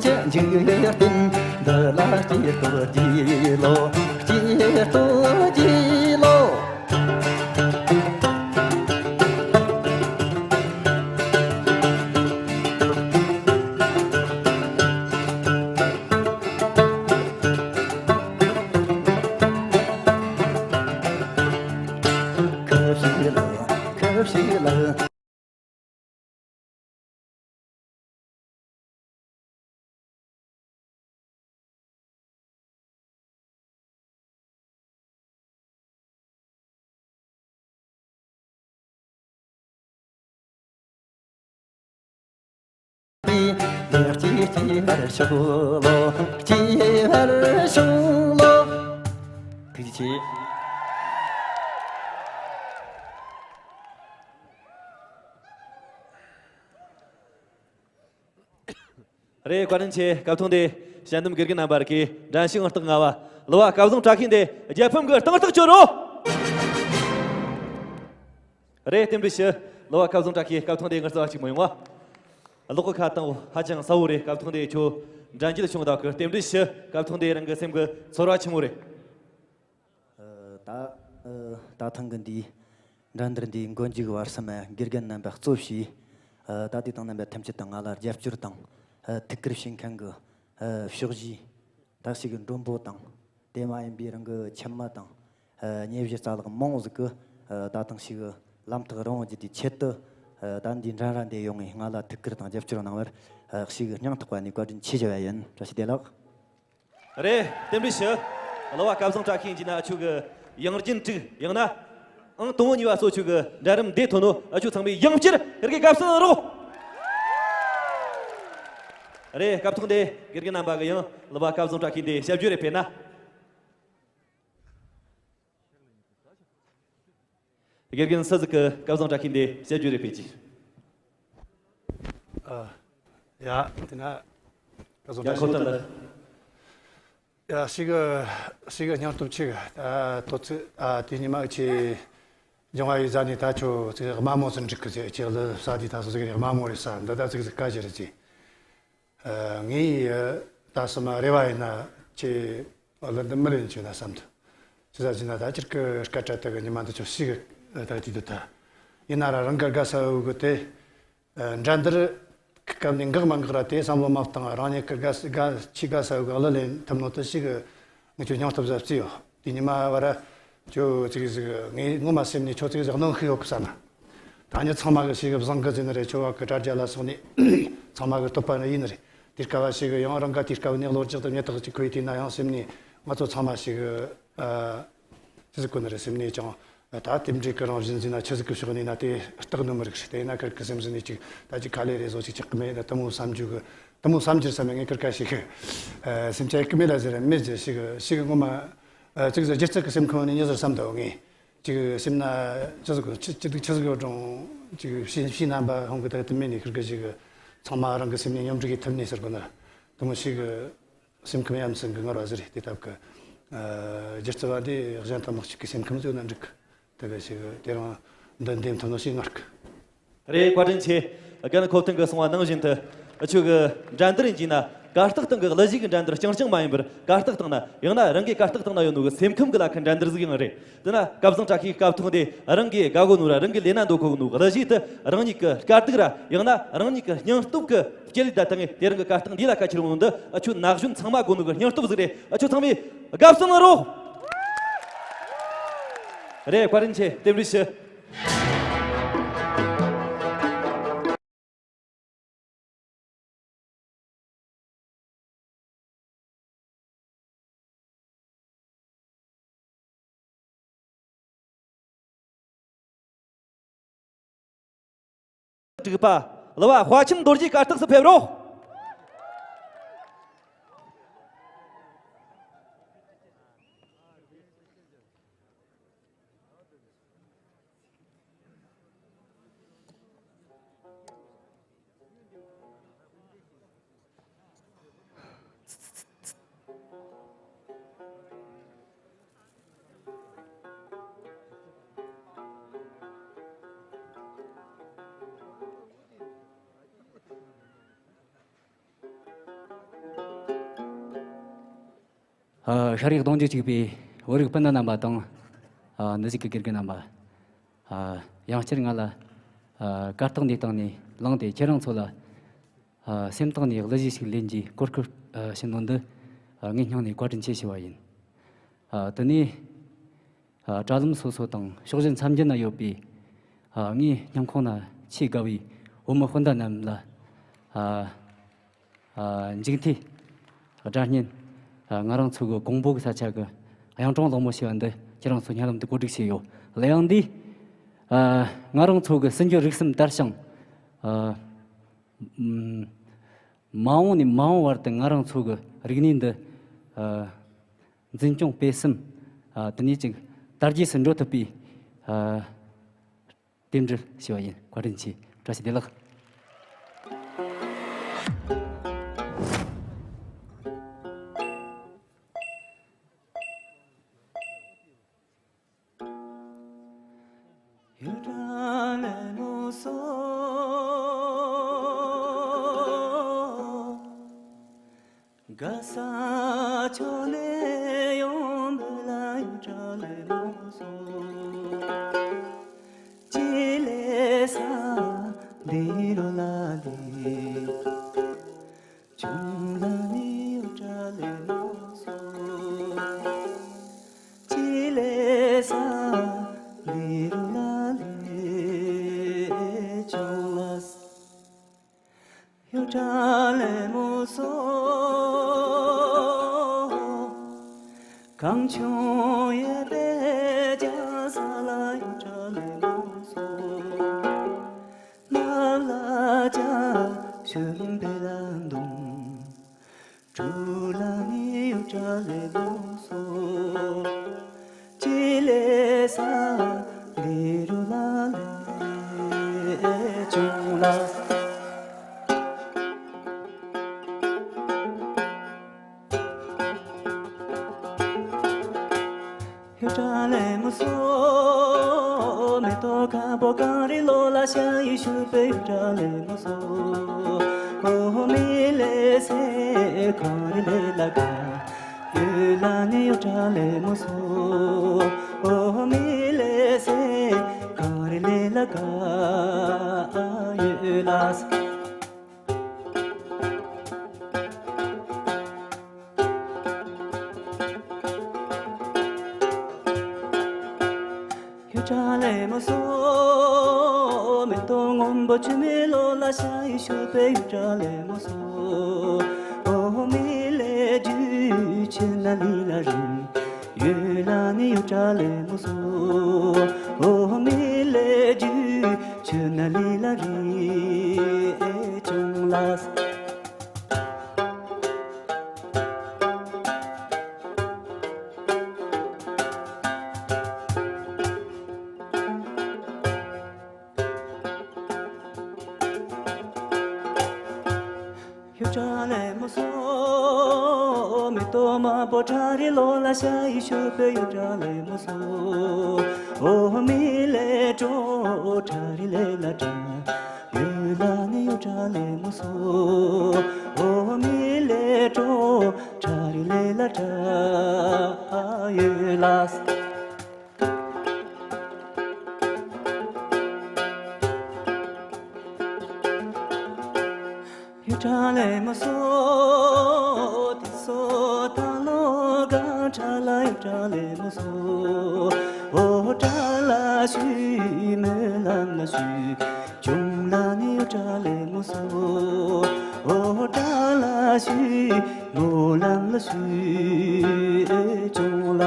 ཅི་འཇིག་རྟེན་འདི་ལ་སྐྱིད་སྡུག་རྒྱས་ལོ། སྐྱིད་སྡུག་རྒྱས་ལོ། ཁུ་བྱུག་ལགས། ཁུ་བྱུག་ལགས། ལེགས་སྐྱེས་སྐྱེས་པར་ཤོག་ལོ། སྐྱེས་པར་ཤོག་ལོ། ཐུགས་རྗེ་ཆེ། རེད། བཀའ་དྲིན་ཆེ། སྐབས་ཐོག་འདི་དཔྱད་འདེམས་དགེ་རྒན་རྣམ་པར་གི་འགྲན་ཞུགས་ཨང་རྟགས་ལྔ་བ་གླུ་བ་སྐལ་བཟང་བཀྲ་ཤིས་འདི་རྒྱལ་ཕམ་གི་སྟེང་ཐག་གཅོད་རོགས། རེད། རྟེན་འབྲེལ་ཞུ། གླུ་བ་སྐལ་བཟང་བཀྲ་ཤིས་སྐབས་ཐོག་འདི་ངར་རྩ་བ་གཅིག་མི་ཡོང་བ། གློག་གི་ཁ་དང་ཧ་ཅང་གསལ་བོ་རེད། སྐབས་ཐོག་འདི་ཁྱོད་འགྲན་རྒྱལ་བྱུང་བདག་གི་རྟེན་འབྲེལ་ཞུ། སྐབས་ཐོག་འདི་རང་གི་སེམས་གི་ཚོར་བ་ཆི་མོ་རེད། ཨ། ད། ཨ། ད་ཐེངས་གི་འདིའི་འགྲན་བསྡུར་འདིའི་མགོ་མཇུག་བར་གསུམ་དགེ་རྒན་རྣམ་པ་གཙོ་བྱས། ཨ། ད་དེ་དང་རྣམ་པ་ཐམས་ཅད་དང་ང་ལ་རྒྱབ་སྐྱོར་དང་། ཨ། ཐུགས་ཁུར་བྱེད་མཁན་གི། ཨ། ཕྱོགས་བཞིའི་ད་ཞིག་གི་མགྲོན་པོ་དང་། དེ་མ་ཡིན་པའི་རང་གི་ཁྱིམ་མི་དང་། ཨ། ཉེ་གཞི་རྩ་ལག་མང་བོ་ཟིག་གི། ཨ། ད་ཐེངས་ཞིག་གི་ལམ་ཐག་རིང་བོ་བརྒྱུད་དེ་ཆེད་དུ། ཨ། ད་འདིའི་འགྲན་ར་འདི་ཡོང་ངས་ང་ལ་ཐུགས་ཁུར་དང་རྒྱབ་སྐྱོར་གནང་བར། ཨ། ཞིག་གི་སྙིང་ཐག་པ་ནས་བཀའ་དྲིན་ཆེ་ཞུ་བ་ཡིན། བཀྲ་ཤིས་བདེ་ལེགས། རེད། རྟེན་འབྲེལ་ཞུ། གླུ་བ་སྐལ་བཟང་བཀྲ་ཤིས་ཡིན་གྱི་ན་ཁྱོད་ཀྱི་ཡང་རྒྱུན་དྲུག་ཡང་ན། ཨང་དང་པོ་གཉིས་པ་སོགས་ཁྱོད་ཀྱི་འགྲན་རིམ་འདི་ཐོན་ནོ་ཨ་ཁྱོད་ཚང་མས་ཡང་བསྐྱར་ཡར་གི་སྐབས་སུ་རོགས། རེད། སྐབས་ཐོག་འདི་དགེ་རྒན་རྣམ་པ་གི་ཡང་གླུ་བ་སྐལ་བཟང་བཀྲ་ཤིས་འདི་ཞབས་ཞུ་རེ་ཕེབས་ན། དགེ་རྒན་སུ་ཟིག་གི་སྐལ་བཟང་བཀྲ་ཤིས་འདི་དཔྱད་བརྗོད་རེ་སྤེལ་གྱིས། ཨ། ཡ། དེ་ན་སྐལ་བཟང་ཡ། བཀྲ་ཁོ་ཤིས། ཐོན་ལ། ཡ། ཞིག་གི་ཞིག་གི་སྙིང་སྟོབས་ཆེ་གི། ཨ། དོ་ཚིགས། ཨ། དེ་ཉི་མ་ཆེ་སྦྱོང་བ་ཡི་ཟ་ནས་ད་ཁྱོད་ཚིག་དམའ་མོ་སུ་འགྲིག་གི་ཟེར། ཁྱེད་ལ་ས་དེ་ད་སོ་ཟིག་དམའ་མོ་རེད་ས། འདི་ད་ཚིག་ཟིག་ག་ཞིག་རེད་ཟེར། ངས་ད་སོ་མ་རེ་བ་ཡིན་ན་ཁྱེད་ལ་འདི་མི་ལེན་ཆོག་ན་བསམ་འདུག་ཅི་ཟ་ཟིན་ན་ད་ཅིར་ཀི་སྐད་གྲགས་དག་གི་ཉི་མ་འདི་ཆོག་ཞིག་ད་དུས་འདི་ད་ཡིན་ན་ར་རང་གི་དགའ་ས་འུ་གི་དེ་འགྲན་བསྡུར་སྐབས་ནས་འགག་མ་འགག་ར་དེ་བསམ་བློ་མ་བཏང་། རང་ཉིད་ཀྱི་དགའ་དགའ་ཆེས་དགའ་ས་འུ་གི་གླུ་ལེན་ཐུབ་ནོ་དེ་ཞིག་ངས་ཁྱོད་སྙིང་སྟོབས་ཟབ་རྩིས་ཡོད། དེ་ཉི་མ་བར་ ཁྱོད་ཅིག་ཟིག་ངས་ངོ་མ་སེམས་ནས་ཁྱོད་ཅིག་ཟིག་གནོན་ཤི་ཡོད་གི་བསམ་ན། ད་ནི་ཚང་མ་གི་ཞིག་བཟང་གི་ཟིན་ནི་རེད། ཁྱོད་བ་གི་དྲ་རྒྱ་ལ་སོང་ནས་ཚང་མ་གི་བསྟོད་པ་ནི་ཡིན་ནི་རེད། དེ་སྐབས་བ་ཞིག་ཡང་རང་ག་དེ་སྐབས་ནས་གློ་རྒྱག་ཏུ་མེད་དག་ཅིག་ཁོས་དེ་ན་ཡང་སེམས་ནས་ང་ཚོ་ཚང་མ་ཞིག་ཨ་ཅི་ཟིག་གོ་ནི་རེད། སེམས་ནས་ཀྱང་ད་དེ་འདྲའི་གི་རང་བཞིན་ཟིན་ན་ཆི་ཟིག་གི་ཕྱོགས་ནས་ན་དེ་སྟག་ནོ་མི་རིགས་ཤིག་དེ་ན་ཁིར་གི་སེམས་ཟིན་ནས་ཅིག་ད་ཅིག་ཁ་ལས་རེ་བཟོ་ཅིག་ཅིག་གི་མེད་ན་དེ་མོ་བསམ་རྒྱུ་གི་དེ་མོ་བསམ་རྒྱུ་བསམ་ནས་ངས་ཁིར་ཀ་ཞིག་སེམས་ཆ་ཡིག་གི་མེད་ལ་ཟེར་མེད་ཟེར་ཞིག་ཞིག་ངོ་མ་ཨ་ཅིག་ཟེར་སྒྱུ་རྩལ་གི་སེམས་ཁོང་ནས་ཉི་ཟེར་བསམ་འདུག་ངས། ཅིག་སེམས་ན་ཅི་ཟིག་ཅི་ཅི་ཟིག་ཅི་ཟིག་ཡོད་རུང་ཅིག་ཕྱི་ཕྱི་རྣམ་པ་ཧོང་གི་ད་དུ་མེད་ནས་ཁིར་གི་ཅིག་ཚང་མ་རང་གི་སེམས་ནས་སྙོམས་སྒྲིག་གི་ཐུབ་ནས་ཟེར་གོ་ན་དུ་མོ་ཞིག་སེམས་ཁམས་ཡམ་སེམས་གི་ངར་བ་ཟེར་དེ་ལྟ་བུ་གི་སྒྱུ་རྩལ་བ་འདི་གཞན་དང་མི་གཅིག་གི་སེམས་ཁམས་ཟོས་ན་འགྲིག་གི་དེ་གི་ཞིག་དེ་རང་འདི་འདེམས་ཐུབ་ནོ་ཞིག་ངར་གི། རེད། བཀའ་དྲིན་ཆེ། རྒན་ཁོ་ཐང་གི་གསུང་བ་ནང་བཞིན་དུ་ཁྱོད་ཀྱི་འགྲན་བསྡུར་ཡིན་གྱི་ན་གར་སྟེགས་སྟེང་གི་གླུ་གཞས་ཀྱི་འགྲན་བསྡུར་རྐྱང་རྐྱང་མ་ཡིན་པར་གར་སྟེགས་སྟེང་ན་ཡང་ན་རང་གི་གར་སྟེགས་སྟེང་ན་ཡོད་ནོ་གི་སེམས་ཁམས་ཀྱི་ལ་ཁ་འགྲན་བསྡུར་ཟིག་ཡང་རེད། དེ་ན་སྐལ་བཟང་བཀྲ་ཤིས་སྐབས་ཐོག་འདི་རང་གི་དགའ་གོ་ནོ་ར་རང་གི་ལས་ན་འདོད་གོ་ནོ་གི་གླུ་གཞས་དེ་རང་ཉིད་ཀྱི་དཀའ་སྡུག་ར་ཡང་ན་རང་ཉིད་ཀྱི་སྙིང་སྟོབས་ཀྱི་སྐྱེ་ལས་ད་ཐང་ངས་དེ་རང་གི་གར་སྟེགས་འདི་ལ་ཁ་ཁྱེར་འོང་འདི་ཨ་ཁྱོད་ན་གཞོན་ཚང་མ་དགོ་ནོ་གི་སྙིང་སྟོབས་ཟིག་རེད། ཨ་ཁྱོད་ཚང་མས་དགའ་བསུ་གནང་རོགས། རེད། བཀའ་དྲིན་ཆེ། རྟེན་འབྲེལ་ཞུ། དྲུག་པ། གླུ་བ་དཔའ་ཆེན་རྡོ་རྗེ་གར་སྟེགས་སུ་ཕེབས་རོགས། ཨ། ཤར་ཡག་གདོང་རྒྱུད་གཅིག་པའི་བོད་རིགས་སྤུན་ཟླ་རྣམ་པ་དང་། ཨ། འདི་ཟིག་གི་དགེ་རྒན་རྣམ་པ། ཨ། ཡང་བསྐྱར་ང་ལ། ཨ། གར་སྟེགས་འདིའི་སྟེང་ནས་ལངས་ཏེ་ཁྱེད་རང་ཚོ་ལ། ཨ། སེམས་གཏིང་ནས་གླུ་གཞས་ཤིག་ལེན་རྒྱུའི་གོ་སྐབས། ཨ། བྱིན་ནོ་འདི། ཨ། ངའི་སྙིང་ནས་བཀའ་དྲིན་ཆེ་ཞུ་བ་ཡིན། ཨ། དེ་ནས། ཨ། དྲ་ལམ་སོ་སོ་དང་ཕྱོགས་བཞི་མཚམས་བརྒྱད་ན་ཡོད་པའི། ཨ། ངའི་སྙིང་ཁོང་ན་ཆེས་དགའ་བའི་བོད་མི་སྤུན་ཟླ་རྣམས་ལ། ཨ། ཨ། མཇུག་མཐའི་སྒྲ་སྙན། ཨ། ང་རང་ཚོ་གི་ཀོང་པོ་གི་ས་ཆ་གི་གཡུང་དྲུང་གླིང་མོ་ཞེས་པ་འདི་ཁྱེད་རང་ཚོ་སྙན་ལམ་དུ་གོ་སྒྲིག་བྱས་ཡོད། གླུ་དབྱངས་འདི། ཨ། ང་རང་ཚོ་གི་སྲིད་འབྱོར་རིག་གསུམ་དར་ཞིང་། ཨ། ཨུམ། མ་འོངས་ནས་མ་འོངས་བར་དུ་ང་རང་ཚོ་གི་རིག་གནས་འདི། ཨ། འཛིན་སྐྱོང་སྤེལ་གསུམ། ཨ། དེ་ནས་ཅིག་དར་རྒྱས་སུ་འགྲོ་ཐུབ་པའི། ཨ། རྟེན་འབྲེལ་ཞུ་བ་ཡིན། བཀའ་དྲིན་ཆེ། བཀྲ་ཤིས་བདེ་ལེགས། ག་ས་ཕྱོགས་ནས་ཡོང་འདི་ལ་ཡུལ་གྲུ་ལེ་མོ་སོ། ཅི་ལེ་ས་འདི་རུ་ལ་ལི། ཅུང་ལ་ནི་ཡུལ་གྲུ་ལེ་མོ་སོ། ཅི་ལེ་ས་འདི་རུ་ལ་ལི། ཅུང་ལ། ཡུལ་གྲུ་ལེ་མོ་སོ། གངས་ལྗོངས་ཡོད་པའི་རྒྱ་ས་ལ་ཡུལ་གྲུ་ལེ་མོ་སོ། ནབ་ལ་བྱ་ཤུན་པེ་ལ་འདུང་། གྲུ་ལ་ནི་ཡུལ་གྲུ་ལེ་མོ་སོ། ཅི་ལེ་ས་འདི་རུ་ལ་ལེ་ཅུང་ལ། ཡུལ་གྲུ་ལེ་མོ་སོ། མེ་ཏོག་ཁ་པོ་གངས་རི་ལོ་ལ་ཤ་ཡི་ཤུ་པེ་ཡུལ་གྲུ་ལེ་མོ་སོ། ཨོ་མི་ལེ་སེ་གངས་རི་ལེ་ལ་ག། ཡུལ་ལ་ནི་ཡུལ་གྲུ་ལེ་མོ་སོ། ཨོ་མི་ལེ་སེ་གངས་རི་ལེ་ལ་ག། ཡུལ་ལ། ཏོ་སྔོན་པོ་ཆུ་མེ་ལོ་ལ་ཤ་ཡི་ཤུ་པེ་ཡུ་ཏྲ་ལེ་མོ་སོ། ཨོ་མི་ལེ་ཇུ་ཆུ་ན་ལི་ལ་རི། ཡུ་ལ་ནི་ཡུ་ཏྲ་ལེ་མོ་སོ། ཨོ་མི་ལེ་ཇུ་ཆུ་ན་ལི་ལ་རི། ཨེ་ཅུང་ལ། ཡུ་ཏྲ་ལེ་མོ་སོ། མེ་ཏོག་མ་པོ་ཁྲ་རི་ལོ་ལ་ཤ་ཡི་ཤུ་པེ་ཡུ་ཏྲ་ལེ་མོ་སོ། ཨོ་མི་ལེ་ཏྲོ་ཁྲ་རི་ལེ་ལ་ཏྲ། ཡུ་ལ་ནི་ཡུ་ཏྲ་ལེ་མོ་སོ། ཨོ་མི་ལེ་ཏྲོ་ཁྲ་རི་ལེ་ལ་ཏྲ། ཡུ་ལ། ཡུ་ཏྲ་ལེ་མོ་སོ། ཏི་སོ་ཏ་ལོ་ག་ཏྲ་ལ་ཡུ་ཏྲ་ལེ་མོ་སོ། ཨོ་ཏྲ་ལ་ཤུ་མོ་ལམ་ལ་ཤུ། ཅུང་ལ་ནི་ཡུ་ཏྲ་ལེ་མོ་སོ། ཨོ་ཏྲ་ལ་ཤུ་མོ་ལམ་ལ་ཤུ། ཨེ་ཅུང་ལ།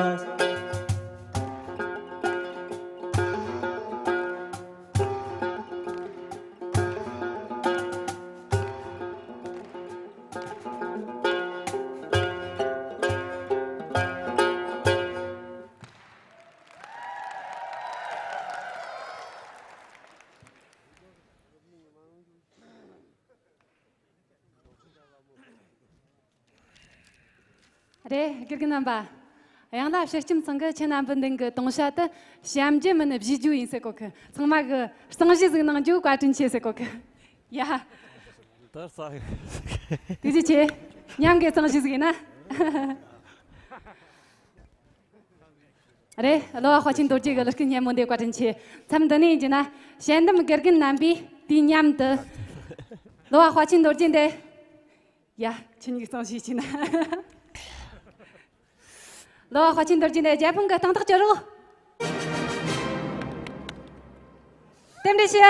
རེད། དགེ་རྒན་རྣམ་པ། ཡང་ལ་ཕྱི་ཁྱིམ་ཚང་གི་ཁྱེད་རྣམ་པ་འདི་གི་དུང་ཞྭ་དུ་བཤམ་རྒྱུ་མིན་བཞེས་རྒྱུ་ཡིན་ཟེར་གོ་གི། ཚང་མ་གི་གཙང་བཞེས་ཟིག་གནང་རྒྱུ་བཀའ་དྲིན་ཆེ་ཟེར་གོ་གི། ཡ། ད་ས། ཐུགས་རྗེ་ཆེ། མཉམ་གི་གཙང་བཞེས་ཟིག་ཡིན་ན། རེད། གླུ་བ་དཔའ་ཆེན་རྡོ་རྗེ་གི་གླུ་སྐད་སྙན་མོ་འདི་བཀའ་དྲིན་ཆེ། མཚམས་འདི་ནས་ཡིན་རྒྱུ་ན་དཔྱད་འདེམས་དགེ་རྒན་རྣམ་པས་དུས་མཉམ་དུ་གླུ་བ་དཔའ་ཆེན་རྡོ་རྗེ་འདི། ཡ། ཁྱེད་གཉིས་གཙང་བཞེས་བྱས་ན། གླུ་བ་དཔའ་ཆེན་རྡོ་རྗེ་འདི་རྒྱལ་ཕམ་གི་སྟེང་ཐག་གཅོད་རོགས། རྟེན་འབྲེལ་ཞུ།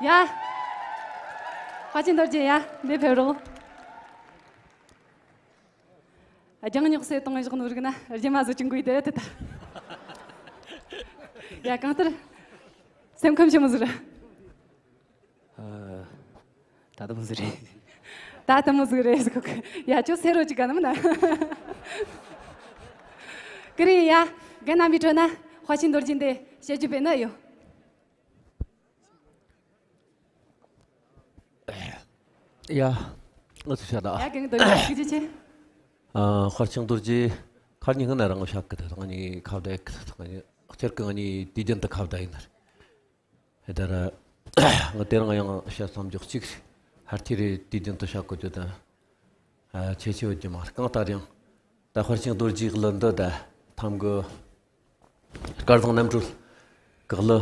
ཡ། དཔའ་ཆེན་རྡོ་རྗེ་ཡ། འདི་ཕེབས་རོགས། རྒྱང་ཉོག་སེ་གཏོང་བཞག་ནོ་རིག་ན་རྗེས་མ་བཟོ་ཆུང་གུའི་དེ་དེ་ད། ཡ། གང་ལྟར་སེམས་ཁམས་ཆེན་མོ་ཟིག་རེད། ཨ། ད་ལྟ་མོ་ཟིག་རེད། ད་ལྟ་མོ་ཟིག་རེད་ཟེར་གོ་གི། ཡ། ཁྱོད་སེ་རོ་ཅིག་ག་ནམ་ན། ཀི་རི་ཡ། རྒན་རྣམ་པའི་ཁྲོད་ན་དཔའ་ཆེན་རྡོ་རྗེ་འདི་བཤད་རྒྱུ་བས་ན་ཡོད། ཡ། ང་ཚོ་བཤད་ད། ཡ། རྒན་རྡོ་རྗེ་ཐུགས་རྗེ་ཆེ། ཨ། དཔའ་ཆེན་རྡོ་རྗེ་ཁར་ཉིན་སྔ་ན་རང་བཤད་གི། ད་རང་ཉིད་ཁ་བརྡ་གི། ད་ང་ཉིད་སྤྱིར་གི་ང་ཉིད་དུས་རྒྱུན་དུ་ཁ་བརྡ་ཡིན་ནར། ད་ར་ང་དེ་རིང་ཡང་བཤད་བསམ་རྒྱུ་གཅིག་ཧར་ཐི་རེ་དུས་རྒྱུན་དུ་བཤད་གོ་རྒྱུ་དང་། ཨ། ཆེ་ཆེ་བོ་རྒྱུ་མ་རྐང་ལྟར་ཡང་ད་དཔའ་ཆེན་རྡོ་རྗེའི་གླུ་འདི་ད་ཐམ་གི་སྐལ་བཟང་རྣམ་གྲོལ་གི་གླུ།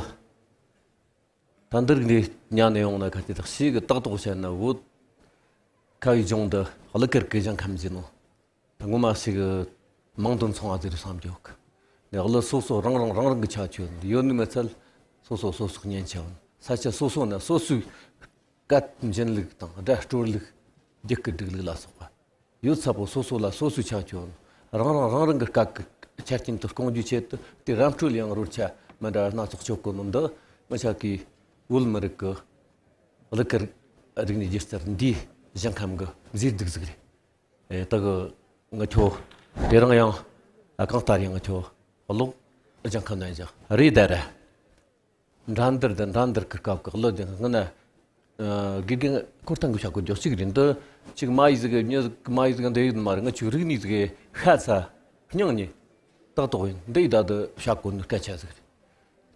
ད་འདིར་འདི་ཉན་ནས་ཡོང་ན་ཁ་ཅིག་ད་ཞིག་གི་ཏག་ཏག་བཤད་ན་བོད་ཁ་བའི་ལྗོངས་འདི་གླུ་གར་གི་ཞིང་ཁམས་ཡིན་ནོ། ད་ངོ་མ་ཞིག་མང་དུ་འཚོང་བ་ཟེར་བསམ་རྒྱུ་གི། ནས་གླུ་སོ་སོ་རང་རང་རང་རང་གི་ཁྱད་ཆོས་ཡོད་ནི་མི་ཚད། སོ་སོ་སོ་སོ་སྙན་ཆ་ཡོད། ས་ཆ་སོ་སོ་ན་སོ་སོའི་སྐད་འབྱིན་ལུགས་དང་སྒྲ་དཀྲོལ་ལུགས། རྒྱུད་སྐུད་སྒྲིག་ལུགས་ལ་སོགས་པ་ཡོད་ཚད་པོ་སོ་སོ་ལ་སོ་སོའི་ཁྱད་ཆོས་ཡོད། རང་རང་རང་རང་གི་སྐད་ཀྱི་ཆ་རྐྱེན་དུ་སྐོང་རྒྱུའི་ཆེད་དུ་དེ་ར་འཕྲོད་ཡང་རོལ་ཆ་མི་འདྲ་སྣ་ཚོགས་སྤྱོད་གོ་ནོ་འདི་ང་ཅག་གི་བོད་མི་རིགས་ཀྱི་གླུ་གར་རིག་གནས་སྒྱུ་རྩལ་འདིའི་ཞིང་ཁམས་ཀྱི་མཛེས་སྡུག་ཟིག་རེད། ཨེ། ད་གི་ང་ཁྱོ་དེ་རིང་ཡང་ཨ་གང་ལྟར་ཡང་ང་ཁྱོ་གློག་ལྗང་ཁ་ནང་བཞག་རེད་ད་ར། འགྲན་བསྡུར་དང་འགྲན་བསྡུར་གི་སྐབས་ཀྱི་གླུ་དེ་སྔ་ན་དགེ་རྒན་འཁོར་ཐང་གི་བྱ་དགོས་རྒྱུ་གཅིག་རེད། འདི་གཅིག་མ་ཡི་ཟིག་གི་མྱི་ཟིག་མ་ཡི་ཟིག་འདི་ཡོད་མ་རེད། ང་ཆུ་རིག་ནི་ཟིག་ཤ་ཚ་སྙིང་ནི་ཏག་ཏག་ཡིན། འདི་ཡི་ད་དུ་བྱ་དགོས་ནི་སྐད་ཆ་ཟིག་རེད།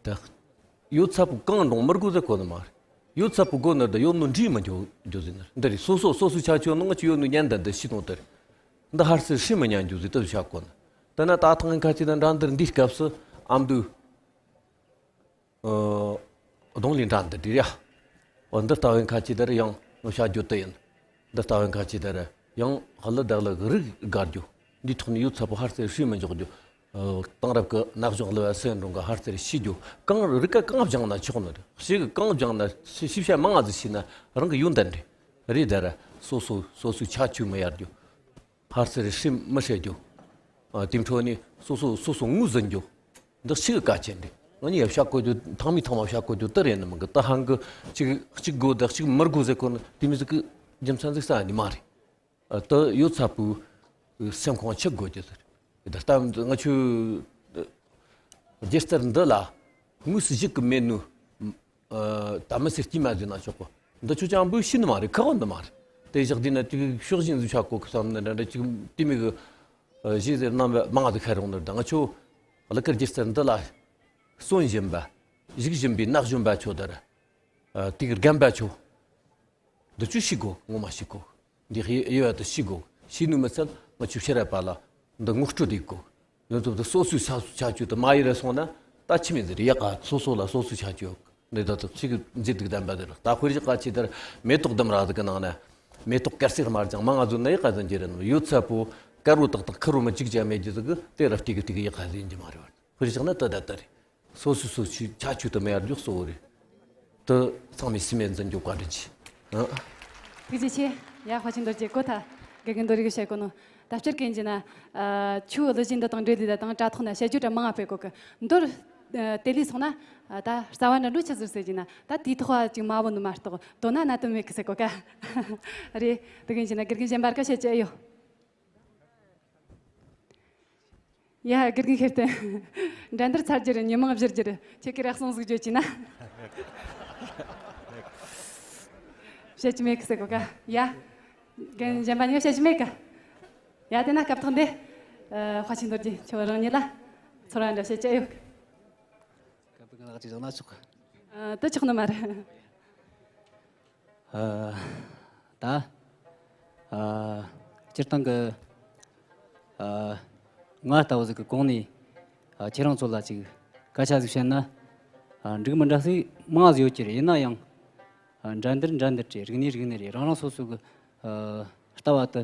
ད་ཡོད་ཚད་པོ་གང་འགྲོང་མི་དགོས་ཟེར་གོ་ནི་མ་རེད། ཡོད་ཚད་པོ་དགོས་ནི་ད་ཡོད་ནོ་འདྲིས་མི་འཇོག་འཇོག་ཟེར་ནི་འདི་རེད། སོ་སོ་སོ་སོའི་ཆ་ཆོས་ནང་ང་ཆུ་ཡོད་ནོ་ཉན་ད་འདི་ཤི་ནོ་དེ་རེད། འདི་ཧར་སེ་ཧྲི་མི་ཉན་འཇོག་ཟེར་ད་བྱ་དགོས་ནི། ད་ན་ད་ཐང་ཁ་ཅིག་ད་འགྲན་བསྡུར་འདིའི་སྐབས་སུ་ཨ་མདོའི་ཨ་གདོང་ལེན་འགྲན་བསྡུར་འདི་རེད་ཡ། འོ་འདི་ལྟ་བུའི་ཁ་ཅིག་ད་རེད་ཡང་ང་བྱ་རྒྱུ་དེ་ཡིན། འདི་ལྟ་བུའི་ཁ་ཅིག་ད་རེད་ཡང་ཧ་ལ་བདག་ལ་རིགས་དགར་རྒྱུ། འདིའི་ཐོག་ནས་ཡོད་ཚད་པོ་ཧར་སེ་ཧྲི་མི་འཇོག་རྒྱུ། དེང་རབས་ཀྱི་ན་གཞོན་གླུ་བ་སུ་ཡིན་རུང་གི་ཧར་ཚེར་ཤེས་རྒྱུ། གང་རིག་ག་གང་སྦྱངས་ན་ཆོག་ནི་རེད། ཞིག་གང་སྦྱངས་ན་ཞིབ་བཤད་མང་ང་ཟིག་བྱས་ན་རང་གི་ཡོན་ཏན་རེད། རེད་ད་ར། སོ་སོ་སོ་སོའི་ཁྱད་ཆོས་མི་ཡར་རྒྱུ། ཕར་ཚུར་ཧྲིལ་མི་ཧྲེ་རྒྱུ། ཨ། དེའི་འཕྲོ་ནས་སོ་སོ་སོ་སོ་ངོས་ཟིན་རྒྱུ། འདི་ཞིག་གལ་ཆེན་རེད། ང་གཉིས་ཡ་བཤད་དགོས་རྒྱུ། ཐེངས་མའི་ཐེངས་མ་བཤད་དགོས་རྒྱུ་དེ་རེད་ནི་མིན་གི། ད་ཧང་གི་གཅིག་གཅིག་དགོས་དང་གཅིག་མི་དགོས་ཟེར་གོ་ནི་དེ་མི་ཟིག་གི་རྒྱུ་མཚན་ཟིག་ས་ནི་མ་རེད། ཨ། དེ་ཡོད་ཚད་པོའི་སེམས་ཁོང་ཆུད་དགོས་རྒྱུ་ཟེར། ད་ལྟ་ང་ཆོའི་སྒྱུ་རྩལ་འདི་ལ་དངོས་སུ་གཞིག་གི་མེད་ནོ། ཨ། ད་མི་སེར་སྐྱིད་མ་ཟིན་ན་ཆོག་གོ། འདི་ཆོ་ཅང་བུ་ཤི་ནི་མ་རེད། ཁག་འདི་མ་རེད། དེ་བཞག་དུས་ན་དེ་ཕྱོགས་ཞེན་ཟིག་ཆགས་གོ་གི་བསམ་ནི་འདྲ་འདྲ་ཅིག་དེ་མི་གི། ཨ། གཞས་ཟེར་རྣམ་པ་མང་ཟིག་ཁ་རོག་ནི་ད་ང་ཆོ་གླུ་གར་སྒྱུ་རྩལ་འདི་ལ་བརྩོན་བཞིན་པ། གཞིགས་བཞིན་པའི་ན་གཞོན་པ་ཆོ་དེར། ཨ། དེ་གི་རྒན་པ་ཆོ། འདི་ཆོ་ཤེས་དགོས། ངོ་མ་ཤེས་དགོས། འདི་ཡེ་ཡོད་དུ་ཤེས་དགོས། ཤེས་ནུས་མི་ཚད་ང་ཆོ་ཕྱི་རབས་པ་ལ་འདི་ངོ་སྤྲོད་དེ་དགོས། ཡོད་ཚོད་དུ་སོ་སོའི་ཆ་ཆ་ཆོས་དུ་མ་ཡེ་རེ་སོང་ན་ད་ཆི་མི་ཟེར་ཡག་ག། སོ་སོ་ལ་སོ་སོའི་ཆ་ཆོས་འདི་ད་དུ་ཚིག་མཛེས་སྡུག་ལྡན་པ་དེ་རེད། ད་དཔེར་བཞག་ག་ཆེ་དར་མེ་ཏོག་ལྡུམ་ར་ཟིག་གི་ནང་ན་མེ་ཏོག་དཀར་སེར་དམར་ལྗང་མང་ང་ཟོ་ན་ཡག་ག་ཟིན་གྱི་རེད། ཡོད་ཚད་པོ་དཀར་བོ་ཏག་ཏག་ཁེར་བོ་མི་གཅིག་ཀྱང་མེད་ཀྱི་ཟིག་གི་དེ་ར་ཏིག་གི་ཏིག་གི་ཡག་ག་ཟིན་གྱི་མ་རེད་བ། དཔེར་བཞག་ན་ད་ད་ད་རེད། སོ་སོ་སོ་སོའི་ཁྱད་ཆོས་དུ་མེད་ཡར་འཇོག་གཙོ་བོ་རེད། དུ་ཚང་མས་སེམས་ནས་འཛིན་རྒྱུ་བཀའ་དྲིན་ཆེ། ཨ། ཐུགས་རྗེ་ཆེ། ཡ། དཔའ་ཆེན་རྡོ་རྗེ་གོ་ཐལ། དགེ་རྒན་རྡོ་རིག་གིས་བཤད་གོ་ནོ། ད་སྤྱིར་གན་གྱི་ན། ཨ། ཆུ་གླུ་གཞས་འདི་དང་འབྲེལ་ལི་ད་དང་དྲ་ཐོག་ན་བཤད་རྒྱུ་དྲ་མང་ང་སྤེལ་གོ་གི། མདོར། ཨ། དེ་ལས་སོང་ན། ཨ། ད་རྩ་བ་འདྲ་འགྲོ་ཆི་ཟིག་ཟེར་གྱི་ན་ད་དེའི་ཐོག་ཅིག་མ་བོ་ནི་མ་གཏོགས་དོ་ན་གནད་དོན་མེད་གི་ཟེར་གོ་ཀ། རེད། དེ་གན་གྱི་ན་དགེ་རྒན་གཞན་པར་ཀ་བཤད་ཀྱི་ཨེ་ཡོད། ཡ། དགེ་རྒན་ཤེར་བསྟན། འགྲན་བསྡུར་ཚར་རྒྱུ་རེད། ཉི་མ་བཞུར་རྒྱུ་རེད། ཁྱེད་ཀྱི་རེ་ཟུང་ཟིག་བརྗོད་ཀྱིས་ན། བཤད་ཀྱི་མེད་གི་ཟེར་གོ་ཀ། ཡ། རྒན་གཞན་པ་གཉིས་བཤད་ཀྱི་མེད་ཀ། ཡ། དེ་ན་སྐབས་ཐོག་འདི། ཨ། དཔའ་ཆེན་རྡོ་རྗེ་ཁྱོད་རང་ཉིད་ལ་ཚོར་བ་འདྲ་བཤད་ཀྱི་ཨེ་ཡོད་གི། སྐབས་འདི་གི་ལག་ཅིག་བཞག་ན་ཆོག་གི། ཨ། དེ་ཆོག་ནི་མ་རེད། ཨ། ད། ཨ། སྤྱིར་བཏང་གི། ཨ། ང་ལྟ་བུ་ཟིག་གི་གོང་ནས། ཨ། ཁྱེད་རང་ཚོ་ལ་ཅིག་སྐད་ཆ་ཟིག་བཤད་ན། ཨ། འགྲིག་མི་འདྲ་ཟིག་མང་ཟིག་ཡོད་ཀྱི་རེད། ཡིན་ན་ཡང་། ཨ། འགྲན་བསྡུར་འགྲན་བསྡུར་རེད། རིག་གནས་རིག་གནས་རེད། རང་རང་སོ་སོ་གི། ཨ། ལྟ་བ་དེ་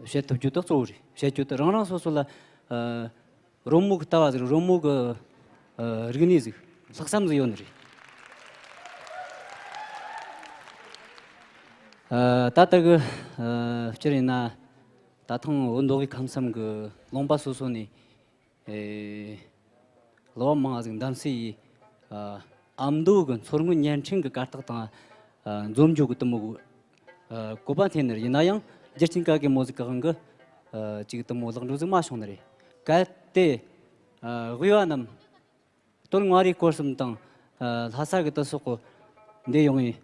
བཤད་ཐུབ་རྒྱུ་དེ་གཙོ་བོ་རེད། བཤད་རྒྱུ་དེ་རང་རང་སོ་སོ་ལ། ཨ། རོལ་མོ་གི་ལྟ་བ་ཟིག་རོལ་མོ་གི། ཨ། རིག་གནས་ཟིག་ལྷག་བསམ་ཟིག་ཡོད་ནི་རེད། ཨ། ད་ལྟ་གི། ཨ། སྤྱིར་ཡིན་ན་ད་ཐེངས་བོད་མདོ་དབུས་ཁམས་གསུམ་གི་ལུང་པ་སོ་སོ་ནས། ཨེ། གླུ་བ་མང་ཟིག་འདེམས་གསེས་ཡིས། ཨ། ཨ་མདོ་གི་མཚོ་སྔོན་བརྙན་འཕྲིན་གི་གར་སྟེགས་དང་། ཨ། འཛོམས་འཇུག་གི་དུ་མོ། ཨ། བཀོད་པ་འཐེན་ནི་རེད། ཡིན་ན་ཡང་རྒྱུ་རྐྱེན་ག་གེ་མོ་ཟིག་གི་དབང་གིས། ཨ། ཅིག་དུ་མོ་ལེགས་འགྲུབ་ཟིག་མ་བྱུང་ནི་རེད། གལ་ཏེ། ཨ། དབུས་པ་རྣམས་སྟོད་མངའ་རིས་སྐོར་གསུམ་དང་། ཨ། ལྷ་ས་གི་དུ་སོག་གི་འདི་ཡོང་ངེ་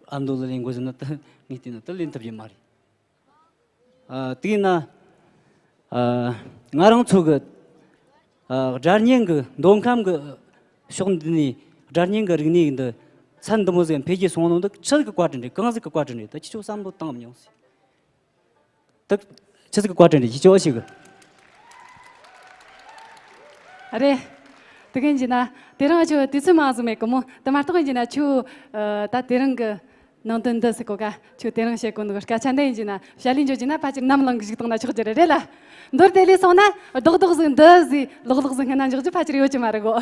ཨ་མདོ་ལ་ལེན་དགོས་ཟེར་ན་དུ་ངས་བལྟས་ན་དུ་ལེན་ཐུབ་ཀྱི་མ་རེད། ཨ། དེས་ན། ཨ། ང་རང་ཚོ་གི། ཨ། སྒྲ་སྙན་གི་མདོ་ཁམས་གི་ཕྱོགས་འདི་ནས་སྒྲ་སྙན་གི་རིག་གནས་འདི་ཚད་འདི་མོ་ཟིག་འཕེལ་རྒྱས་སོང་ནོ་འདི་ཆི་ཟིག་གི་བཀའ་དྲིན་རེད། གང་ཟིག་གི་བཀའ་དྲིན་རེད། ད་ཁྱེད་ཚོ་བསམ་བློ་བཏང་མྱོང་ཟིག་ད་ཆི་ཟིག་གི་བཀའ་དྲིན་རེད། ཁྱེད་ཚོ་ཞིག་གི། རེད། དེ་གིན་གྱི་ན་དེ་རིང་ཁྱོད་དུས་ཚོད་མང་ཟིག་མེད་གི་མོ། དེ་མ་གཏོགས་ཡིན་གྱི་ན་ཁྱོད། ཨ། ད་དེ་རིང་གི་ནང་དོན་འདི་ཟེར་གོ་ཀ། ཁྱོད་དེ་རིང་བཤད་གོ་ནོ་གི་སྐད་ཆ་འདི་ཡིན་གྱི་ན་བཤད་ལས་འཇོག་གྱི་ན་ཕལ་ཆེར་ནམ་ལངས་གི་ཞིག་བཏང་ན་ཆོག་གི་རེད། རེད་ལ། མདོར་དེད་ལས་སོང་ན་རྡོག་རྡོག་ཟིག་འདི་ཟིག་ལོག་ལོག་ཟིག་སྔོན་ན་འཇོག་རྒྱུ་ཕལ་ཆེར་ཡོད་ཀྱི་མ་རེད་གོ།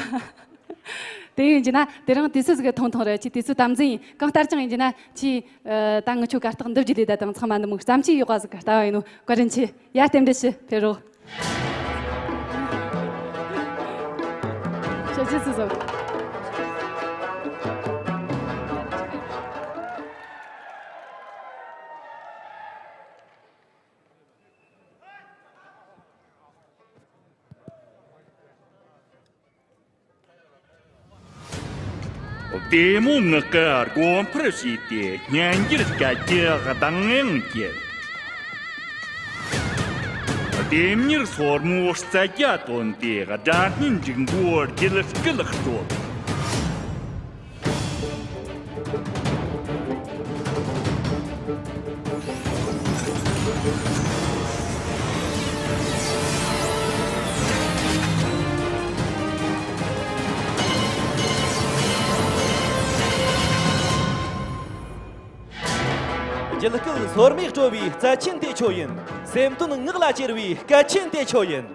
དེ་ཡིན་གྱི་ན་དེ་རིང་དུས་ཚོད་ཟིག་གི་ཐུང་ཐུང་རེད། ཁྱོད་དུས་ཚོད་དམ་འཛིན་ཡིན། གང་ལྟར་ཀྱང་ཡིན་གྱི་ན་ཁྱོད། ཨ། ད་ངི་ཆོ་གར་སྟེགས་འདི་བརྒྱུད་ལས་ད་དང་ཚང་མ་འདི་མོ་བརྩམས་ཆོས་ཡག་ག་ཟིག་གི་ལྟ་བ་ཡིན་ནོ། བཀའ་དྲིན་ཆེ། ཡ། རྟེན་འབྲེལ་ཞུ། ཕེབས་རོགས། བཤད་རྒྱུ་ཆི་ཟིག་བདེ་མོ་ངག་གི་སྒོ་འཕར་ཕྱེས་ཏེ་སྙན་འགྱུར་སྐད་ཀྱི་གདངས་དབྱངས་བསྐྱེད། ལྡེམ་མྱུར་སོར་མོའི་རྩལ་རྒྱ་བཏོན་ཏེ་སྒྲ་སྙན་འབྲུག་མགོའི་རྒྱུད་སྐུད་དཀྲོལ། རྒྱུད་སྐུད་སོར་མོས་དཀྲོལ་བའི་རྩལ་ཆེན་དེ་ཁྱོད་ཡིན། སེམས་དོན་ངག་ལ་གྱེར་བའི་སྐད་ཆེན་དེ་ཁྱོད་ཡིན།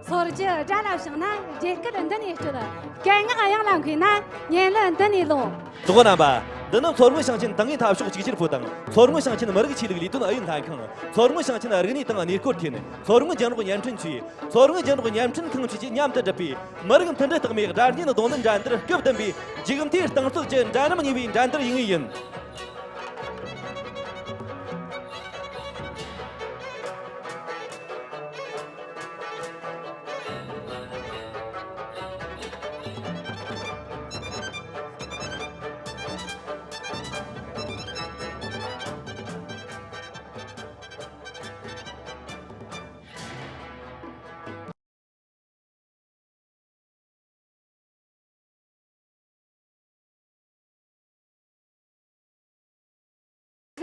སོར་བཅུ་དགྲ་ལ་བྱིན་ན་རྒྱལ་སྐད་འདི་ནས་སྤྲོད། སྐད་ངག་གཡང་ལ་མཁས་ན་སྙན་ལན་འདི་ནས་ལོངས། གྲོགས་རྣམ་པ། འདི་ནི་མཚོ་སྔོན་ཞིང་ཆེན་ཏང་ཨུའི་འཐབ་ཕྱོགས་གཅིག་གྱུར་པུའུ་དང་མཚོ་སྔོན་ཞིང་ཆེན་མི་རིགས་ཆོས་ལུགས་ལས་དོན་ཨུ་ཡོན་ལྷན་ཁང་། མཚོ་སྔོན་ཞིང་ཆེན་རིག་གནས་དང་གནས་སྐོར་ཐིན། མཚོ་སྔོན་རྒྱང་སྒྲོག་བརྙན་འཕྲིན་ཅུས། མཚོ་སྔོན་རྒྱང་སྒྲོག་བརྙན་འཕྲིན་ཁང་བཅས་ཀྱིས་མཉམ་དུ་བསྒྲུབས་པའི་མི་རིགས་མཐུན་སྒྲིལ་རྟགས་མའི་སྒྲ་སྙན་རྡུང་ལེན་འགྲན་བསྡུར་སྐབས་བདུན་པའི་མཇུག་མཐའི་རྟིང་རྩོད་ཀྱི་འགྲན་རིམ་གཉིས་པའི་འགྲན་བསྡུར་ཡིན་ངེས་ཡིན།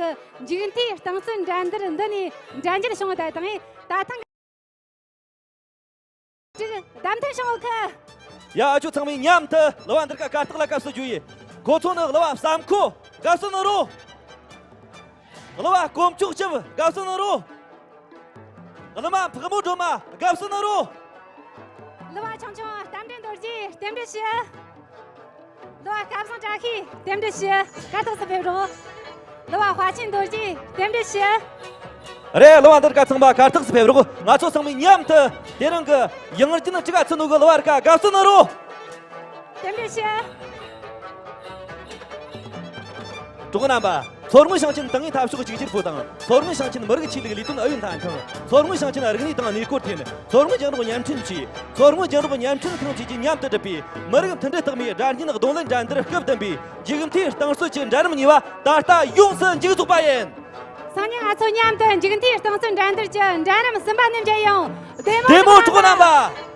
གི་མཇུག་མཐའི་རྟིང་རྩོད་འགྲན་བསྡུར་འདི་ནས་འགྲན་རྒྱལ་བྱུང་བ་དང་ད་ཐེངས་ཅིག་བདམས་ཐོན་བྱུང་ཡོད་གི། ཡ། ཨ་ཅོ་ཚང་མས་མཉམ་དུ་གླུ་བ་འདི་ག་གར་སྟེགས་ལ་དགའ་བསུ་ཞུ་ཡི། ཁོ་ཚོ་ནི་གླུ་བ་བསམ་ཁོ་དགའ་བསུ་ནོར་བུ། གླུ་བ་དཀོན་མཆོག་སྐྱབས་དགའ་བསུ་ནོར་བུ། གླུ་མ་ཕག་མོ་སྒྲོལ་མ་དགའ་བསུ་ནོར་བུ། གླུ་བ་ཆུང་ཆུང་རྟ་མགྲིན་རྡོ་རྗེ་རྟེན་འབྲེལ་ཞུ། གླུ་བ་སྐལ་བཟང་བཀྲ་ཤིས་རྟེན་འབྲེལ་ཞུ། གར་སྟེགས་སུ་ཕེབས་རོགས། གླུ་བ་དཔའ་ཆེན་རྡོ་རྗེ་རྟེན་འབྲེལ་ཞུ། རེད། གླུ་བ་འདི་ག་ཚང་མ་གར་སྟེགས་སུ་ཕེབས་རོགས། ང་ཚོ་ཚང་མས་མཉམ་དུ་དེ་རིང་གི་ཡང་རྒྱུན་ཅི་ག་ཚུ་ནུ་གི་གླུ་བ་རིག་ག་དགའ་བསུ་ནོར་བུ། རྟེན་འབྲེལ་ཞུ། གྲོགས་རྣམ་པ། མཚོ་སྔོན་ཞིང་ཆེན་ཏང་ཨུའི་འཐབ་ཕྱོགས་གཅིག་གྱུར་པུའུ་དང་མཚོ་སྔོན་ཞིང་ཆེན་མི་རིགས་ཆོས་ལུགས་ལས་དོན་ཨུ་ཡོན་ལྷན་ཁང་། མཚོ་སྔོན་ཞིང་ཆེན་རིག་གནས་དང་གནས་སྐོར་ཐིན། མཚོ་སྔོན་རྒྱང་སྒྲོག་བརྙན་འཕྲིན་ཅུས། མཚོ་སྔོན་རྒྱང་སྒྲོག་བརྙན་འཕྲིན་ཁང་བཅས་ཀྱིས་མཉམ་དུ་བསྒྲུབས་པའི་མི་རིགས་མཐུན་སྒྲིལ་རྟགས་མའི་སྒྲ་སྙན་རྡུང་ལེན་འགྲན་བསྡུར་སྐབས་བདུན་པའི་མཇུག་མཐའི་རྟིང་རྩོད་ཀྱི་འགྲན་རིམ་གཉིས་པ་ད་ལྟ་ཡོངས་སུ་མཇུག་རྫོགས་པ་ཡིན། སང་ཉིན་ང་ཚོ་མཉམ་དུ་མཇུག་མཐའི་རྟིང་རྩོད་འགྲན་བསྡུར་གྱི་འགྲན་རིམ་གསུམ་པ་ནས་མཇལ་ཡོང་། བདེ་མོ། བདེ་མོ། གྲོགས་རྣམ་པ།